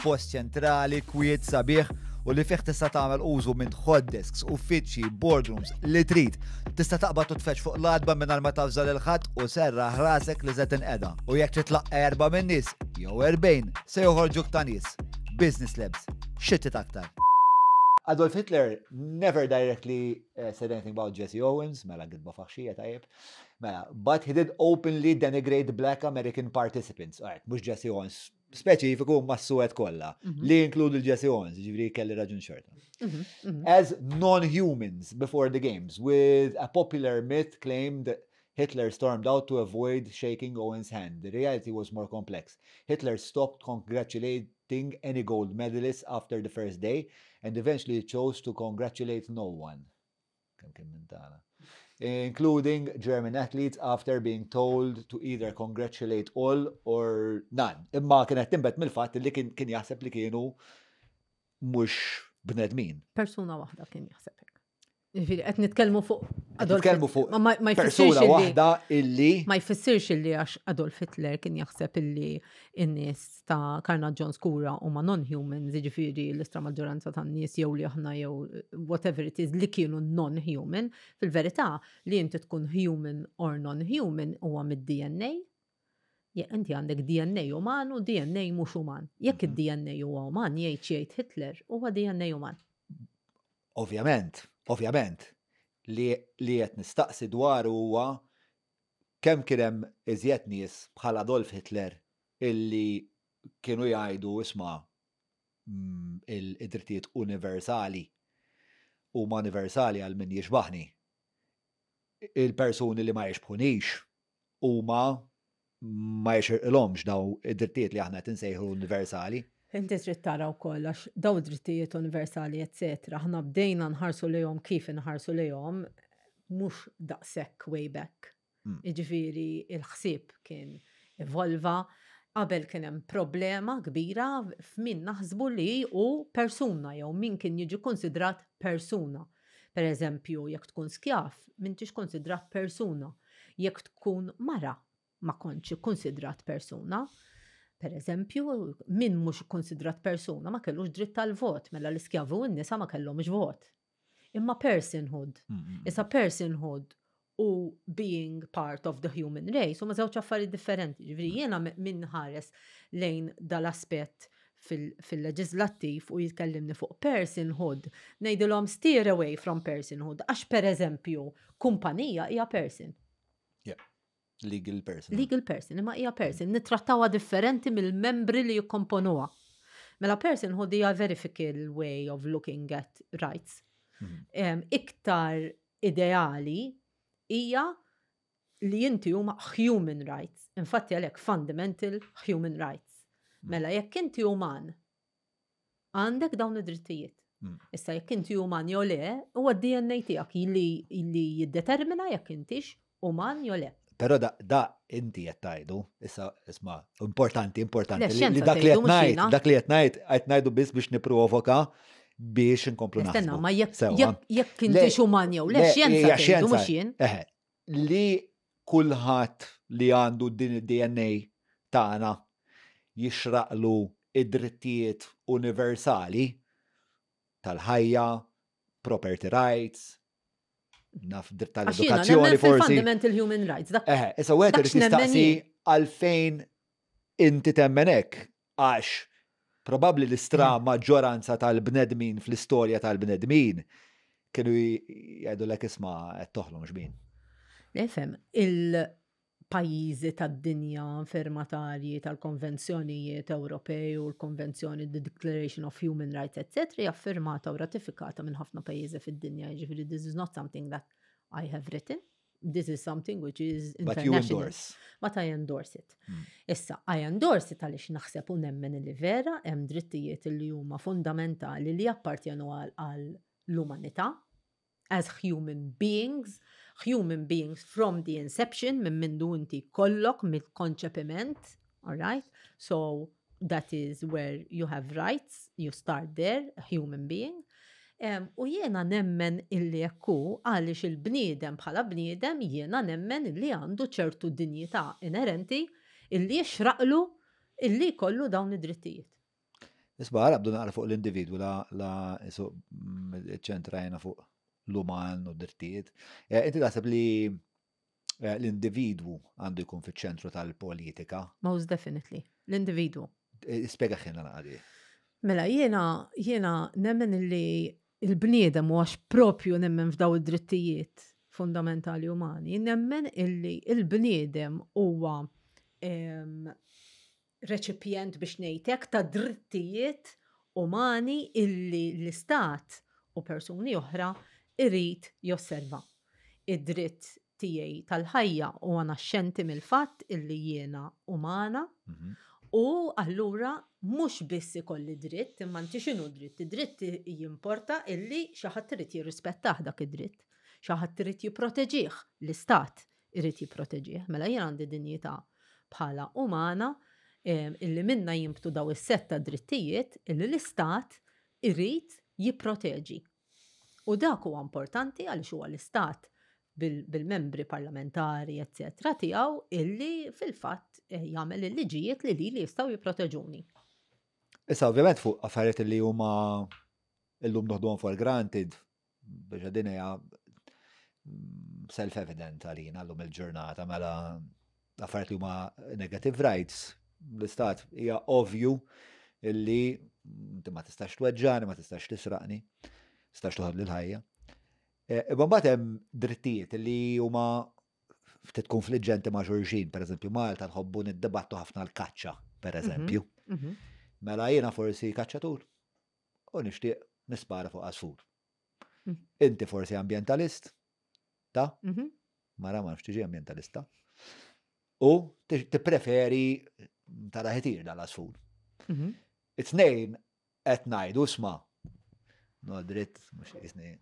Post ċentrali, kwiet, sabiħ u li fih tista' tagħmel użu minn hot desks, uffiċċji, boardrooms, li trid. Tista' taqbad u tfeġġ fuq l-għatba mingħajr ma tavża lil ħadd u serraħ rasek li se tinqeda. U jekk trid tlaqqa' erba' min-nies, jew 40, se joħorġuk ta' nies. Business Labs. Xi trid aktar? Adolf Hitler never directly eh, said anything about Jesse Owens, mela gidba faħxija tajjeb. Mela, but he did openly denigrate black American participants. Alright, mhux Jesse Owens speċifiku ma s-suwed kollha mhm. li jinkludu l-Jesse Owens, ġifieri kelli raġun xorta. Mhm, mhm. As non-humans before the games, with a popular myth claimed Hitler stormed out to avoid shaking Owens' hand. The reality was more complex. Hitler stopped congratulating any gold medalists after the first day and eventually chose to congratulate no one. Kemm kien minn tagħna. Including German athletes after being told to either congratulate all or none. Imma kienet tinbet mill-fatt li kien jaħseb li kienu mhux bnedmin. Persuna waħda kien jaħseb hekk. Ġifieri qed nitkellmu fuq Adolf Nitkellmu fuq ma persuna waħda illi ma jfissirx illi għax Adolf Hitler kien jaħseb illi n-nies ta' Karnaġġon skura huma non-humans, jiġifieri l-istra maġġoranza tan-nies jew li aħna jew whatever it is li kienu non-human. Fil-verità li inti tkun human or non-human huwa mid-DNA. Jekk inti għandek DNA uman u DNA mhux uman. Jekk mhm. id-DNA huwa uman, jgħid jgħid Hitler, huwa DNA uman. Ovvjament, ovvjament, li li qed nistaqsi dwaru huwa kemm kien hemm iżjed nies bħal Adolf Hitler illi kienu jgħidu isma' mm, id-drittijiet universali huma universali għal min jixbaħni. il-persuni li ma jixbħunix huma ma jixirqilhomx daw id-drittijiet li aħna qed insejħu universali. Inti trid tara wkoll għax daw id-drittijiet universali eċetera, aħna bdejna nħarsu lejhom kif inħarsu lejhom mhux daqshekk way back. Jiġifieri il-ħsieb kien evolva, qabel kien hemm problema kbira f'min naħsbu li hu persuna jew min kien jiġi konsidrat persuna. Per eżempju, jekk tkun skjav, m'intix konsidrat persuna. Jekk tkun mara, ma kontx ikkonsidrat persuna. Per eżempju, min mhux ikkonsidrat persuna ma kellux dritt tal-vot, mela l-iskjavi u n-nisa ma kellhomx vot. Imma personhood. Issa personhood u being part of the human race huma żewġ affarijiet differenti. Ġifieri jiena min ħares lejn dal-aspett fil-leġislattiv u jitkellimni fuq personhood, ngħidilhom steer away from personhood, għax per eżempju, kumpanija hija person. Yeah. Legal person. Legal person, imma hija person. Nittrattawha differenti mill-membri li jikkomponuha. Mela personhood hija very fickle way of looking at rights. Iktar ideali hija li inti huma human rights. Infatti għalhekk fundamental human rights. Mela jekk inti uman, għandek dawn id-drittijiet. Issa jekk inti uman jew le, huwa d-DNA tiegħek li jiddetermina jekk intix uman jew le. Però da inti qed tgħidu, issa isma' importanti, importanti Le, li xjenza dak li qed tgħidu mhux ngħid, jiena. dak li qed ngħid, qed ngħidu biss biex nipprovoka biex inkomplu Nistenna, naħsbu. ma Sewwa. jekk Le, intix uman jew le, le, xjenza hija tgħidu xjenza. mhux jien. Eħe, li kulħadd li għandu din id-DNA tagħna jixraqlu id-drittijiet universali tal-ħajja, property rights, naf dritt Għax jiena tal-edukazzjoni nemmen forsi. fil-fundamental human rights. Dak Eħe, issa wieħed dak irid x'nemmen jistaqsi jien. għalfejn inti temmen hekk, għax probabbli l-istra maġġoranza tal-bnedmin fl-istorja tal-bnedmin kienu jgħidulek isma' qed toħlom xbin. Nifhem, il-pajjiżi tad-dinja firmatarji tal-konvenzjonijiet Ewropej u l-konvenzjoni The Declaration of Human Rights, etc., hija firmata u ratifikata minn ħafna pajjiżi fid-dinja, jiġifieri this is not something that I have written. This is something which is But you international. endorse. But I endorse it. Issa, I endorse it għaliex naħseb u nemmen li vera hemm drittijiet li huma fundamentali li jappartjenu għal l-umanità as human beings, human beings from the inception, minn mindu inti kollok mill-konċepiment, all right? So that is where you have rights, you start there, a human being. U jiena nemmen illi ekku għaliex il-bniedem bħala bniedem jiena nemmen illi għandu ċertu dinjità inerenti illi jixraqlu illi jkollu dawn id-drittijiet. Isma' għara bdu naqra fuq l-individwu la isu, ċentrajna fuq l-uman u d-drittijiet. Inti taħseb li l-individwu għandu jkun fiċ-ċentru tal-politika? Most definitely, l-individwu. Spjega ħina naqra. Mela, jiena nemmen illi il-bniedem u għax propju nemmen f'daw id-drittijiet fundamentali umani, nemmen illi il-bniedem huwa reċipjent biex ngħidlek ta' drittijiet umani illi l-istat u persuni oħra irid josserva. Id-dritt tiegħi tal-ħajja huwa naxxenti mill-fatt illi jiena umana u allura mhux biss ikolli dritt, imma inti x'inhu dritt? Id-dritt jimporta illi xi ħadd irid jirrispettah dak id-dritt, xi ħadd irid jipproteġih, l-istat irid jipproteġih. Mela jien għandi dinjità bħala umana illi minna jimbtu daw is-sett ta' drittijiet illi l-istat irid jipproteġi. U dak huwa importanti għaliex huwa l-istat bil-membri parlamentari, eccetera, tiegħu illi fil-fatt jagħmel il-liġijiet li lili jistgħu jipproteġuni. Issa ovvjament fuq affarijiet li huma illum noħduhom for granted, biex din hija self-evident għalina llum il-ġurnata, mela affarijiet li huma negative rights, l-istat hija ovvju illi inti ma tistax tweġġani, ma tistax tisraqni, tistax toħod l-ħajja. Imma mbagħad hemm drittijiet li huma ftit konfliġġenti ma' xulxin, per eżempju Malta nħobbu niddibattu ħafna l-kaċċa, per eżempju. Mela jiena forsi kaċċatur u nixtieq nispara fuq għasfur. Inti forsi ambientalist, ta? Mara ma nafx tiġi ambjentalista. U tippreferi tara ħitir dal-għasfur. It-tnejn qed ngħidu isma' no dritt mhux isni.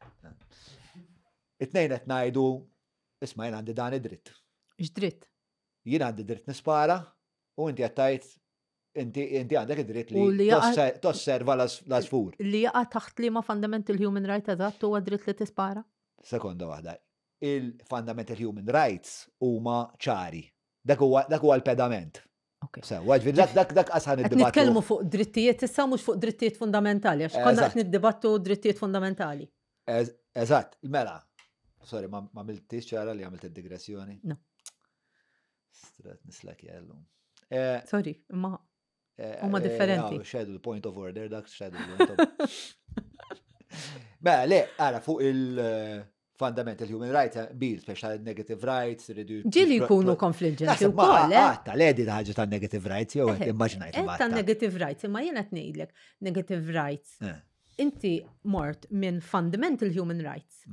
It-tnejn qed ngħidu isma' jien għandi dan id-dritt. X'dritt? Jien għandi dritt nispara u inti qed tgħid inti inti għandek id-dritt U li li jaqa' tosserva l-għasfur. Li jaqa' taħt liema fundamental human right eżatt huwa dritt li tispara? Sekonda waħda. Il-fundamental human rights huma ċari. Dak huwa dak huwa l-pedament. Ok. Sewwa, ġifieri dak dak dak qas ħa Qed niddibattu. nitkellmu fuq drittijiet issa mhux fuq drittijiet fundamentali, għax konna qed niddibattu drittijiet fundamentali. Eżatt, mela. Sorry, ma għamiltix ċara li għamilt id-digressjoni? No. Stret nislek jellum. Sorry, imma huma differenti. Xedu point of order, dak xedu point of Mela, le, ara, fuq il-fundamental human rights, bil, speċa negative rights, ridu. Ġieli jkunu konfliġġenti wkoll, eh? Għatta, le, di ħaġa ta' negative rights, jew qed immaġinajt. Eh, ta' negative rights, imma jien qed ngħidlek negative rights. Inti mort minn fundamental human rights.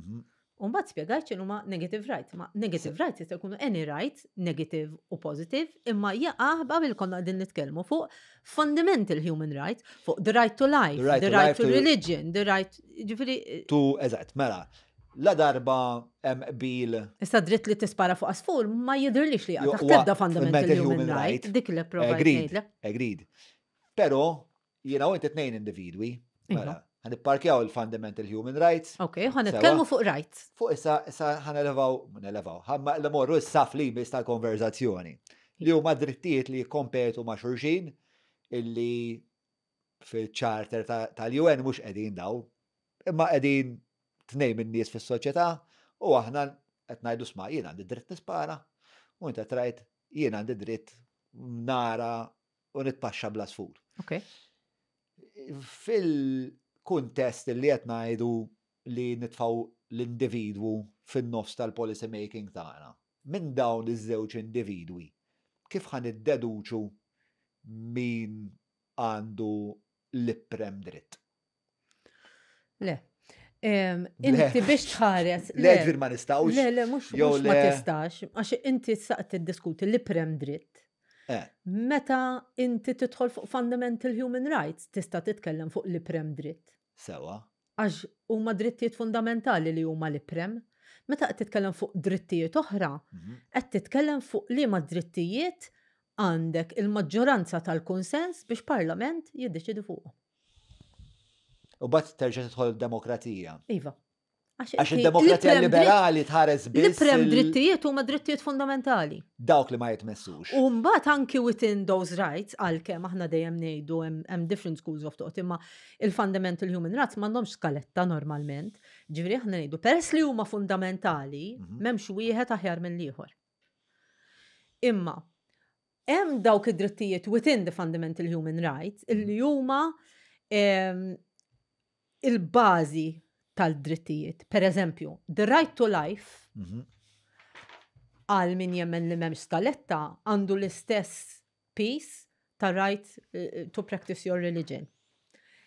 U mbagħad spjegajt x'inhuma negative rights. Ma negative rights jista' jkunu any right, negative u positive, imma jaqa' qabel konna qegħdin nitkellmu fuq fundamental human rights, fuq the right to life, The right the to right life, to to- religion, the right, ġifieri, Tu, eżatt, mela, la darba hemm qbil issa dritt li tispara fuq għasfur ma jidhirlix li jaqa' Jo, taħt huwa l-ebda fundamental human right, dik li provajt Agreed. ngħidlek. Agreed. Pero, jiena u inti tnejn individwi, mela, Iva. ħa nipparkjaw il-fundamental human rights, Ok, ħa nitkellmu fuq rights. fuq issa issa ħa nelevaw, nelevaw, ħa morru issa fl-imis tal-konverzazzjoni. Li huma drittijiet li jikkompetu ma' xulxin illi fil-charter tal-UN mhux qegħdin daw, imma qegħdin tnejn minn nies fis-soċjetà u aħna qed ngħidu sma' jien għandi dritt nispara u inti qed tgħid jien għandi dritt nara u nitpaxxa bl-għasfur. Ok. Fil-kuntest li qed ngħidu li nitfgħu l-individwu fin-nofs tal-policy making tagħna, minn dawn iż-żewġ individwi, kif ħa niddeduċu min għandu l-iprem dritt? Le. Le. Inti biex tħares. Le, ġifieri ma nistgħux. Le, le, mhux jew mhux ma le. tistax, għax inti saqt tiddiskuti l-iprem dritt. Meta inti tidħol fuq fundamental human rights, tista' titkellem fuq l-iprem dritt. Sewa. Għax huma drittijiet fundamentali li huma l-iprem. Meta qed titkellem fuq drittijiet oħra, qed titkellem fuq liema drittijiet għandek il-maġġoranza tal-kunsens biex parlament jiddeċidi fuq. U bat terġa' tidħol demokrazija. Iva. Għax inti id-demokrazija l-iprem dritt- liberali tħares biss L-iprem drittijiet huma drittijiet fundamentali. dawk li ma jitmessux. U mbagħad anki within those rights, għalkemm aħna dejjem ngħidu hemm different schools of thought, imma il-fundamental human rights m'għandhomx skaletta normalment. Ġifieri aħna ngħidu peress li huma fundamentali, m'hemmx wieħed aħjar mill-ieħor. Imma hemm dawk id-drittijiet within the fundamental human rights illi huma il-bażi tal-drittijiet. Per eżempju, the right to life għal min jemmen li m'hemmx skaletta għandu l-istess piż ta' right to practice your religion.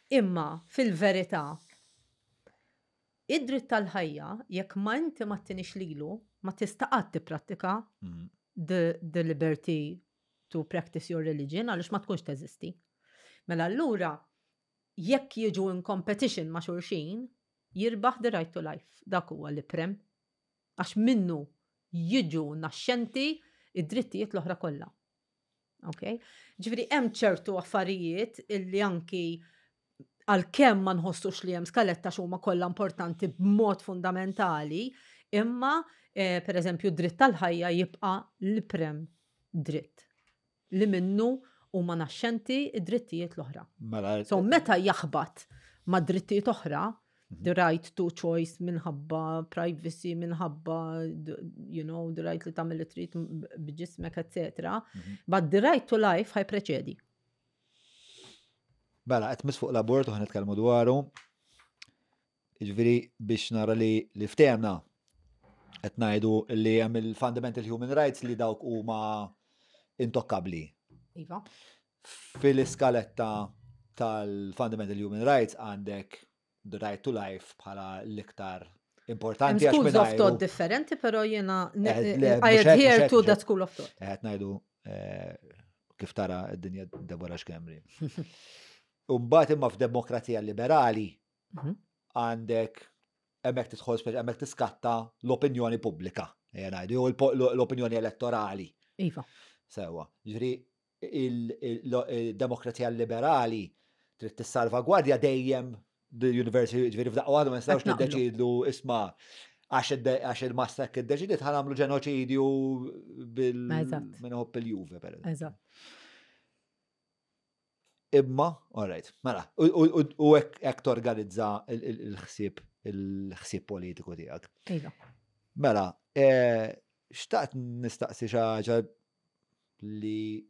Imma fil-verità, id-dritt tal-ħajja, jekk ma inti ma ttinix lilu, ma tista' qatt tipprattika the liberty to practice your religion, għaliex ma tkunx teżisti. Mela allura, jekk jiġu in competition ma' xulxin, jirbaħ the right to life. Dak huwa l-iprem. Għax minnu jiġu naxxenti id-drittijiet l-oħra kollha. Ok? Ġifieri hemm ċertu affarijiet illi anki għalkemm ma nħossux li hemm skaletta x'huma kollha importanti b'mod fundamentali, imma per eżempju dritt tal-ħajja jibqa' l-iprem dritt li minnu huma naxxenti id-drittijiet l-oħra. Mela, So meta jaħbat ma' drittijiet oħra, the right to choice minħabba privacy, minħabba, the right li tagħmel li trid b'ġismek, et cetera. But the right to life ħa jippreċedi. Mela, qed fuq l-abort u ħa nitkellmu dwaru. Jiġifieri biex nara li ftehemna qed ngħidu li hemm il-fundamental human rights li dawk huma intokkabbli. Iva. Fil-iskaletta tal-fundamental human rights għandek the right to life bħala l-iktar Importanti għax Schools of thought differenti, pero jiena eh, I adhere to that school of thought. Qed ngħidu eh, kif tara d-dinja Deborah Xkembri. Umbagħad imma f'demokrazija liberali mhm. għandek hemmhekk tidħol speċi hemmhekk tiskatta l-opinjoni pubblika, ejja ngħidu, jew l-opinjoni elettorali. Iva. Sewa. Ġifieri il-demokrazija liberali trid tissalvagwardja dejjem the university, ġifieri f'daqqa waħda ma nistgħux niddeċidu isma' għax il-massa iddeċidiet ħa nagħmlu ġenoċidju bil minħobb il-Juve per Eżatt. Imma, all right, mela, u hekk torganizza il-ħsieb il-ħsieb politiku tiegħek. Iva. Mela, eh, xtaqt nistaqsi xi ħaġa li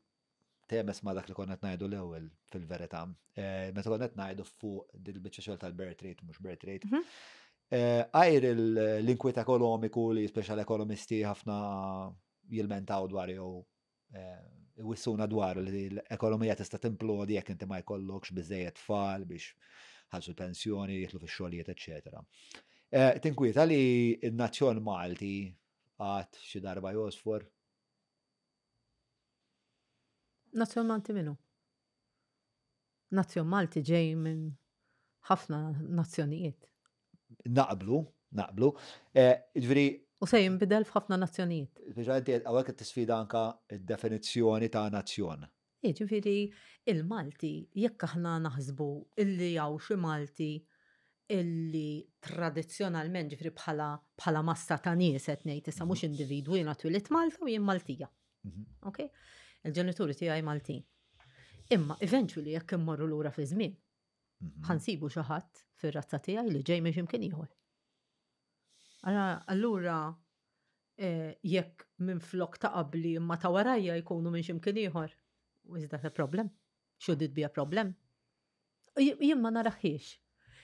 temes ma dak li konna ngħidu l-ewwel fil-verità. Eh, meta konna ngħidu fuq dil-biċċa xogħol tal-birth rate mhux birth rate. Mhm. Eh, għajr l-inkwiet ekonomiku li speċjal ekonomisti ħafna jilmentaw dwar jew eh, iwissuna dwar li l-ekonomija tista' timplodi jekk inti ma jkollokx biżejjed tfal biex ħalsu l-pensjoni, jitlu fix-xogħlijiet, eċetera. Tinkwieta li n-nazzjon Malti għad xi darba josfor? Nazzjon Malti minnu? Nazzjon Malti ġej minn ħafna nazzjonijiet. Naqblu, naqblu. Eh, ġifieri U se jinbidel f'ħafna nazzjonijiet. Speċjalment hawnhekk qed tisfida anka d-definizzjoni ta' nazzjon. Jiġifieri il-Malti jekk aħna naħsbu illi hawn xi Malti illi tradizzjonalment ġifieri bħala bħala massa ta' nies qed ngħid issa mhux mhm. individwu jiena twilit Malta u jien Maltija. Mhm. Ok? Il-ġenituri tiegħi Maltin. Imma eventually jekk immorru lura fi żmien, mhm. ħansibu xi ħadd fir-razza tiegħi li ġej minn x'imkien ieħor. Allura eh, jekk minn flok ta' qabli imma ta' warajja jkunu minn x'imkien ieħor, is that a problem? Should it be a problem? Jien ma naraħiex.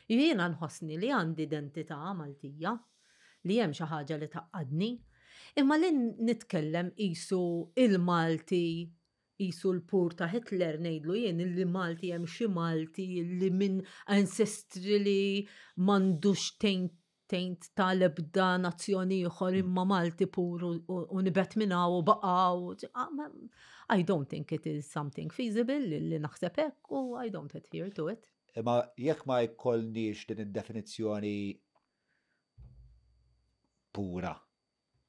Jiena nħossni li għandi identità Maltija, li hemm xi ħaġa li tgħaqqadni, imma li nitkellem qisu il-Malti qisu l-pur ta' Hitler ngħidlu jien illi Malti hemm xi Malti li minn ancestry li m'għandux taint ta' l-ebda nazzjon ieħor imma Malti pur u nibet minn hawn u baqa' ah, I don't think it is something feasible li naħseb hekk u I don't adhere to it. Imma jekk ma jkollniex din id-definizzjoni pura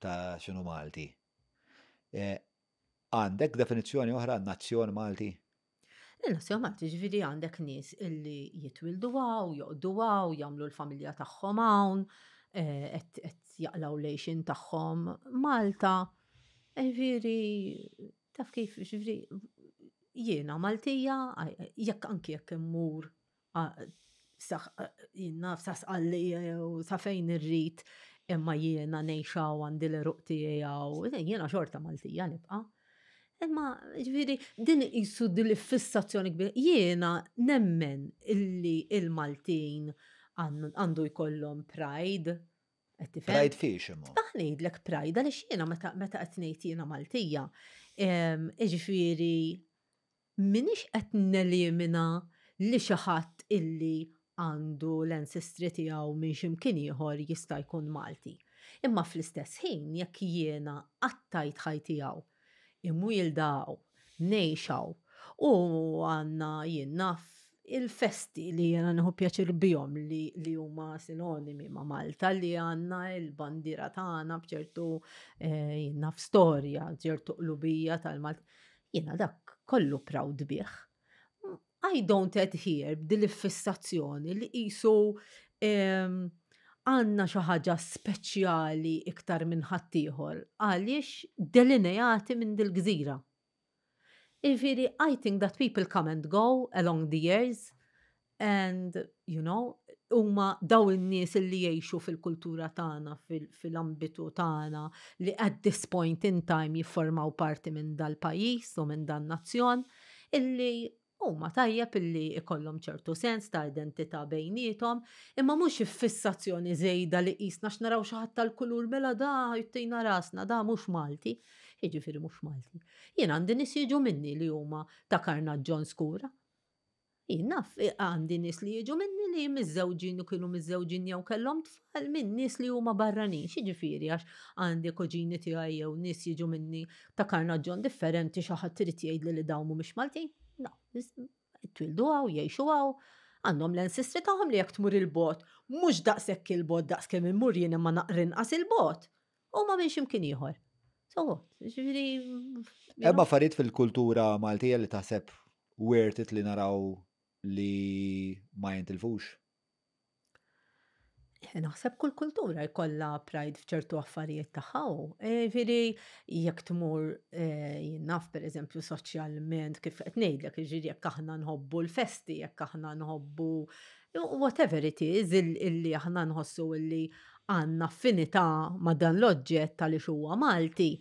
ta' x'inhu Malti, eh, Għandek definizzjoni oħra għan-nazzjon Malti? Il-nazzjon Malti ġifieri għandek nies illi jitwildu hawn, joqdu hawn, jagħmlu l-familja tagħhom hawn, eh, qed jaqlaw lejxin tagħhom Malta. Ġifieri taf kif ġifieri jiena Maltija, jekk anki jekk immur jien naf sa sqalli u sa fejn irrid imma jiena ngħix hawn għandi l-eruq tiegħi hawn, jiena xorta Maltija nibqa'. Imma ġifieri din qisu din l-fissazzjoni kbira. Jiena nemmen illi il-Maltin għandu jkollhom pride. Pride fiex imma. Aħ ngħidlek pride għaliex jiena meta qed ngħid jiena Maltija, jiġifieri M'iniex qed nelimina li xi ħadd illi għandu l-ancestry tiegħu minn xi mkien ieħor jista' jkun Malti. Imma fl-istess ħin jekk jiena qattajt ħajti hawn, imwielda hawn, ngħix hawn u għandna jien naf il-festi li jiena nieħu pjaċir bihom li, li huma sinonimi ma' Malta li għandna il-bandiera tagħna b'ċertu eh, jien naf storja, ċertu qlubija tal-Malta. Jiena dak kollu proud bih. I don't adhere b'dil fissazzjoni li qisu għandna xi ħaġa speċjali iktar minn ħaddieħor għaliex delineati minn dil-gżira. Jiġifieri I think that people come and go along the years and you know huma daw in-nies li jgħixu fil-kultura tagħna, fil-ambitu tagħna li at this point in time jiffurmaw parti minn dal-pajjiż u minn dan nazzjon illi huma tajjeb illi ikollhom ċertu sens ta' identità bejniethom, imma mhux fissazzjoni żejda li qisna x'naraw xi ħadd tal-kulur mela da jtina rasna da mhux Malti. Jiġifieri mhux Malti. Jien għandi nies jiġu minni li huma ta' karnaġġon skura. Jien naf għandi nies li jiġu minni li miżżewġin u kienu miżżewġin jew kellhom tfal minn nies li huma barranin. X'jiġifieri għax għandi kuġini tiegħi jew nies jiġu minni ta' karnaġġon differenti xi ħadd irid jgħidli li dawn mhumiex Maltin? No, twildu hawn, jgħixu hawn, għandhom l-ancestry tagħhom li jekk tmur il-bogħod, mhux daqshekk il-bogħod daqs kemm immur jien imma naqra inqas il-bogħod. Huma minn x'imkien ieħor. So what? Ġifieri. Hemm affarijiet fil-kultura Maltija li taħseb worth it li naraw li ma jintilfux? Eh, naħseb kull kultura jkollha pride f'ċertu affarijiet tagħha. Eh, ġifieri jekk tmur eh, jien naf pereżempju soċjalment kif qed ngħidlek, jiġifieri jekk aħna nħobbu l-festi, jekk aħna nħobbu whatever it is illi aħna nħossu illi għandna affinità ma' dan l-oġġett għaliex huwa Malti,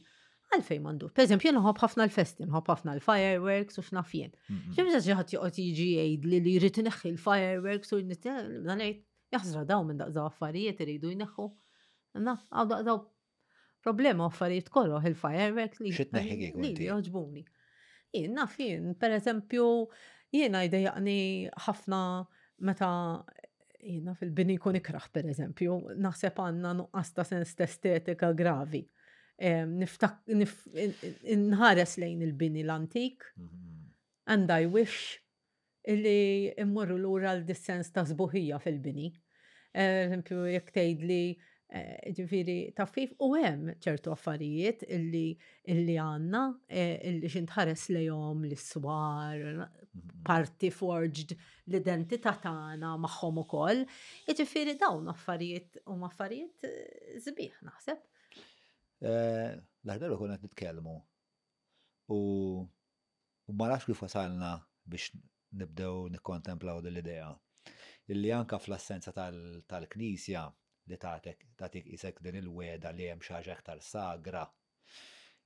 għalfejn m'għandux. Per eżempju, nħobb ħafna l-festi, nħobb ħafna l-fireworks u x'naf jien. X'imsa xi ħadd joqgħod jiġi jgħidli li jrid ineħħi l-fireworks u dan ngħid jaħsra dawn minn daqs affarijiet iridu jneħħu. Naf, għaw daqs problema affarijiet koroh il-fireworks li Xi tneħħi kieku li inti? jogħġbuni. Jien naf jien, per eżempju, jiena jdejjaqni ħafna meta jien naf il-bini jkun ikraħ, per eżempju, naħseb għandna nuqqas ta' sens ta' estetika gravi. Nħares lejn il-bini l-antik, and I wish illi immorru lura l sens ta' sbuħija fil-bini. Eżempju, jekk tgħidli ġifieri taf kif, u hemm ċertu affarijiet illi għandna illi xintħares lejhom l-iswar, parti forged l-identità tagħna magħhom ukoll. Jiġifieri dawn affarijiet huma affarijiet sbieħ naħseb. L-aħħar konna qed nitkellmu u ma nafx kif wasalna biex nibdew nikkontemplaw din l-idea. Illi anka fl-assenza tal-Knisja li tagħtik isek din il-weda li hemm xi ħaġa iktar sagra,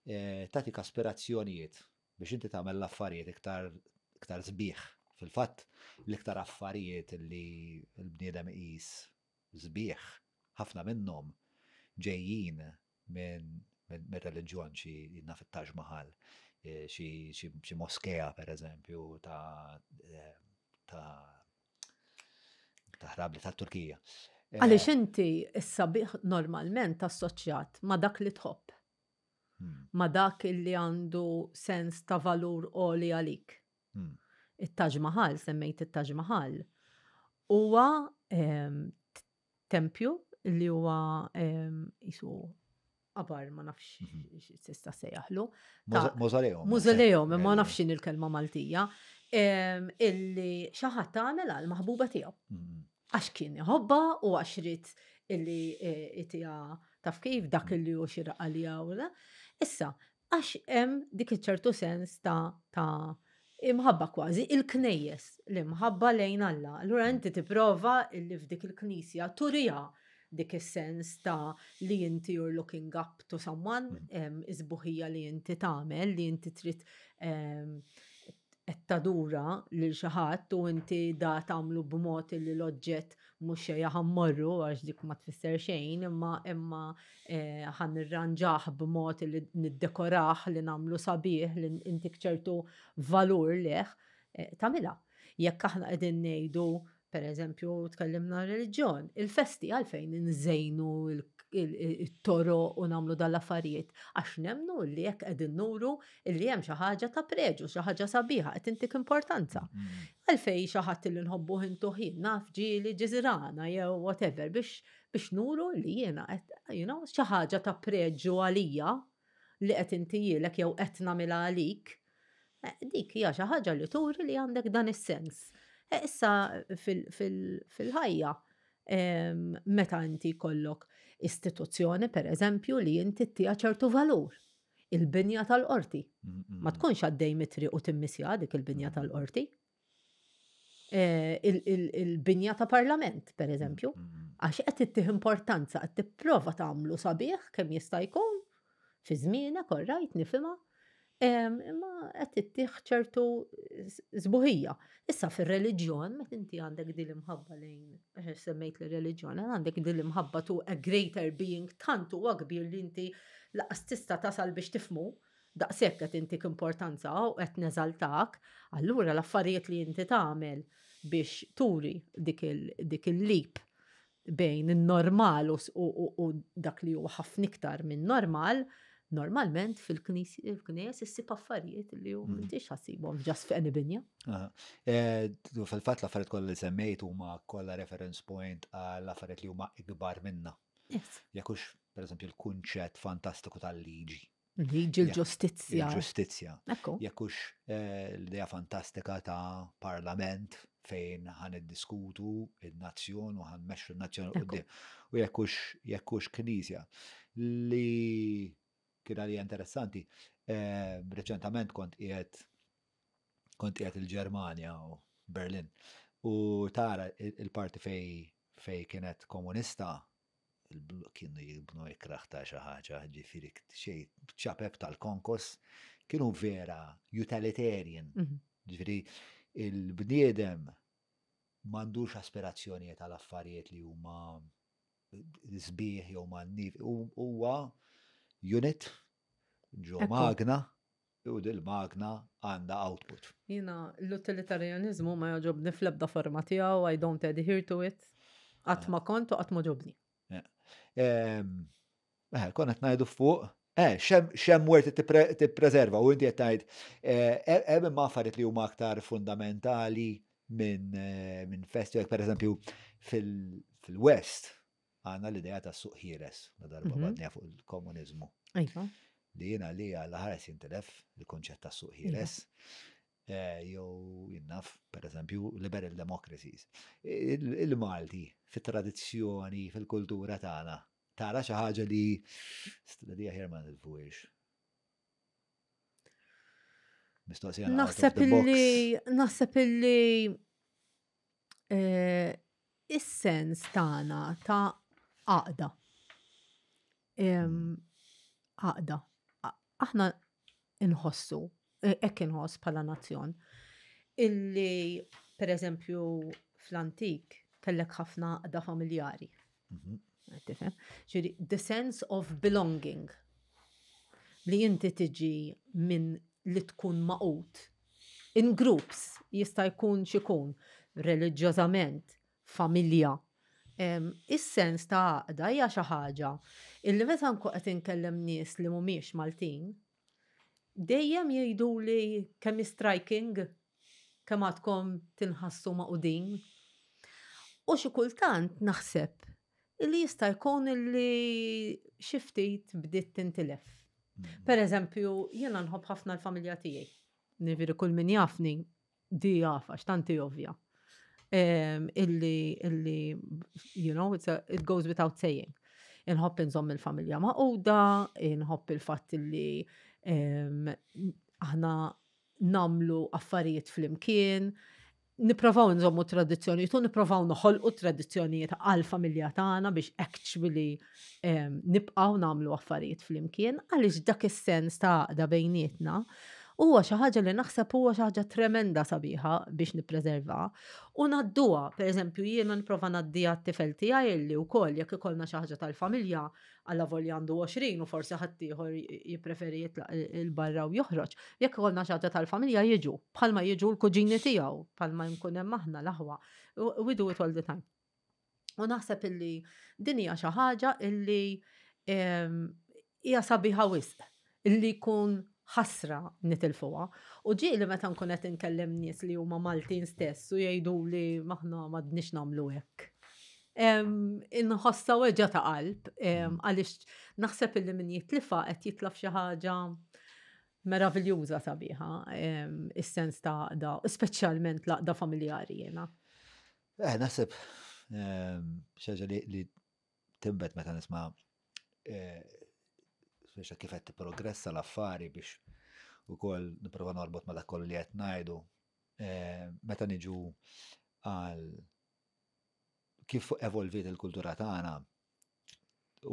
tagħtik aspirazzjonijiet biex inti tagħmel l-affarijiet iktar sbieħ. Fil-fatt, l-iktar affarijiet li l-bniedem iqis sbieħ, ħafna minnhom ġejjin minn reliġjon, xi naf it-Taj Mahal, xi moskea per eżempju ta' ħrabli ta' Turkija. Għaliex inti s-sabiħ normalment assoċjat ma' dak li tħobb. Ma' dak li għandu sens ta' valur għoli għalik. It-Taj Mahal, semmejt it-Taj Mahal, huwa tempju li huwa jisu qabar, ma nafx x'tista' sejjaħlu. Mausoleum. Mausoleum, ma nafx x'inhi l-kelma Maltija. Illi xi ħadd għamel għal maħbuba tiegħu. Għax kien iħobbha u għax ried illi itiha taf kif dak illi hu xieraq għaliha u da. Issa, għax hemm dik iċ-ċertu sens ta' imħabba kważi, il-knejjes, l-imħabba lejn Alla. Allura inti tipprova illi f'dik il-knisja turiha dik is-sens ta' li inti you're looking up to someone, isbuħija li inti tagħmel, li inti trid qed tadura lil xi ħadd u inti da tagħmlu b'mod li l-oġġett mhux xejn ħa mmorru għax dik ma tfisser xejn, imma ħa nirranġah b'mod li niddekorah, li nagħmlu sabiħ, li intik ċertu valur leh, tagħmilha. Jekk aħna qegħdin ngħidu, per eżempju, tkellimna reliġjon, il-festi għalfejn nżejnu il-toro u nagħmlu dal-affarijiet, għax nemnu li jekk qegħdin nuru li hemm xi ħaġa ta' preġu, xi ħaġa sabiħa, qed intik importanza. Għalfejn xi ħadd li nħobbu intu ħin naf ġieli ġiżirana jew whatever biex nuru li jiena qed, xi ħaġa ta' preġu għalija li qed intijilek jew qed nagħmilha għalik. Dik hija xi ħaġa li turi li għandek dan is-sens. Issa fil-ħajja, meta inti jkollok istituzzjoni, per eżempju, li inti ttiha ċertu valur. Il-binja tal-qorti. Ma tkunx għaddej mitri u timmisja dik il-binja tal-qorti. Il-binja ta' parlament, per eżempju. Għax qed ittih importanza, qed tipprova tagħmlu sabiħ kemm jista' jkun fi żmienek, all right, nifhimha. Imma qed ittih ċertu sbuħija. Issa fir-reliġjon, meta inti għandek din l-imħabba lejn, għax semmejt l-reliġjon, għandek din l-imħabba to a greater being tant huwa kbir li inti laqas tista' tasal biex tifhmu. Daqshekk qed intik importanza u qed neżaltak, allura l-affarijiet li inti tagħmel biex turi dik il-leap bejn in-normal u dak li huwa ħafna iktar minn normal, normalment fil-knejjes issib affarijiet li hu mm. m'intix ħassibhom ġast f'eni binja. Eh, fil-fatt l-affarijiet kollha li semmejt huma kollha reference point għall affarijiet li huma ikbar minna. Jekk hux, pereżempju, l-kunċett fantastiku tal-liġi. Liġi l-ġustizzja. Il-ġustizzja. Jekk hux eh, l-idea fantastika ta' parlament fejn ħan iddiskutu il-nazzjon u ħan mexxu l-nazzjon qudiem. U jekk hux jekk hux knisja li kien għalija interessanti. Eh, reċentament kont qiegħed kont qiegħed il-Ġermanja u Berlin u tara il-parti fej fej kienet komunista kienu jibnu ikraħ ta' xi ħaġa, ġifieri xejn ċapep tal-konkos, kienu vera utilitarian. Mhm. Ġifieri il-bniedem m'għandux aspirazzjonijiet għal affarijiet li huma sbieħ jew man-nif, huwa unit ġo magna u dil-magna għandha output. Jiena l-utilitarianizmu ma jogħġobni fl-ebda forma tiegħu, I don't adhere to it. Qatt ma kont u qatt ma ġobni. Ehm, eh, konna qed ngħidu fuq Eh, xem wert tippreserva u inti qed tgħid eh, hemm imma affarijiet li huma aktar fundamentali minn eh, min festi, per eżempju fil-West Għandna l-idea ta' suq ħieles, la darba mhm. badnija fuq il-komuniżmu. Iva. Li jiena li għalla ħares jintilef il-konċett ta' suq iva. ħieles. Eh, jew jinnaf, per eżempju, liberal democracies. Il-Malti, fit-tradizzjoni, fil-kultura tagħna, tara xi ħaġa li stradija ħjar ma nilfuhiex. Mistoqsija. Naħseb illi naħseb illi eh, is-sens tagħna ta' għaqda. Għaqda. Aħna inħossu, e, hekk inħoss bħala nazzjon, illi per eżempju fl-antik kellek ħafna għaqda familjari. Mhm. Tifhem? Ġifieri, the sense of belonging li inti tiġi minn li tkun maqut in groups jista' jkun x'ikun, reliġjożament, familja. Is-sens ta' għaqda hija xi ħaġa illi meta nkun qed inkellem nies li mhumiex Maltin, dejjem jgħiduli kemm hi striking, kemm għadkom tinħassu magħqudin. U xi kultant naħseb illi jista' jkun illi xi ftit bdiet tintilef. Mm. Per eżempju, jiena nħobb ħafna l-familja tiegħi. Niviri kull min jafni di jaf għax tanti ovvja. Illi, illi, you know, it's a, it goes without saying. Inħobb inżomm il-familja maquda, inħobb il-fatt illi aħna namlu affarijiet flimkien, nipprovaw nżommu tradizzjonijiet u nipprovaw noħolqu tradizzjonijiet għal familja tagħna biex actually nibqgħu nagħmlu affarijiet flimkien għaliex dak is-sens ta' għaqda bejnietna huwa xi ħaġa li naħseb huwa xi ħaġa tremenda sabiħa biex nippreserva u ngħadduha, pereżempju jiena nipprova ngħaddiha t-tifel tiegħi li wkoll jekk ikollna xi ħaġa tal-familja Allavolja għandu 20 u forsi ħaddieħor jippreferi jitlaq 'il barra u joħroġ. Jekk ikollna xi ħaġa tal-familja jiġu, bħalma jiġu l-kuġini tiegħu, bħalma nkun hemm aħna l-aħwa. We do it all the time. U naħseb illi din hija xi ħaġa illi hija sabiħa wisq illi jkun ħasra nitilfuha. U ġieli meta nkun qed inkellem nies li huma Maltin stess u jgħiduli m'aħna m'għadniex nagħmlu hekk. Inħossha weġgħa ta' qalb għaliex naħseb illi min jitlifha qed jitlaf xi ħaġa meraviljuża sabiħa, is-sens ta' għaqda, speċjalment l-għaqda familjari jiena. Eh, naħseb xi ħaġa li timbet meta nisma' eh, speċa kif qed tipprogressa l-affari biex ukoll nipprova norbot ma' dak kollu li qed ngħidu. Eh, meta niġu għal kif evolviet il-kultura tagħna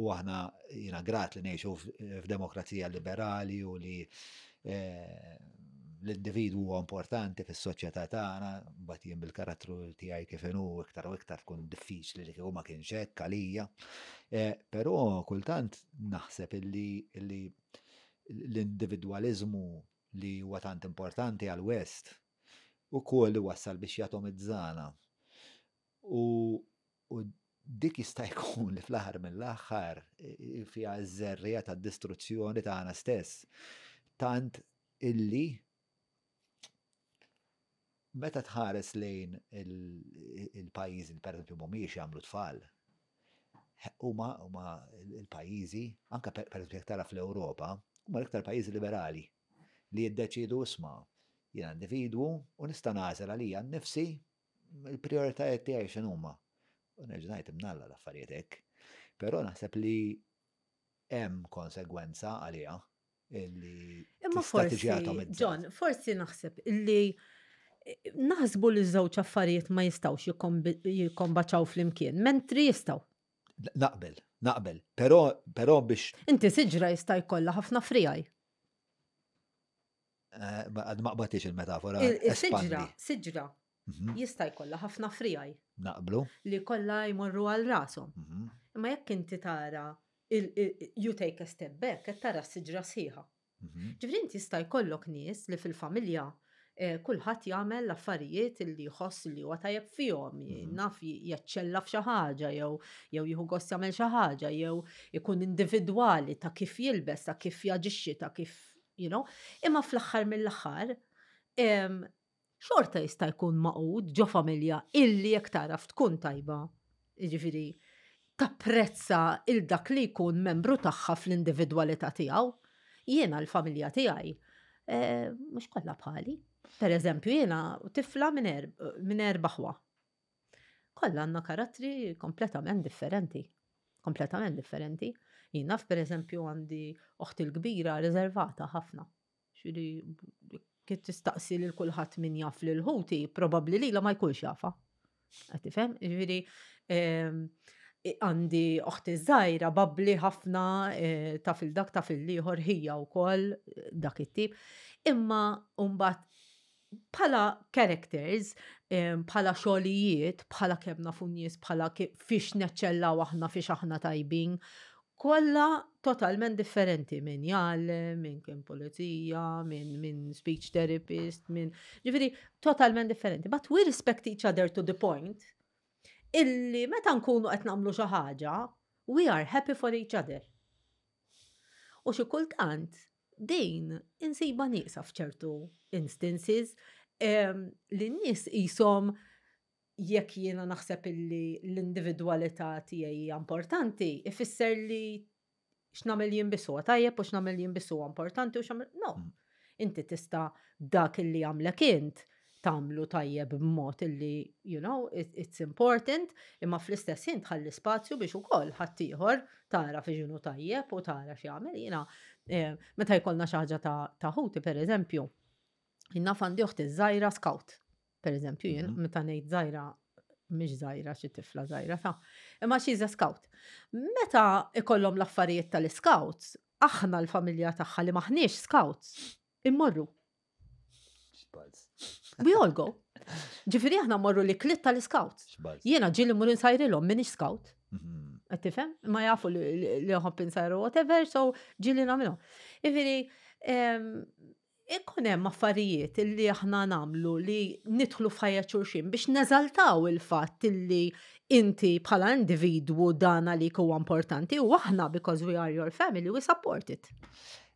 u aħna jiena grat li ngħixu f'demokrazija liberali u li eh, l-individwu huwa importanti fis-soċjetà tagħna, mbagħad jien bil-karattru tiegħi kif inhu iktar u iktar tkun diffiċli li kieku ma kienx hekk għalija. Eh, però kultant naħseb illi illi l-individwaliżmu li huwa tant importanti għal West ukoll iwassal biex jatomizzana. U, u dik jista' jkun li fl-aħħar mill-aħħar fiha ż-żerriegħa tad-distruzzjoni tagħna stess. Tant illi meta tħares lejn il-pajjiżi li pereżempju mhumiex jagħmlu tfal, huma huma l-pajjiżi, anke pereżempju jekk tara fl-Ewropa, huma l-iktar pajjiżi liberali li jiddeċiedu isma' jiena individwu u nista' nagħżel għalija nnifsi il-prijoritajiet tiegħi x'inhuma. U nerġa' ngħid imnalla l-affarijiet hekk. Però naħseb li hemm konsegwenza għaliha illi Imma forsi, John, forsi naħseb illi eh, naħsbu li żewġ affarijiet ma jistawx jikkombaċaw flimkien, mentri jistaw. Naqbel, naqbel, però però biex. Inti siġra jista' jkollha ħafna frijaj. Eh, għad ma qbatix il-metafora. Il-siġra, siġra, mhm. jista' jkollha ħafna frijaj. Naqblu. Li kollha jmorru għal rashom. Mhm. Imma jekk inti tara you take a step back, qed tara s-siġra sħiħa. Mhm. Ġifieri inti jista' jkollok nies li fil-familja eh, kulħadd jagħmel l-affarijiet li jħoss li huwa tajjeb fihom, naf jaċċella f'xi ħaġa jew jew jieħu gost jagħmel xi ħaġa jew ikun individwali ta' kif jilbes, ta' kif jaġixxi, ta' kif you know. Imma fl-aħħar mill-aħħar xorta jista' jkun maqud ġo familja illi jekk taraf tkun tajba. Jiġifieri tapprezza il dak li jkun membru tagħha fl-individwalità tiegħu. Jiena l-familja tiegħi eh, mhux kollha bħali. Per eżempju, jiena tifla minn erba' ħwa. Kollha għandna karattri kompletament differenti. Kompletament differenti. Jien naf per eżempju għandi oħti l-kbira riservata ħafna. Xiri, kif tistaqsi lil kulħadd min jaf lil ħuti, probabbli lila ma jkunx jafa. Qed tifhem? Jiġifieri ehm, għandi oħti żgħira babbli ħafna eh, taf il dak taf il-ieħor ħija wkoll eh, dak it-tip. Imma mbagħad bħala characters, bħala xogħlijiet, bħala kemm nafu nies, bħala fiex neċċellaw aħna fiex aħna tajbin, kollha totalment differenti minn jgħallem, minn kien pulizija, minn min speech therapist, minn ġifieri totalment differenti. But we respect each other to the point illi meta nkunu qed nagħmlu xi ħaġa, we are happy for each other. U xi kultant din insiba nieqsa f'ċertu instances li n-nies qishom jekk jiena naħseb illi l-individwalità tiegħi hija importanti, ifisser li x'nagħmel jien biss huwa tajjeb u x'nagħmel jien biss huwa importanti u x'nagħmel no. Mm. Inti tista' dak illi għamlek int tagħmlu tajjeb b'mod illi, you know, it's important, imma fl-istess ħin tħalli spazju biex ukoll ħaddieħor tara fi ġinu tajjeb u tara x'jagħmel. Jiena eh, meta jkollna xi ħaġa ta' ħuti pereżempju, jien naf għandi oħti żgħira scout. Per eżempju, jien mhm. meta ngħid żgħira mhix żgħira xi tifla żgħira ta' imma she's a scout. Meta ikollhom l-affarijiet tal-scouts, aħna l-familja tagħha li maħniex scouts, immorru. We all go. Ġifieri aħna morru li klit tal-scouts. Jiena ġieli mmur insajrilhom minix scout. Mhm. Qed tifhem? Ma jafu li nħobb insajru whatever, so ġieli nagħmilhom. Ġifieri ikun hemm affarijiet li aħna nagħmlu li nidħlu f'ħajja xulxin biex neżaltaw il-fatt li inti bħala individwu dan għalik huwa importanti u aħna because we are your family we support it.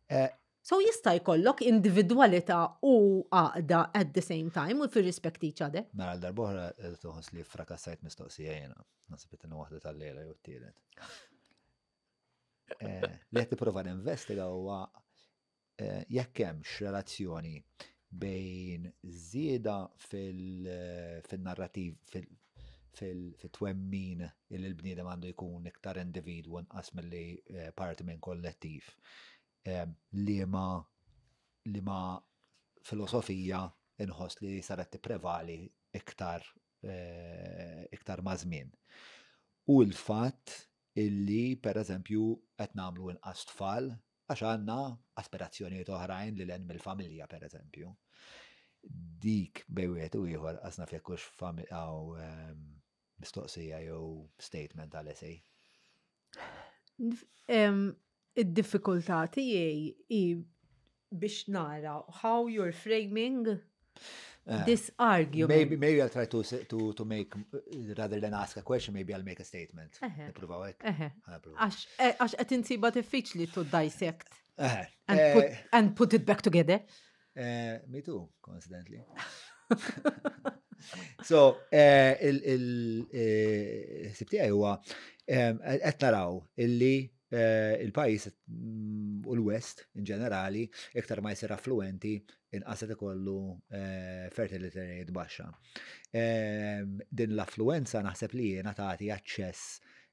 Eh, So jista' jkollok individwalità u għaqda at the same time u fi respect each other. Mela għal darb'oħra eh, toħos li frakassajt mistoqsija jiena. Naħseb it waħda tal-lejla jew t-tielet. Eh, li qed tipprova ninvestiga huwa eh, jekk hemmx relazzjoni bejn żieda fil-narrativ fil-twemmin il l-bniedem għandu jkun iktar individwu inqas milli parti minn kollettiv liema liema filosofija inħoss li saret tipprevali iktar eh, iktar maż-żmien. U l-fatt illi pereżempju qed nagħmlu inqas tfal għax għandna aspirazzjonijiet oħrajn li l mill-familja pereżempju. Dik bej wieħed u ieħor qas naf jekk hux ehm, mistoqsija jew statement għal essay. Id-diffikultà tiegħi hi biex nara how you're framing eh, this argument. Maybe, maybe I'll try to, to, to make, rather than ask a question, maybe I'll make a statement. Nipruvaw hekk. Għax eh, qed insiba diffiċli to dissect. And, put, eh, and put it back together. Me too, coincidentally. So, il-ħsib tiegħi huwa qed naraw illi il-pajjiż mm, u l-West in ġenerali iktar ma jsir affluenti inqas qed ikollu fertility rate baxxa. Din l-affluenza naħseb li jiena tagħti aċċess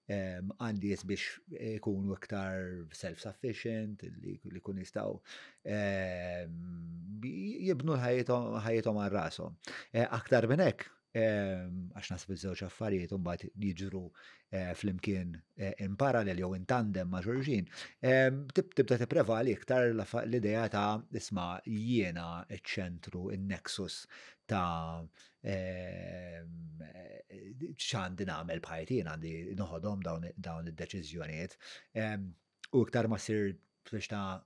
għal nies biex ikunu iktar self-sufficient, li jkun jistgħu jibnu ħajjithom għal rashom. Eh, aktar minn hekk, għax naħseb iż-żewġ affarijiet imbagħad jiġru eh, flimkien eh, in parallel jew in tandem ma' xulxin, tibda tipprevali iktar l-idea ta' isma' jiena ċ-ċentru, in-nexus ta' Ehm, x'għandi nagħmel b'ħajti, jien għandi noħodhom dawn id-deċiżjonijiet. Ehm, u iktar ma sir biex ta'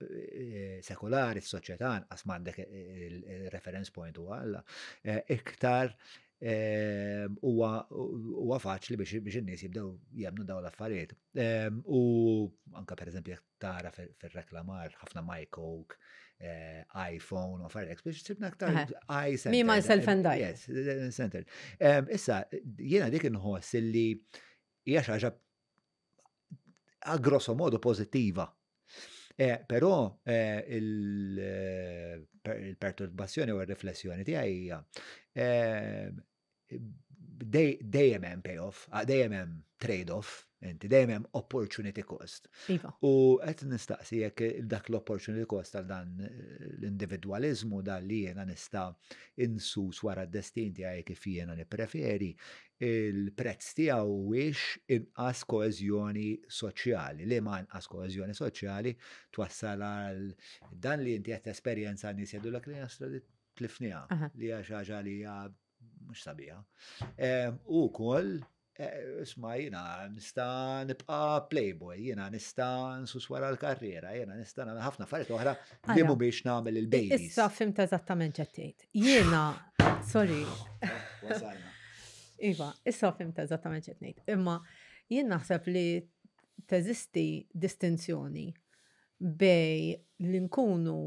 eh, sekulari s-soċjetà anqas m'għandek il-reference point huwa Alla, eh, iktar ehm, huwa faċli biex in-nies jibdew jemnu dawn l-affarijiet. U anka pereżempju jekk tara fir-reklamar ħafna my Coke, eh, iPhone u affarijiet biex sibna aktar i Me, myself and I. Yes, center. Issa, jiena dik inħoss illi hija xi ħaġa a grosso modo pożittiva. Eh, però eh, il-perturbazzjoni u r-riflessjoni tiegħi hija dejjem hemm payoff, ah, dejjem hemm trade-off, inti dejjem hemm opportunity cost. Iva. U qed nistaqsi jekk dak l-opportunity cost tal dan l-individwaliżmu dan li jiena nista' insus wara d-destin tiegħi kif jiena nippreferi, il-prezz tiegħu huwiex inqas koeżjoni soċjali, li ma inqas koeżjoni soċjali twassal għal dan li inti qed tesperjenza nies jgħidulek li tlifniha, li hija xi ħaġa li hija mhux sabiħa. Ehm, u wkoll eh, isma' jiena nista' nibqa' playboy, jiena nista' nsus wara l-karriera, jiena nista' nagħmel ħafna affarijiet oħra li mhumiex nagħmel il-babies. Issa fimt eżattament x'qed tgħid. Jiena, sorry. Iva, issa fimt eżattament x'qed ngħid. Imma jien naħseb li teżisti distinzjoni bej li nkunu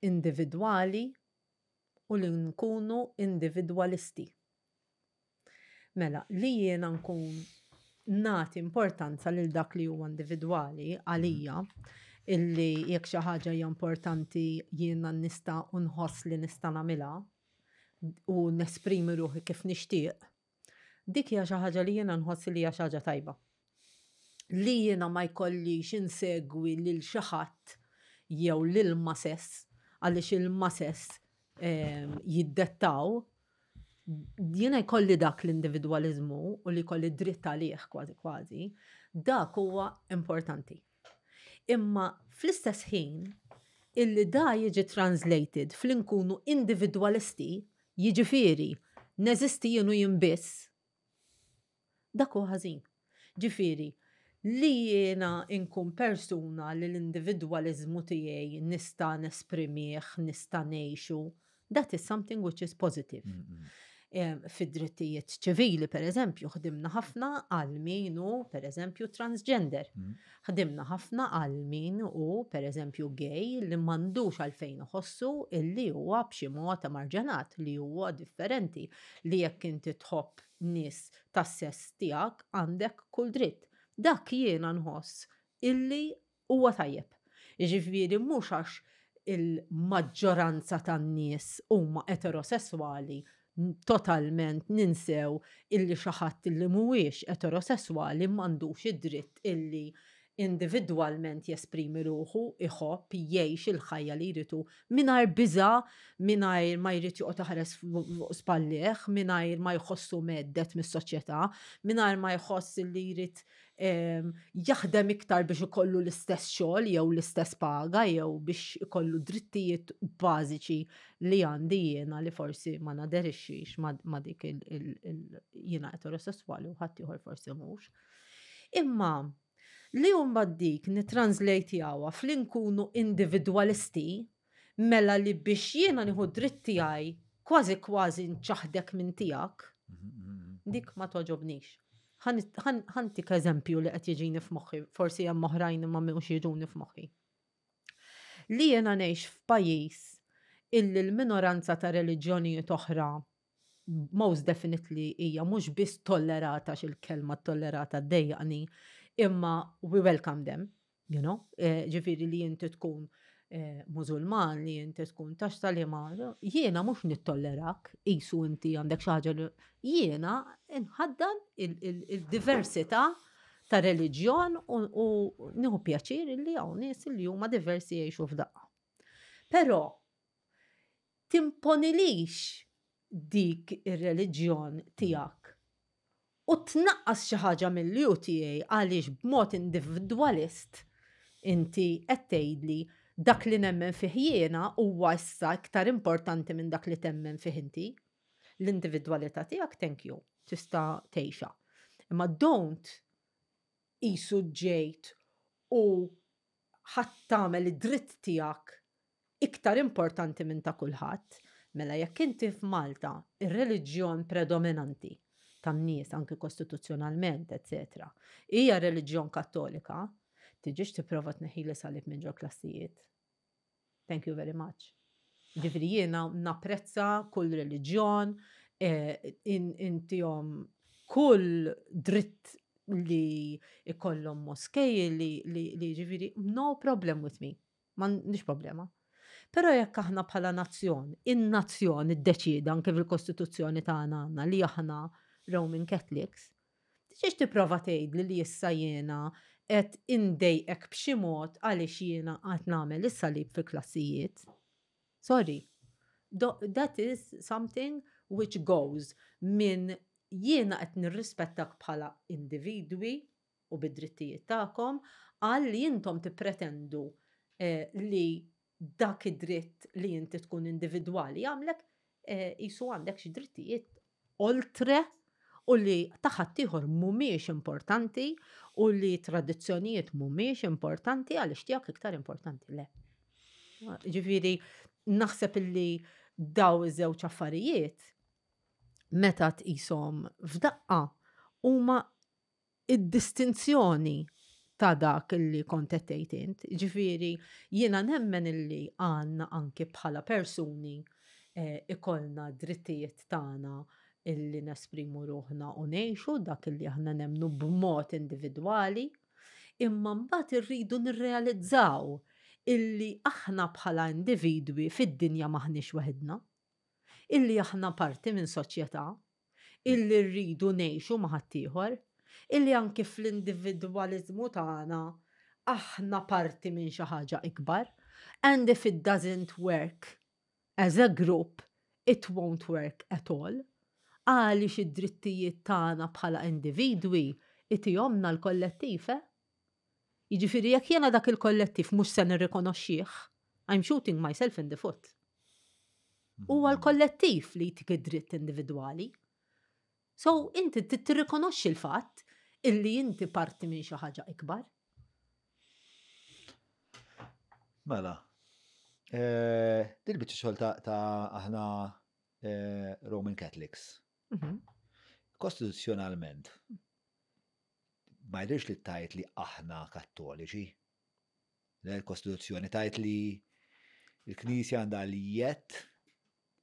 individwali u li nkunu individwalisti. Mela, li jiena nkun nagħti importanza lil dak li huwa individwali għalija, illi jekk xi ħaġa hija importanti jiena nista' u nħoss li nista' nagħmilha u nesprimi ruħi kif nixtieq, Dik hija xi ħaġa li jiena nħoss li hija xi ħaġa tajba. Li jiena ma jkollix insegwi lil xi ħadd jew lil masess għaliex il-masess ehm, jiddettaw, jiena jkolli dak l-individwaliżmu u li jkolli dritt għalih kważi kważi, dak huwa importanti. Imma fl-istess ħin, illi da jiġi translated fl-inkunu individwalisti, Jiġifieri, neżisti jien u jien biss, dak hu ħażin. Ġifieri, li jiena nkun persuna li l-individwaliżmu tiegħi nista' nesprimih, nista' ngħixu, that is something which is positive. Fid-drittijiet ċivili, per eżempju, ħdimna ħafna għal min hu, per eżempju, transgender. Ħdimna ħafna għal min hu, per eżempju, gay li m'għandux għalfejn iħossu illi huwa b'xi mod emarġenat, li huwa differenti, li jekk inti tħobb nies tas-sess tiegħek għandek kull dritt. Dak jiena nħoss illi huwa tajjeb. Jiġifieri mhux għax il-maġġoranza tan-nies huma eterosesswali totalment ninsew illi xi ħadd illi mhuwiex eterosesswali m'għandux id-dritt illi individwalment jesprimi ruħu, iħobb, jgħix il-ħajja li jrid hu mingħajr biża', mingħajr ma jrid joqgħod iħares fuq spallejh, mingħajr ma jħossu mhedded mis-soċjetà, mingħajr ma jħoss illi jrid jaħdem iktar biex ikollu l-istess xogħol jew l-istess paga jew biex ikollu drittijiet bażiċi li għandi jiena li forsi ma naderixxix ma dik il jiena eterosesswali u ħaddieħor forsi mhux. Imma Li mbagħad dik nitranslate-jawha fli nkunu individwalisti, mela li biex jiena nieħu dritt tiegħi kważi kważi nċaħdek minn tiegħek, dik ma toġobnix. Ħantik eżempju li qed jiġini f'moħħi, forsi hemm oħrajn imma mhux jiġuni f'moħħi. Li jiena ngħix f'pajjiż illi l-minoranza ta' reliġjonijiet oħra most definitely hija mhux biss tollerata x'il-kelma tollerata ddejjaqni, imma we welcome them, you know, eh, ġifieri li inti tkun eh, mużulman, li inti tkun tax tal-ima, jiena mhux nittollerak, isu inti għandek xi ħaġa li jiena nħaddan il-diversità ta' reliġjon u nieħu pjaċir li hawn nies li huma diversi jgħixu f'daqqa. Però timponilix dik ir-reliġjon tiegħek u tnaqqas xi ħaġa milli hu tiegħi għaliex b'mod individwalist inti qed tgħidli dak li nemmen fih jiena huwa issa iktar importanti minn dak li temmen fih inti. L-individwalità tiegħek thank you, tista' tgħixha. Imma don't qisu ġejt u ħadd tagħmel id-dritt tiegħek iktar importanti minn ta' kulħadd. Mela jekk inti f'Malta ir-reliġjon predominanti tan-nies anki kostituzzjonalment, etc. hija reliġjon Kattolika, tiġix tipprova tneħħili salib minn ġo klassijiet. Thank you very much. Ġifieri jiena napprezza kull reliġjon, eh, intihom kull dritt li ikollhom moskej li, li, li ġifieri no problem with me. M'għandix problema. Però jekk aħna bħala nazzjon, in-nazzjon iddeċieda anke fil-Kostituzzjoni tagħna għandna li aħna Roman Catholics, tiġix tipprova tgħidli li issa jiena qed indejqek b'xi mod għaliex jiena qed nagħmel is-salib fil-klassijiet. Sorry. That is something which goes minn jiena qed nirrispettak bħala individwi u bid-drittijiet tagħkom għal li intom tippretendu eh, li dak id-dritt li inti tkun individwali għamlek eh, jisu għandek xi drittijiet oltre u li taħat ieħor mhumiex importanti u li tradizzjonijiet mhumiex importanti għaliex tiegħek iktar importanti le. Ġifieri naħseb illi daw iż-żewġ affarijiet meta tqishom f'daqqa huma id-distinzjoni ta' dak li kont qed tgħid int. Ġifieri jiena nemmen illi għandna anki bħala persuni eh, ikollna drittijiet tagħna illi nesprimu ruħna u ngħixu dak illi aħna nemmnu b'mod individwali, imma mbagħad irridu nirrealizzaw illi aħna bħala individwi fid-dinja maħniex waħedna, illi aħna parti minn soċjetà, illi rridu ngħixu ma' ħaddieħor, illi anki fl-individwaliżmu tagħna aħna parti minn xi ħaġa ikbar. And if it doesn't work as a group, it won't work at all. Għaliex id-drittijiet tagħna bħala individwi itihomna l-kollettiv, eh? Jiġifieri jekk jiena dak il-kollettiv mhux se nirrikonoxxih, I'm shooting myself in the foot. Huwa l-kollettiv li jtik id-dritt individwali. So inti tirrikonoxxi l-fatt illi inti parti minn xi ħaġa ikbar. Mela, eh, din biċċa xogħol ta' aħna eh, Roman Catholics. Mhm. Kostituzzjonalment, ma jidhirx li tajt li aħna kattoliċi. L-Kostituzzjoni tajt li l-Knisja għandha l-jett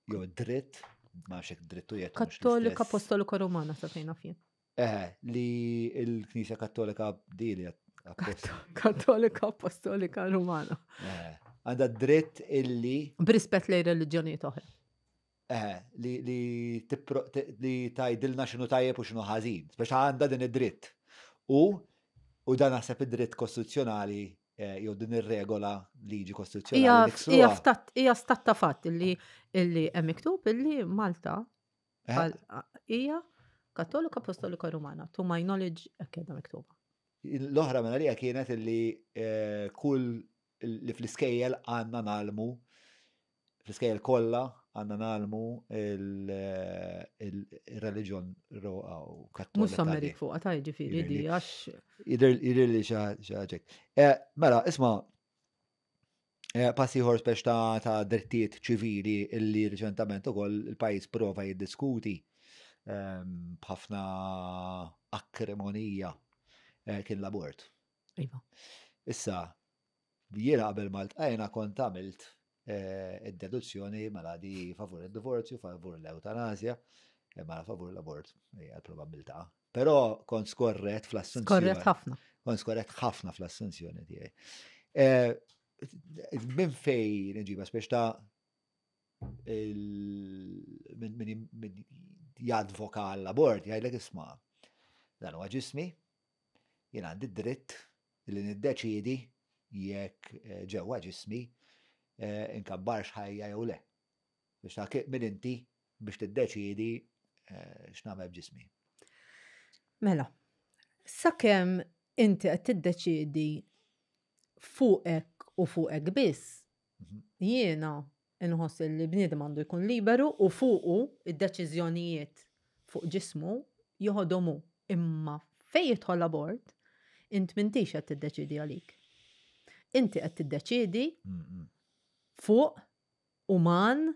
jew dritt, ma nafx hekk drittu jett. Kattolika Apostolika Romana sa fejn naf jien. Eh, li l-Knisja Kattolika dili Kattolika Apostolika Romana. Eh, għandha dritt illi. B'rispett lejn reliġjonijiet oħra. Eh, li, li, li tajdilna x'inhu tajjeb u x'inhu ħażin. Speċa għandha din id-dritt. U u dan naħseb id-dritt kostituzzjonali eh, jew din ir-regola liġi kostituzzjonali. Hija stat ta' fatt illi illi hemm miktub illi Malta eh? hija Kattolika Apostolika Rumana. To my knowledge hekk qiegħda miktuba. L-oħra minn għalija kienet illi kull li fl-iskejjel għandna nalmu fl-iskejjel kollha. għandna nagħlmu il-reliġjon kattolika. Mhux sammerik fuqha ta' jiġifieri di għax. Jidher li xi ħaġa. Eh, mela, isma' eh, pass ieħor spex ta' drittijiet ċivili illi riċentament ukoll il-pajjiż prova jiddiskuti ehm, b'ħafna akrimonija eh, kien l-abort. Iva. Issa, Jiena qabel ma ltqajna kont għamilt id-deduzzjoni mela di favur id-divorzju, favur l-ewtanasja, mela favur l-abort, hija l-probabbiltà. Però kont skorret fl-assunzjoni. Skorret ħafna. Kont skorret ħafna fl-assunzjoni tiegħi. Minn fej nġiba spiex ta' min jadvoka għall-abort jgħidlek isma' dan huwa ġismi, jien għandi dritt li niddeċiedi jekk eh, ġewwa ġismi eh, inkabbarx ħajja jew le. Biex ta' min inti biex tiddeċiedi eh, x'nagħmel b'ġismi. Mela, sakemm inti qed tiddeċiedi fuqek u fuqek biss, mhm. jiena Inħoss li bniedem għandu jkun liberu u fuqu id-deċiżjonijiet fuq ġismu joħodhom hu. Imma fejn jidħol l-abort, int m'intix qed tiddeċiedi għalik. Inti qed tiddeċiedi fuq uman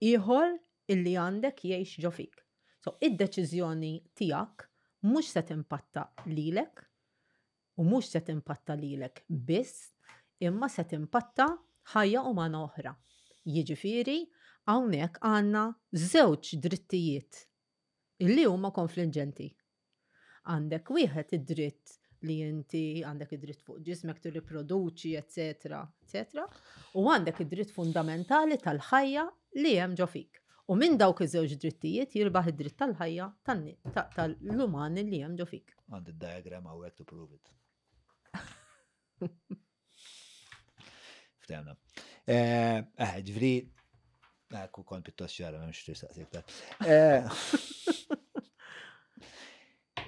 ieħor illi għandek jgħix ġo fik. So id-deċiżjoni tiegħek mhux se timpatta lilek, U mhux se timpatta lilek biss, imma se timpatta ħajja umana oħra. Jiġifieri, hawnhekk għandna żewġ drittijiet illi huma konflinġenti. Għandek wieħed id-dritt li inti għandek id-dritt fuq ġismek tirriproduċi, eccetera, eccetera, u għandek id-dritt fundamentali tal-ħajja li hemm ġo fik. U minn dawk iż-żewġ drittijiet jirbaħ id-dritt tal-ħajja tal-umani li hemm ġo fik. Għandi diagram hawnhekk to prove it. Ftehmna. Eh, eh ġifieri eh, kont pjuttost ċara m'hemmx tistaqsi iktar. Eh,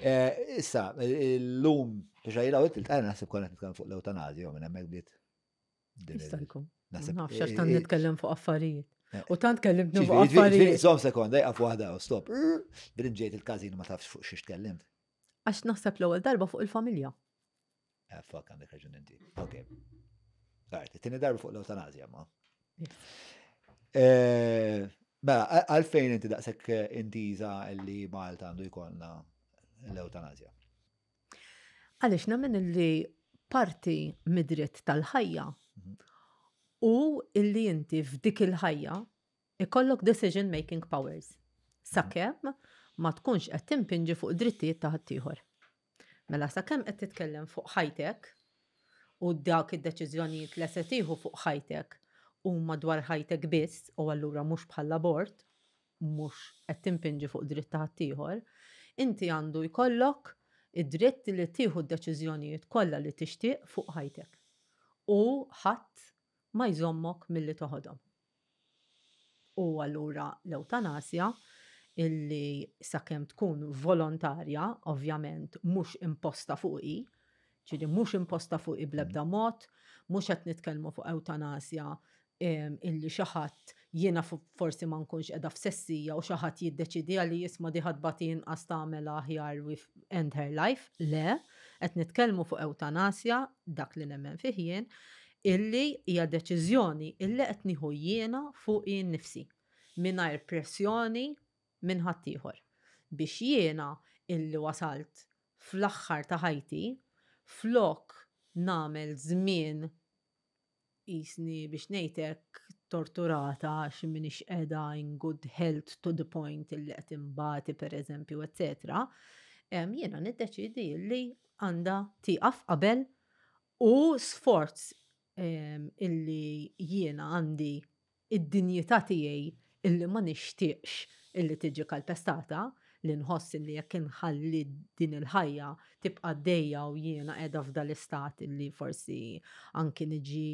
eh, issa, l-lum, biex għajla u t-tiltqajna naħseb konna nitkellem fuq l-eutanazja, minn hemmhekk bdiet Jista' jkun. Nafx għax tant nitkellem fuq affarijiet. U tant kellimtni fuq affarijiet. Zom sekonda, jaqaf waħda, stop. Brin ġejt il-każin ma tafx fuq xiex tkellimt. Għax naħseb l-ewwel darba fuq il-familja. Eh, fuck, għandek raġun inti. Ok. Għart, it-tieni darba fuq l-eutanazja, ma. Eh, mela, għalfejn inti daqshekk eh, intiża li Malta għandu jkollna l-eutanazja? Għaliex nemmen illi parti mid-dritt tal-ħajja mhm. u illi inti f'dik il-ħajja ikollok decision making powers. Sakemm ma tkunx qed timpinġi fuq drittijiet ta' ħaddieħor. Mela sakemm qed titkellem fuq ħajtek u dak id-deċiżjonijiet li se tieħu fuq ħajtek huma dwar ħajtek biss u allura mhux bħall-abort, mhux qed timpinġi fuq dritt ta' ħaddieħor, inti għandu jkollok id-dritt li tieħu d-deċiżjonijiet kollha li tixtieq fuq ħajtek. U ħadd ma jżommok milli toħodhom. U allura l-ewtanasja illi sakemm tkun volontarja, ovvjament mhux imposta fuqi, ġieli mhux imposta fuqi bl-ebda mod, mhux qed nitkellmu fuq ewtanasja illi xi ħadd jiena forsi ma nkunx qiegħda f'sessija u xi ħadd jiddeċidi li jisma' di ħadbati inqas tagħmel aħjar with end her life. Le, qed nitkellmu fuq ewtanasja, dak li nemmen fih jien, illi hija deċiżjoni illi qed nieħu jiena fuqi nnifsi mingħajr pressjoni minn ħaddieħor. Biex jiena illi wasalt fl-aħħar ta' ħajti, flok nagħmel żmien qisni biex ngħid hekk torturata għax m'iniex qiegħda in good health to the point illi qed inbati pereżempju, eċetera, jiena niddeċiedi li għandha tieqaf qabel u sforz illi jiena għandi id-dinjità tiegħi illi ma nixtieqx illi tiġi kalpestata, li nħoss illi jekk inħalli din il-ħajja tibqa' għaddejja u jiena qiegħda f'dal-istat illi forsi anki niġi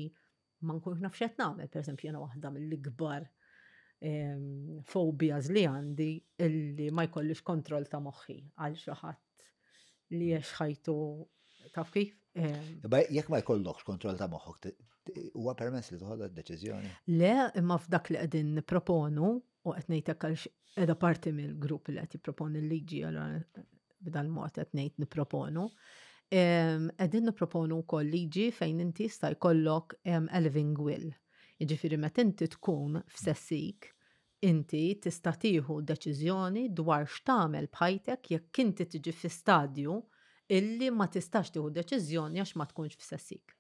ma nkunx naf x'qed nagħmel, pereżempju jiena waħda mill-ikbar ehm, phobias li għandi illi ma jkollix kontroll ta' moħħi għal xi ħadd li għex ħajtu Taf kif? Jekk ma jkollokx kontroll ta' moħħok, huwa permess li toħodha d-deċiżjoni? Le, imma f'dak li qegħdin nipproponu u qed ngħidlek għalx qiegħda parti mill-grupp li qed jipproponi l-liġi allura b'dal mod qed ngħid nipproponu. Qegħdin nipproponu wkoll liġi fejn inti jista' jkollok a living will. Jiġifieri meta inti tkun f'sessik, inti tista' tieħu deċiżjoni dwar x'tagħmel b'ħajtek jekk inti tiġi fi stadju illi ma tistax tieħu deċiżjoni għax ma tkunx f'sessik.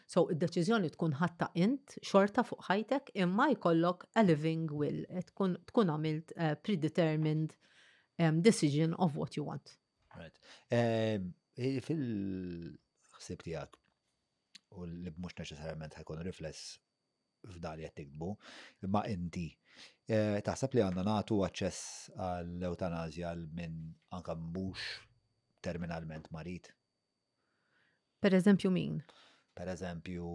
So, id-deċiżjoni tkun ħadtha int xorta fuq ħajtek imma jkollok a living will, tkun, tkun għamilt eh, predetermined um, decision of what you want. Right. Ehm, fil-ħsib tiegħek u li mhux neċessarjament ħajkun rifless f'dan li qed tiktbu, imma inti eh, taħseb li għandna nagħtu aċċess għall-eutanazja għal min anka mhux terminalment marid? Per eżempju min? Per eżempju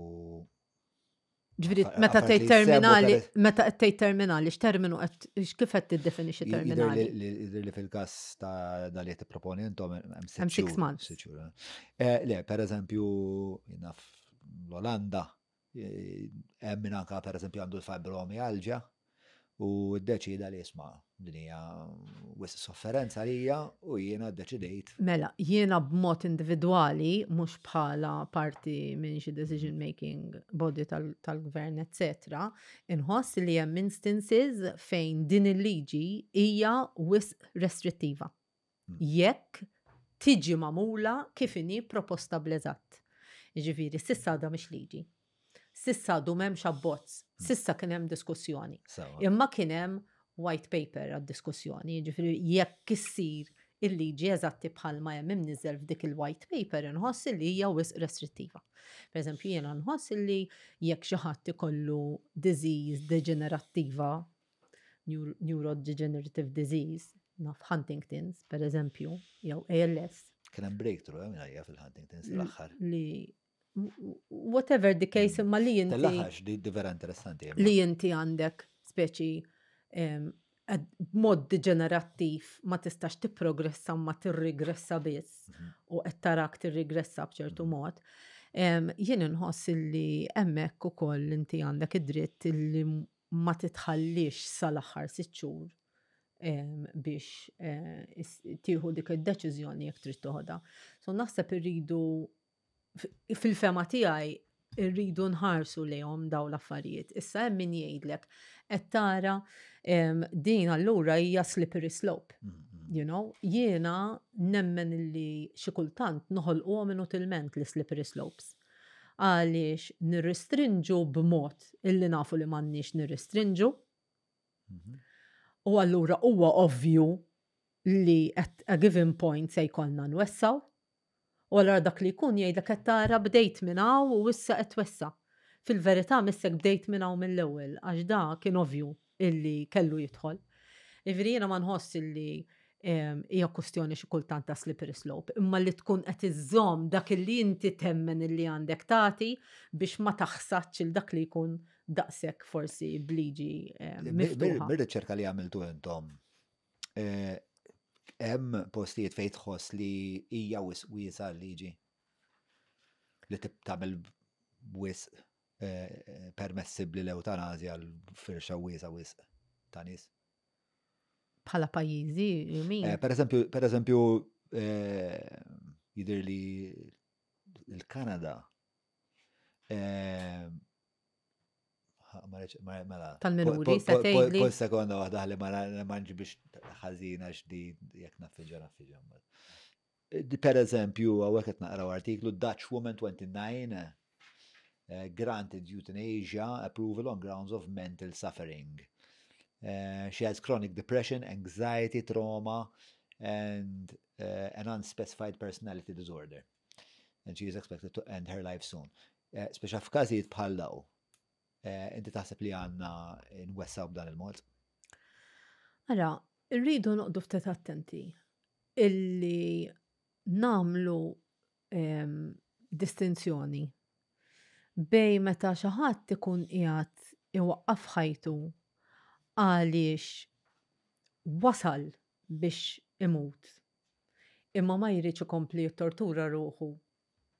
Ġifieri, meta tgħid terminali, meta qed tgħid terminali, x'terminu qed kif qed tiddefinixxi terminali? Jidher li fil-każ ta' dan li qed tipproponi intom hemm six months. Eh? Eh, le, per eżempju, naf l-Olanda, Hemm min anka pereżempju għandu l-fibromialgia u ddeċida li jisma' din hija wisq sofferenza għalija u jiena ddeċidejt. Mela, jiena b'mod individwali, mhux bħala parti minn xi decision making body tal-gvern, eccetera, inħoss li hemm instances fejn din il-liġi hija wisq restrittiva. Jekk tiġi magħmula kif inhi proposta bl-eżatt. Jiġifieri, s'issa għadha mhix liġi. S'issa għadu m'hemmx abbozz. S'issa kien hemm diskussjoni. Imma kien hemm white paper għad-diskussjoni, jiġifieri jekk issir il-liġi eżatti bħalma hemm imniżżel f'dik il-white paper inħoss li hija wisq restrittiva. Per eżempju, jiena nħoss li jekk xi ħadd ikollu disease deġenerattiva neurodegenerative disease, naf Huntington's, per eżempju, jew ALS. Kien hemm breakthrough hemm eh, fil-Huntington's l-aħħar. Li whatever the case imma li inti. L-aħħar di vera interessanti. Li inti għandek speċi b'mod deġenerattiv ma tistax tipprogressa ma tirrigressa biss mhm. u qed tarak tirrigressa b'ċertu mhm. mod. Jien inħoss li hemmhekk ukoll inti għandek id-dritt li ma titħallix sal-aħħar sitt xhur biex eh, tieħu dik id-deċiżjoni jekk trid toħodha. So naħseb irridu fil-fema tiegħi irridu nħarsu lejhom daw l-affarijiet. Issa hemm min jgħidlek qed tara din allura hija slippery slope. Mm-hmm. You know, jiena nemmen li xi kultant noħolquhom inutilment li slippery slopes. Għaliex nirrestrinġu b'mod illi nafu li m'għandniex nirrestrinġu. Mhm. U allura huwa ovvju li at a given point se jkollna nwessaw. U allura dak li jkun jgħidlek qed tara bdejt minn hawn u issa qed twessa. Fil-verità missek bdejt minn hawn mill-ewwel għax da kien ovvju illi kellu jidħol. Jiġifieri jiena ma nħoss illi hija kwestjoni xi kultant ta' slippery slope, imma li tkun qed iżżomm dak illi inti temmen illi għandek tagħti biex ma taħsadx il dak li jkun daqshekk forsi bliġi miftuħa. Bir-riċerka li għamiltu intom, eh, hemm postijiet fejn tħoss li hija wisq wiesa' l-liġi li tagħmel wisq eh, permessibbli l-eutanazja għal firxa wiesa' wisq ta' nies? Bħala pajjiżi, you mean? Eh, per eżempju, per eżempju, eh, jidir li l-Kanada eh, mela. Tal-minuri, se tgħidli. Kull sekonda waħda li ma nġibix ħażina x'di jekk naffiġa naffiġa. Per eżempju, hawnhekk qed naqraw artiklu Dutch Woman 29 eh, granted euthanasia approval on grounds of mental suffering. Uh, she has chronic depression, anxiety, trauma, and uh, an unspecified personality disorder. And she is expected to end her life soon. Uh, Speċa f'każijiet bħal daw, inti taħseb li għandna nwessaw b'dan il-mod? Ara, rridu noqdu ftit attenti illi nagħmlu ehm, distinzjoni bej meta xi ħadd ikun qiegħed iwaqqaf ħajtu għaliex wasal biex imut imma ma jridx ikompli jittortura ruħu.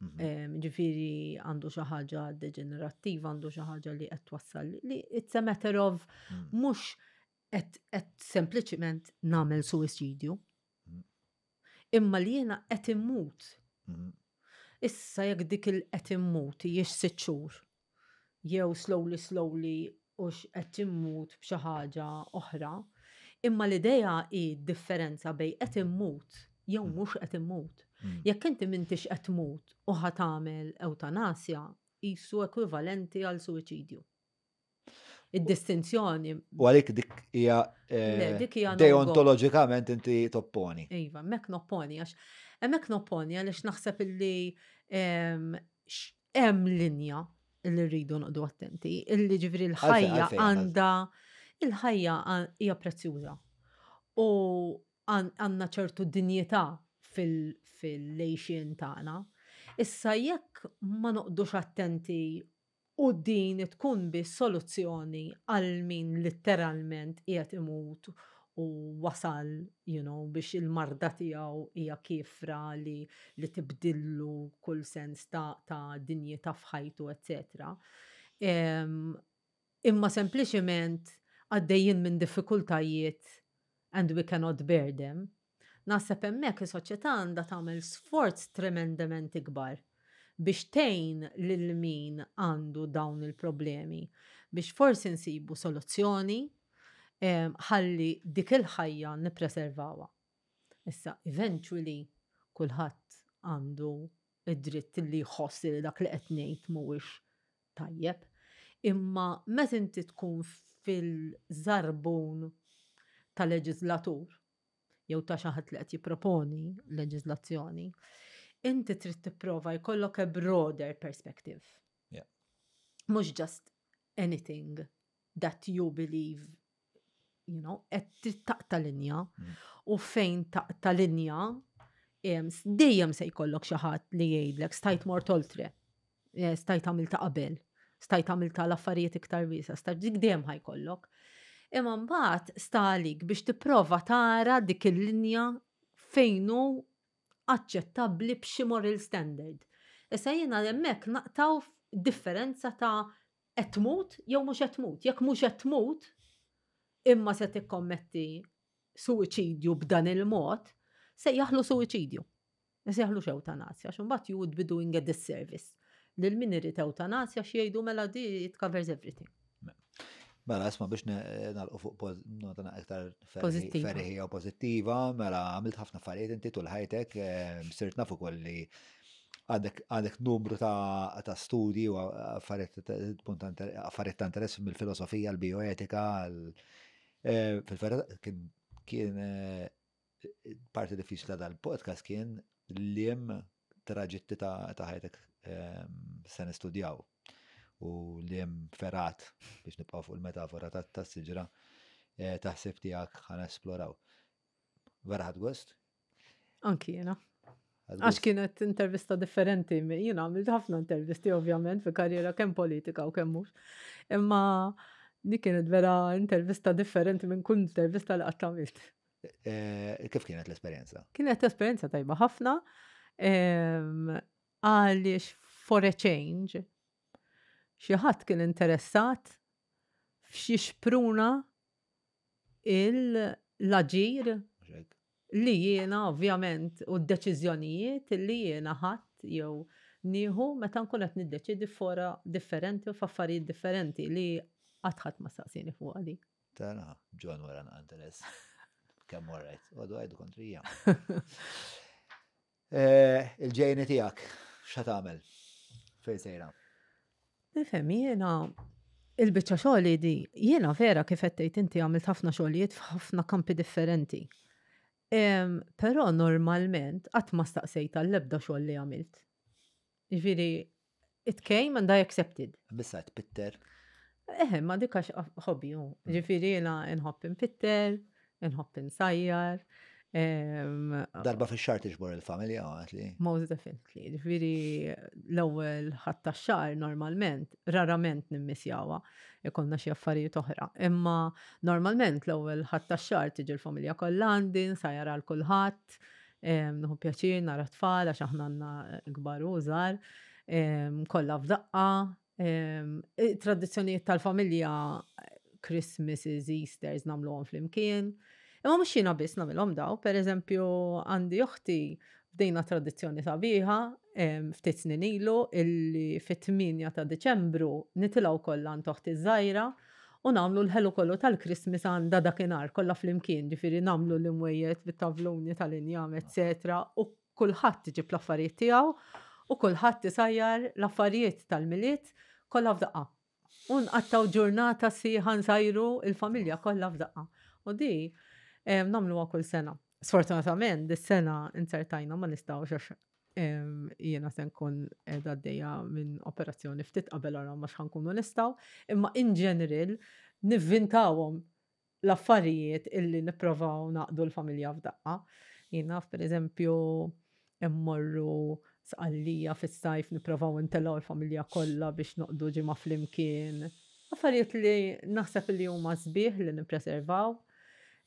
Ġifieri għandu xi ħaġa deġenerattiva, għandu xi ħaġa li qed twassal li it's a matter of mhux qed sempliċiment nagħmel suwiċidju. Imma li jiena qed immut. Issa jekk dik il qed immut hijiex 6 xhur jew slowly slowly hux qed immut b'xi ħaġa oħra, imma l-idea hi d-differenza bejn qed immut jew mhux qed immut. Jekk inti m'intix qed tmut u ħa tagħmel ewtanasja, qisu ekwivalenti għal suwiċidju. Id-distinzjoni. U għalik dik hija eh, dik hija deontoloġikament inti topponi. Iva, hemmhekk nopponi għax hemmhekk nopponi għaliex naħseb illi ehm, hemm linja li rridu noqdu attenti, illi ġifieri l-ħajja għandha il-ħajja hija prezzjuża. U għandna ċertu dinjità fil-lejxien tagħna. Issa jekk ma noqdux attenti u din tkun biss soluzzjoni għal min litteralment qiegħed imut u wasal, you know, biex il-marda tiegħu hija kiefra li, li tibdillu kull sens ta', ta dinjità f'ħajtu, etc. Imma sempliċiment għaddejjin minn diffikultajiet and we cannot bear them. Naħseb hemmhekk is-soċjetà għandha tagħmel sforz tremendament ikbar biex tgħin lil min għandu dawn il-problemi biex forsi nsibu soluzzjoni ħalli dik il-ħajja nippreservawha. Issa, eventually, kulħadd għandu id-dritt li jħoss li dak li qed ngħid mhuwiex tajjeb. Imma meta inti tkun fil-żarbun ta' leġislatur jew ta' xi ħadd li qed jipproponi leġiżlazzjoni, inti trid tipprova jkollok a broader perspective. Mhux just anything that you believe you know, qed trid taqta' linja u fejn taqta' linja dejjem se jkollok xi ħadd li jgħidlek stajt mort oltre, eh, stajt għamilta qabel, stajt għamilta l-affarijiet iktar wiesa, stajt dik dejjem ħajkollok. Imma mbagħad sta għalik biex tipprova tara dik il-linja fejn hu aċċettabbli b'xi moral standard. Issa jiena hemmhekk naqtaw differenza ta' qed tmut jew mhux qed tmut. Jekk mhux qed tmut, imma se tikkommetti suwiċidju b'dan il-mod, se jaħlu suwiċidju. Se jaħlu ewtanasja, għax imbagħad you would be doing a disservice. Lil min irid ewtanasja x'jgħidu mela di it covers everything. Mela, isma biex nagħlqu fuq nota iktar ferriħija u pożittiva, mela għamilt ħafna affarijiet inti tul ħajtek, eh, sirt naf ukoll li għandek numru ta' studji u affarijiet ta' interess mill-filosofija, l-bioetika, eh, fil-verità kien eh, parti diffiċli ta' dal-podcast kien liem traġitti ta' ħajtek ehm, se nistudjaw u liem ferat biex nibqgħu fuq il-metafora ta' siġra eh, taħseb tiegħek ħa nesploraw. Vera ħadt gost? Anki jiena. Għax kienet intervista differenti, jiena għamilt ħafna intervisti ovvjament fi karriera kemm politika u kemm mhux. Imma di kienet vera intervista differenti minn kull intervista li qatt għamilt. Eh, kif kienet l-esperjenza? Kienet esperjenza tajba ħafna. Għaliex for a change xi ħadd kien interessat f'xi xpruna l-aġir li jiena ovvjament u d-deċiżjonijiet li jiena ħadd jew nieħu meta nkun qed niddeċiedi fora differenti u f'affarijiet differenti li qatt ħadd ma staqsieni fuqha dik. Tara, John wara naqra interess. Kemm orajt, għadu għajdu kontrija. Eh, il-ġejni tiegħek, x'ħa tagħmel? Fejn sejra? Nifhem jiena il-biċċa xogħol di, jiena vera kif qed tgħid inti għamilt ħafna xogħlijiet f'ħafna kampi differenti. Però normalment qatt ma staqsejt għall-ebda xogħol li għamilt. Jiġifieri it came and I accepted. Bissa tpitter. Eħe, ma dik għax hobby hu. Ġifieri jiena nħobb inpitter, nħobb insajjar. Darba fix-xahar tiġbor il-familja għat li. Most definitely. Ġifieri l-ewwel ħadd tax-xahar normalment, rarament nimmisjawha, ikollna xi affarijiet oħra. Imma normalment l-ewwel ħadd tax-xahar tiġi l-familja kollha għandi, nsajjar għal kulħadd. Nieħu pjaċir nara tfal għax aħna għandna kbar u żgħar, kollha f'daqqa. Tradizzjonijiet tal-familja, Christmases, Easters nagħmluhom flimkien. Imma mhux jiena biss nagħmilhom daw, pereżempju għandi oħti bdejna tradizzjoni sabiħa ftit snin ilu illi fit-8 ta' Diċembru nitilgħu kollha għand oħti żgħira u nagħmlu l-ħelu kollu tal-Christmas għandha dakinhar kollha flimkien, ġifieri nagħmlu l-imwejjed bit-tavluni tal-injam, eċetera, u kulħadd iġib l-affarijiet tiegħu u kulħadd isajjar l-affarijiet tal-Milied kollha f'daqqa. U nqattgħu ġurnata sħiħa nsajru il-familja kollha f'daqqa. U di nagħmluha kull sena. Sfortunatament, dis-sena inzertajna ma nistgħux għax jiena se nkun qiegħda għaddejja minn operazzjoni ftit qabel ara ma x'ħankunu nistgħu, imma in general nivvintawhom l-affarijiet illi nipprovaw naqdu l-familja f'daqqa. Jien naf pereżempju immorru Sqallija fis-sajf nipprovaw intellgħu l-familja kollha biex noqogħdu ġimgħa flimkien. Affarijiet li naħseb li huma sbieħ li nippreservaw.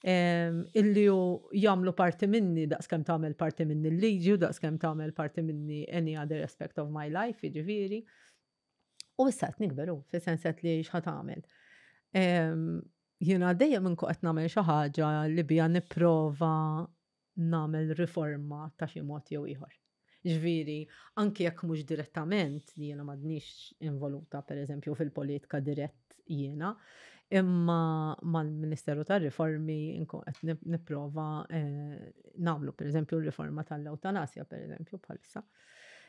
Illi hu jagħmlu parti minni daqskemm tagħmel parti minni l-liġi u daqskemm tagħmel parti minni any other aspect of my life, jiġifieri. U issa qed nikber hu, fis-sens qed li x'ħa tagħmel. Jiena dejjem inkun qed nagħmel xi ħaġa li biha nipprova nagħmel riforma ta' xi mod jew ieħor. Ġifieri, anki jekk mhux direttament, li jiena m'għadnix involuta pereżempju fil-politika dirett jiena, imma mal-Ministeru tar-Riformi nkun qed nipprova nagħmlu pereżempju r-riforma tal-ewtanasja pereżempju bħalissa.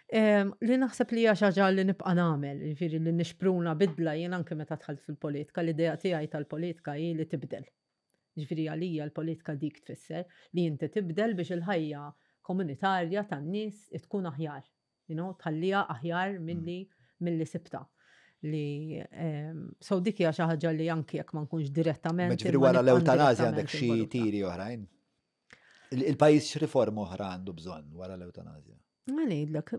Li naħseb li hija xi ħaġa li nibqa' nagħmel, jiġifieri li nixpruna bidla jien anke meta dħalt fil-politika, l-idea tiegħi tal-politika hi li tibdel. Ġifieri għalija l-politika dik tfisser li inti tibdel biex il-ħajja komunitarja tan-nies tkun aħjar. You know, tħalliha aħjar milli milli sibtha. Li so dik hija xi ħaġa li anki jekk ma nkunx direttament. Ġifieri wara l-ewtanasja għandek xi tiri oħrajn? Il-pajjiż x'riforma oħra għandu bżonn wara l-ewtanasja? Ma ngħidlek,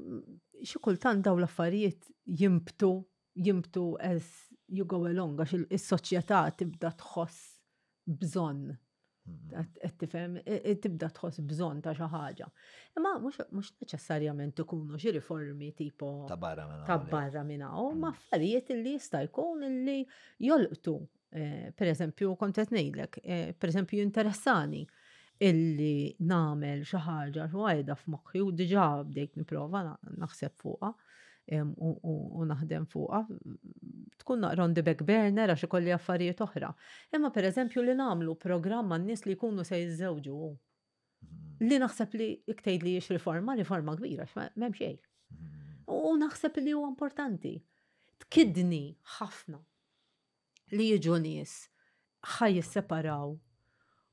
xi kultant dawn l-affarijiet jimbtu jimbtu as you go along għax is-soċjetà tibda tħoss bżonn. Qed tifhem, tibda tħoss bżonn ta' xi ħaġa. Imma mhux neċessarjament ikunu xi riformi tipo ta' barra minn ta' barra minn hawn, ma affarijiet li jista' jkun illi jolqtu. Eh, per eżempju, kont qed ngħidlek, eh, per eżempju jinteressani illi nagħmel xi ħaġa xi għajda f'moħħi u diġà bdejt nipprova naħseb fuqha u naħdem fuqha. Tkun naqra on the back burner għax ikolli affarijiet oħra. Imma per eżempju li nagħmlu programm għan-nies li jkunu se jiżżewġu. Li naħseb li iktejt li jiex riforma, riforma kbira, m'hemm xejn. U naħseb li huwa importanti. Tkidni ħafna li jiġu nies ħa jisseparaw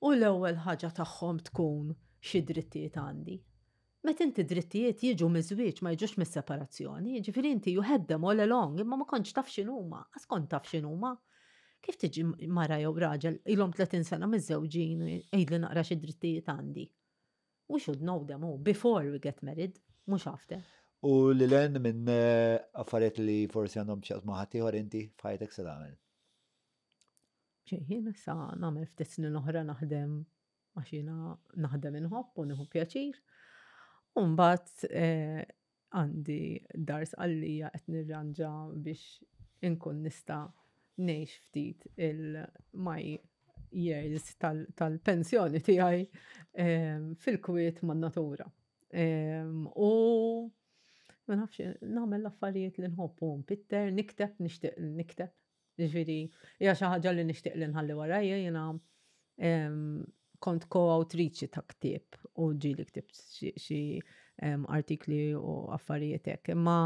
u l-ewwel ħaġa tagħhom tkun xi drittijiet għandi. Meta inti drittijiet jiġu miż-żwieġ ma jiġux mis-separazzjoni, jiġifieri inti you had them all along imma ma kontx taf x'inhuma, qas kont taf x'inhuma. Kif tiġi mara jew raġel ilhom 30 sena miżżewġin u għidli naqra xi drittijiet għandi. We should know them all before we get married, mhux after. U lil hinn minn affarijiet li forsi għandhom x'jaqsmu ma' ħaddieħor inti f'ħajtek se tagħmel? Xejn, jien issa nagħmel ftit snin oħra naħdem għax jiena naħdem inħobb u nieħu pjaċir. U mbagħad eh, Għandi dar Sqallija qed nirranġa biex inkun nista' ngħix ftit il-my years tal-pensjoni tiegħi fil-kwiet man-natura. U ma nafx, nagħmel l-affarijiet li nħobb u npitter, nikteb, nixtieq nikteb. Ġifieri, hija xi ħaġa li nixtieq li nħalli warajja jiena kont ko-awtriċi ta' ktieb u ġieli ktibt xi artikli u affarijiet hekk. Imma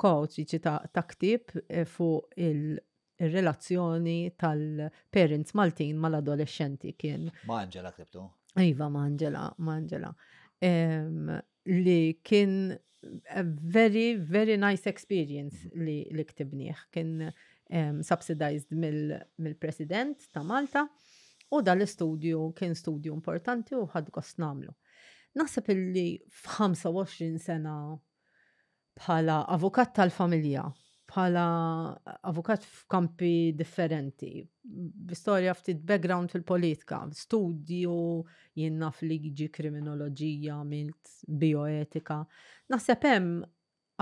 ko-awtriċi ta' ktieb eh, fuq il-relazzjoni tal-parents Maltin mal-adolescenti kien. Ma' Angela ktibtu? Iva, ma' Angela, ma' Angela. Li kien a very, very nice experience li, li ktibnieh. Kien um, subsidized mill-President mil ta' Malta u dal-istudju kien studju importanti u ħadd gost nagħmlu. Naħseb illi f'25 sena bħala avukat tal-familja, bħala avukat f'kampi differenti, bi storja ftit background fil-politika, studju jien naf liġi, kriminoloġija, għamilt bioetika. Naħseb hemm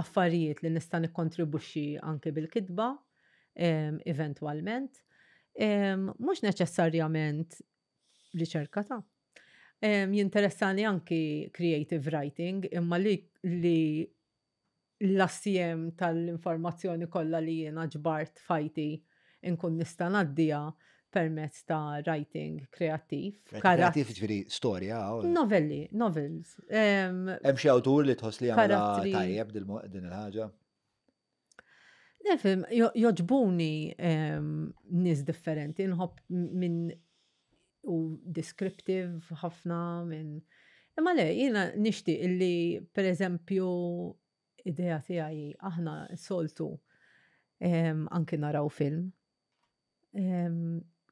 affarijiet li nista' nikkontribwixxi anke bil-kitba, eventwalment. Mhux neċessarjament riċerka ta' jinteressani anki creative writing, imma li, li l-assjem tal-informazzjoni kollha li jiena ġbart f'ħajti nkun nista' ngħaddiha permezz ta' writing kreattiv. Kreattiv ġifieri storja. Novelli, novels. Hemm xi awtur li tħoss li jagħmilha tajjeb din il-ħaġa? Nifhem, joġbuni nies differenti, nħobb minn u descriptive ħafna minn. Imma le, jiena nixtieq illi per eżempju idea tiegħi aħna soltu anki naraw film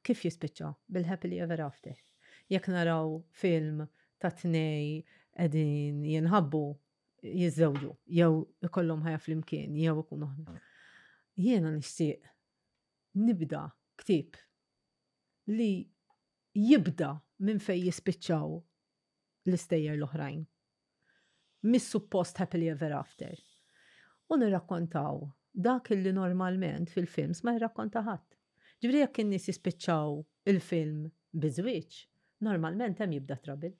kif jispiċċa bil-happily ever after. Jekk naraw film ta' tnej qegħdin jinħabbu jiżżewġu, jew ikollhom ħajja flimkien, jew ikunu ħbieb. Jiena nixtieq nibda ktieb li jibda minn fejn jispiċċaw l-istejjer l-oħrajn. Mis-suppost happily ever after. U nirrakkontaw dak li normalment fil-films ma jirrakkonta ħadd. Ġifieri jekk in-nies jispiċċaw il-film bi żwieġ, normalment hemm jibda trouble.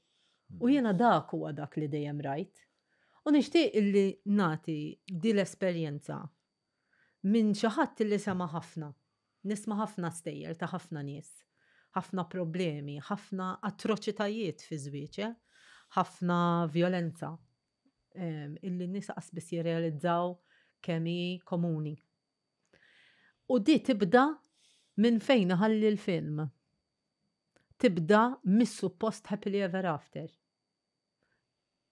U jiena dak huwa dak li dejjem rajt. U nixtieq illi nagħti di l-esperjenza minn xi ħadd illi sema' ħafna. Nisma' ħafna stejjer ta' ħafna nies, ħafna problemi, ħafna atroċitajiet fi żwieġ, eh? Ħafna vjolenza illi n-nies qas biss jirrealizzaw kemm hi komuni. U di tibda minn fejn iħalli l-film. Tibda mis-suppost happily ever after.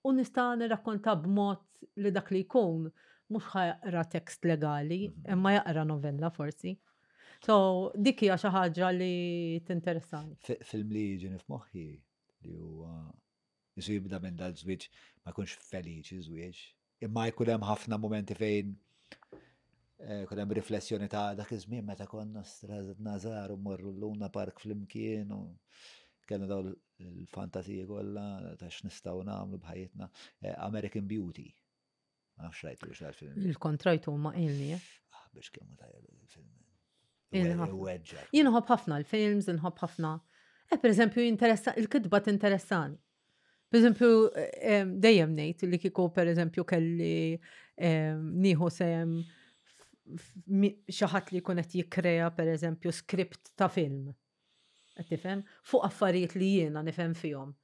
U nista' nirrakkonta b'mod li dak li jkun mhux ħa jaqra tekst legali, imma jaqra novella forsi. So, dik hija xi ħaġa li tinteressani. Film li jiġini f'moħħi li huwa jisu jibda minn dal-żwieġ ma jkunx feliċi żwieġ, imma jkun hemm ħafna momenti fejn eh, jkun hemm riflessjoni ta' dak iż-żmien meta konna nażar u morru l-Luna Park flimkien u kellna dawn il-fantasiji kollha ta' x'nistgħu nagħmlu b'ħajjitna. Eh, American Beauty. Ma nafx rajtu biex film. Il-kontrajtu ma ilni. Eh? Ah, biex kemm tajjeb il-film. Jien nħobb ħafna l-films, nħobb ħafna. Eh, per eżempju, jinteressa, il-kitba tinteressani. Per eżempju, eh, dejjem ngħid li kieku per eżempju kelli nieħu sehem xi ħadd li jkun qed jikkrea per eżempju script ta' film. Qed tifhem? Fuq affarijiet li jiena nifhem fihom.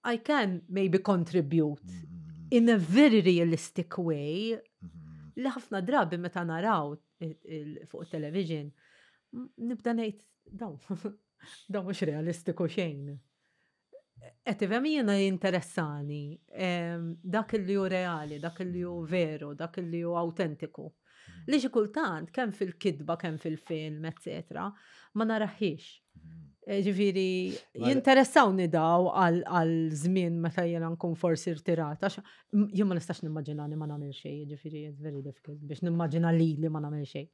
I can maybe contribute mm-hmm. in a very realistic way mm-hmm. li ħafna drabi meta naraw fuq television nibda ngħid dawn dawn mhux realistiku xejn. Qed tifhem jiena jinteressani dak li hu reali, dak li hu veru, dak li hu autentiku. Li xi kultant kemm fil-kitba, kemm fil-film, eccetera, ma naraħiex. Eh, ġifieri, jinteressawni daw għal żmien meta jiena nkun forsi rtirata, jien ma nistax nimmaġina li ma nagħmel xejn, ġifieri it's very difficult biex nimmaġina li li ma nagħmel xejn.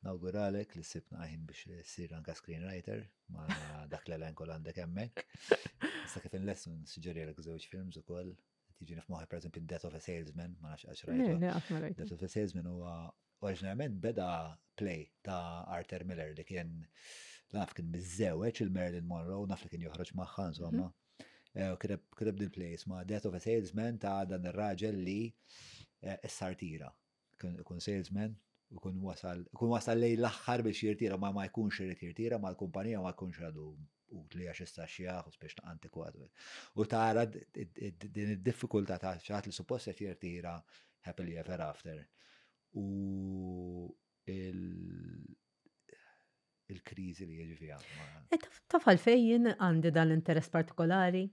Nawguralek li sibna ħin biex ssir anka screenwriter ma dak l-elenko l għandek hemmhekk. Issa kif inlessu nsuġġerilek żewġ films ukoll. Tiġi f'moħħi pereżempju Death of a Salesman, ma nafx għax rajtu. Death of a Salesman huwa oriġinarjament beda play ta' Arthur Miller li kien naf kien miżżewweġ il-Marilyn Monroe, naf li kien joħroġ magħha insomma. Mhm. Eh, kiteb dil play ma' Death of a Salesman ta' dan ir-raġel li eh, issartira. Ikun salesman, ikun wasal, ikun wasal lejn l-aħħar biex jirtira ma ma jkunx irid jirtira ma l-kumpanija ma jkunx għadu utli għax issa xjaħ u spiex antikwat. U tara din id-diffikultà ta' xi ħadd li suppost qed jirtira happily ever after. U il-kriżi li jiġi fiha. E, taf għalfejn jien għandi dan l-interess partikolari?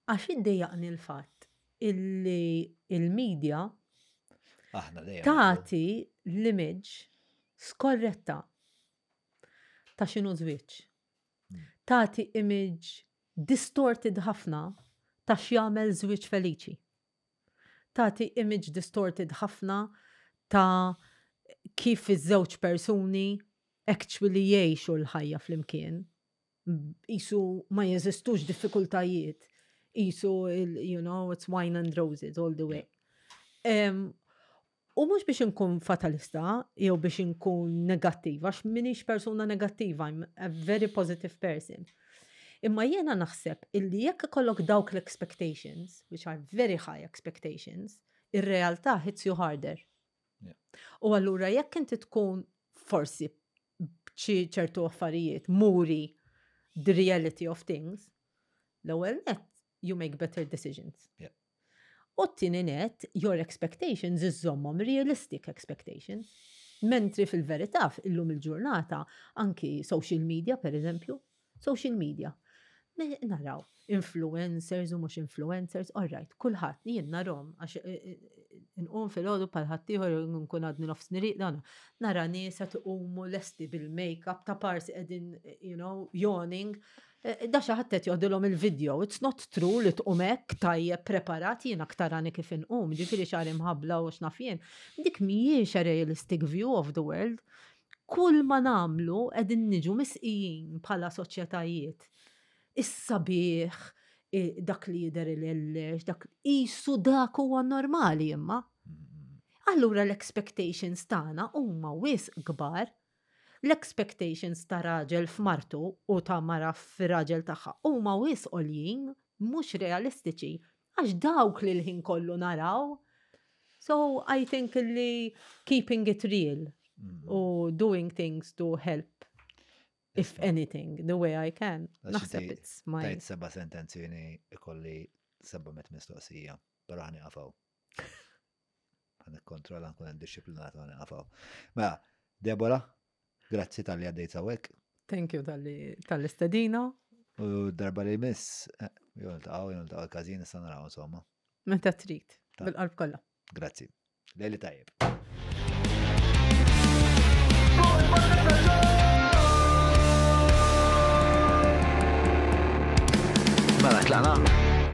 Għax iddejjaqni l-fatt illi il-media tagħti l-image skorretta ta' x'inhu żwieġ. Hmm. Tagħti image distorted ħafna ta' x'jagħmel żwieġ feliċi. Tagħti image distorted ħafna ta' Kif iż-żewġ persuni actually jgħixu l-ħajja flimkien. Qisu ma jeżistux diffikultajiet. Qisu, it's wine and roses all the way. U mhux biex inkun fatalista jew biex inkun negattiva, għax m'iniex persuna negattiva, I'm a very positive person. Imma jiena naħseb illi jekk ikollok dawk l-expectations, which are very high expectations, ir-realtà hits you harder. U allura jekk inti tkun forsi b'xi ċertu affarijiet muri the reality of things, l-ewwel net you make better decisions. U t-tieni net, your expectations iżommhom realistic expectations. Mentri fil-verità, illum il-ġurnata, anki social media, per eżempju, social media. Naraw, influencers u mhux influencers, all right, kulħadd jien narhom, għax nqum filgħodu bħal ħaddieħor nkun għadni nofs niriq dan. Nara nies qed iqumu lesti bil-makeup ta' parsi qegħdin, yawning. Da xi ħadd qed joħdilhom il-video. It's not true li tqum hekk tajjeb preparat, jien aktar għani kif inqum, ġifieri xagħri mħabbla u x'naf jien. Dik mhijiex a realistic view of the world. Kull ma nagħmlu qegħdin niġu misqijin bħala soċjetajiet. Is-sabiħ, dak li jidher il-ellex, dak qisu dak huwa normali imma. Allura l-expectations tagħna huma wisq kbar. L-expectations ta' raġel f'martu u ta' mara f'raġel tagħha huma wisq għoljin, mhux realistiċi, għax dawk li l-ħin kollu naraw. So I think li keeping it real u doing things to help, if anything, the way I can. Għax Naħseb inti it's my Tajt 7 sentenzi ikolli 700 mistoqsija, però ħa nieqaf hawn. Ħa nikkontrolla, nkun disciplinat, ħa nieqaf hawn. Mela, Deborah, grazzi talli għaddejt hawnhekk. Thank you tal-istedina. U darba li miss, jew niltaqgħu, jew niltaqgħu l-każin, issa naraw insomma. Meta trid, bil-qalb kollha. Grazzi. Lejli tajjeb. Mela tlaqna.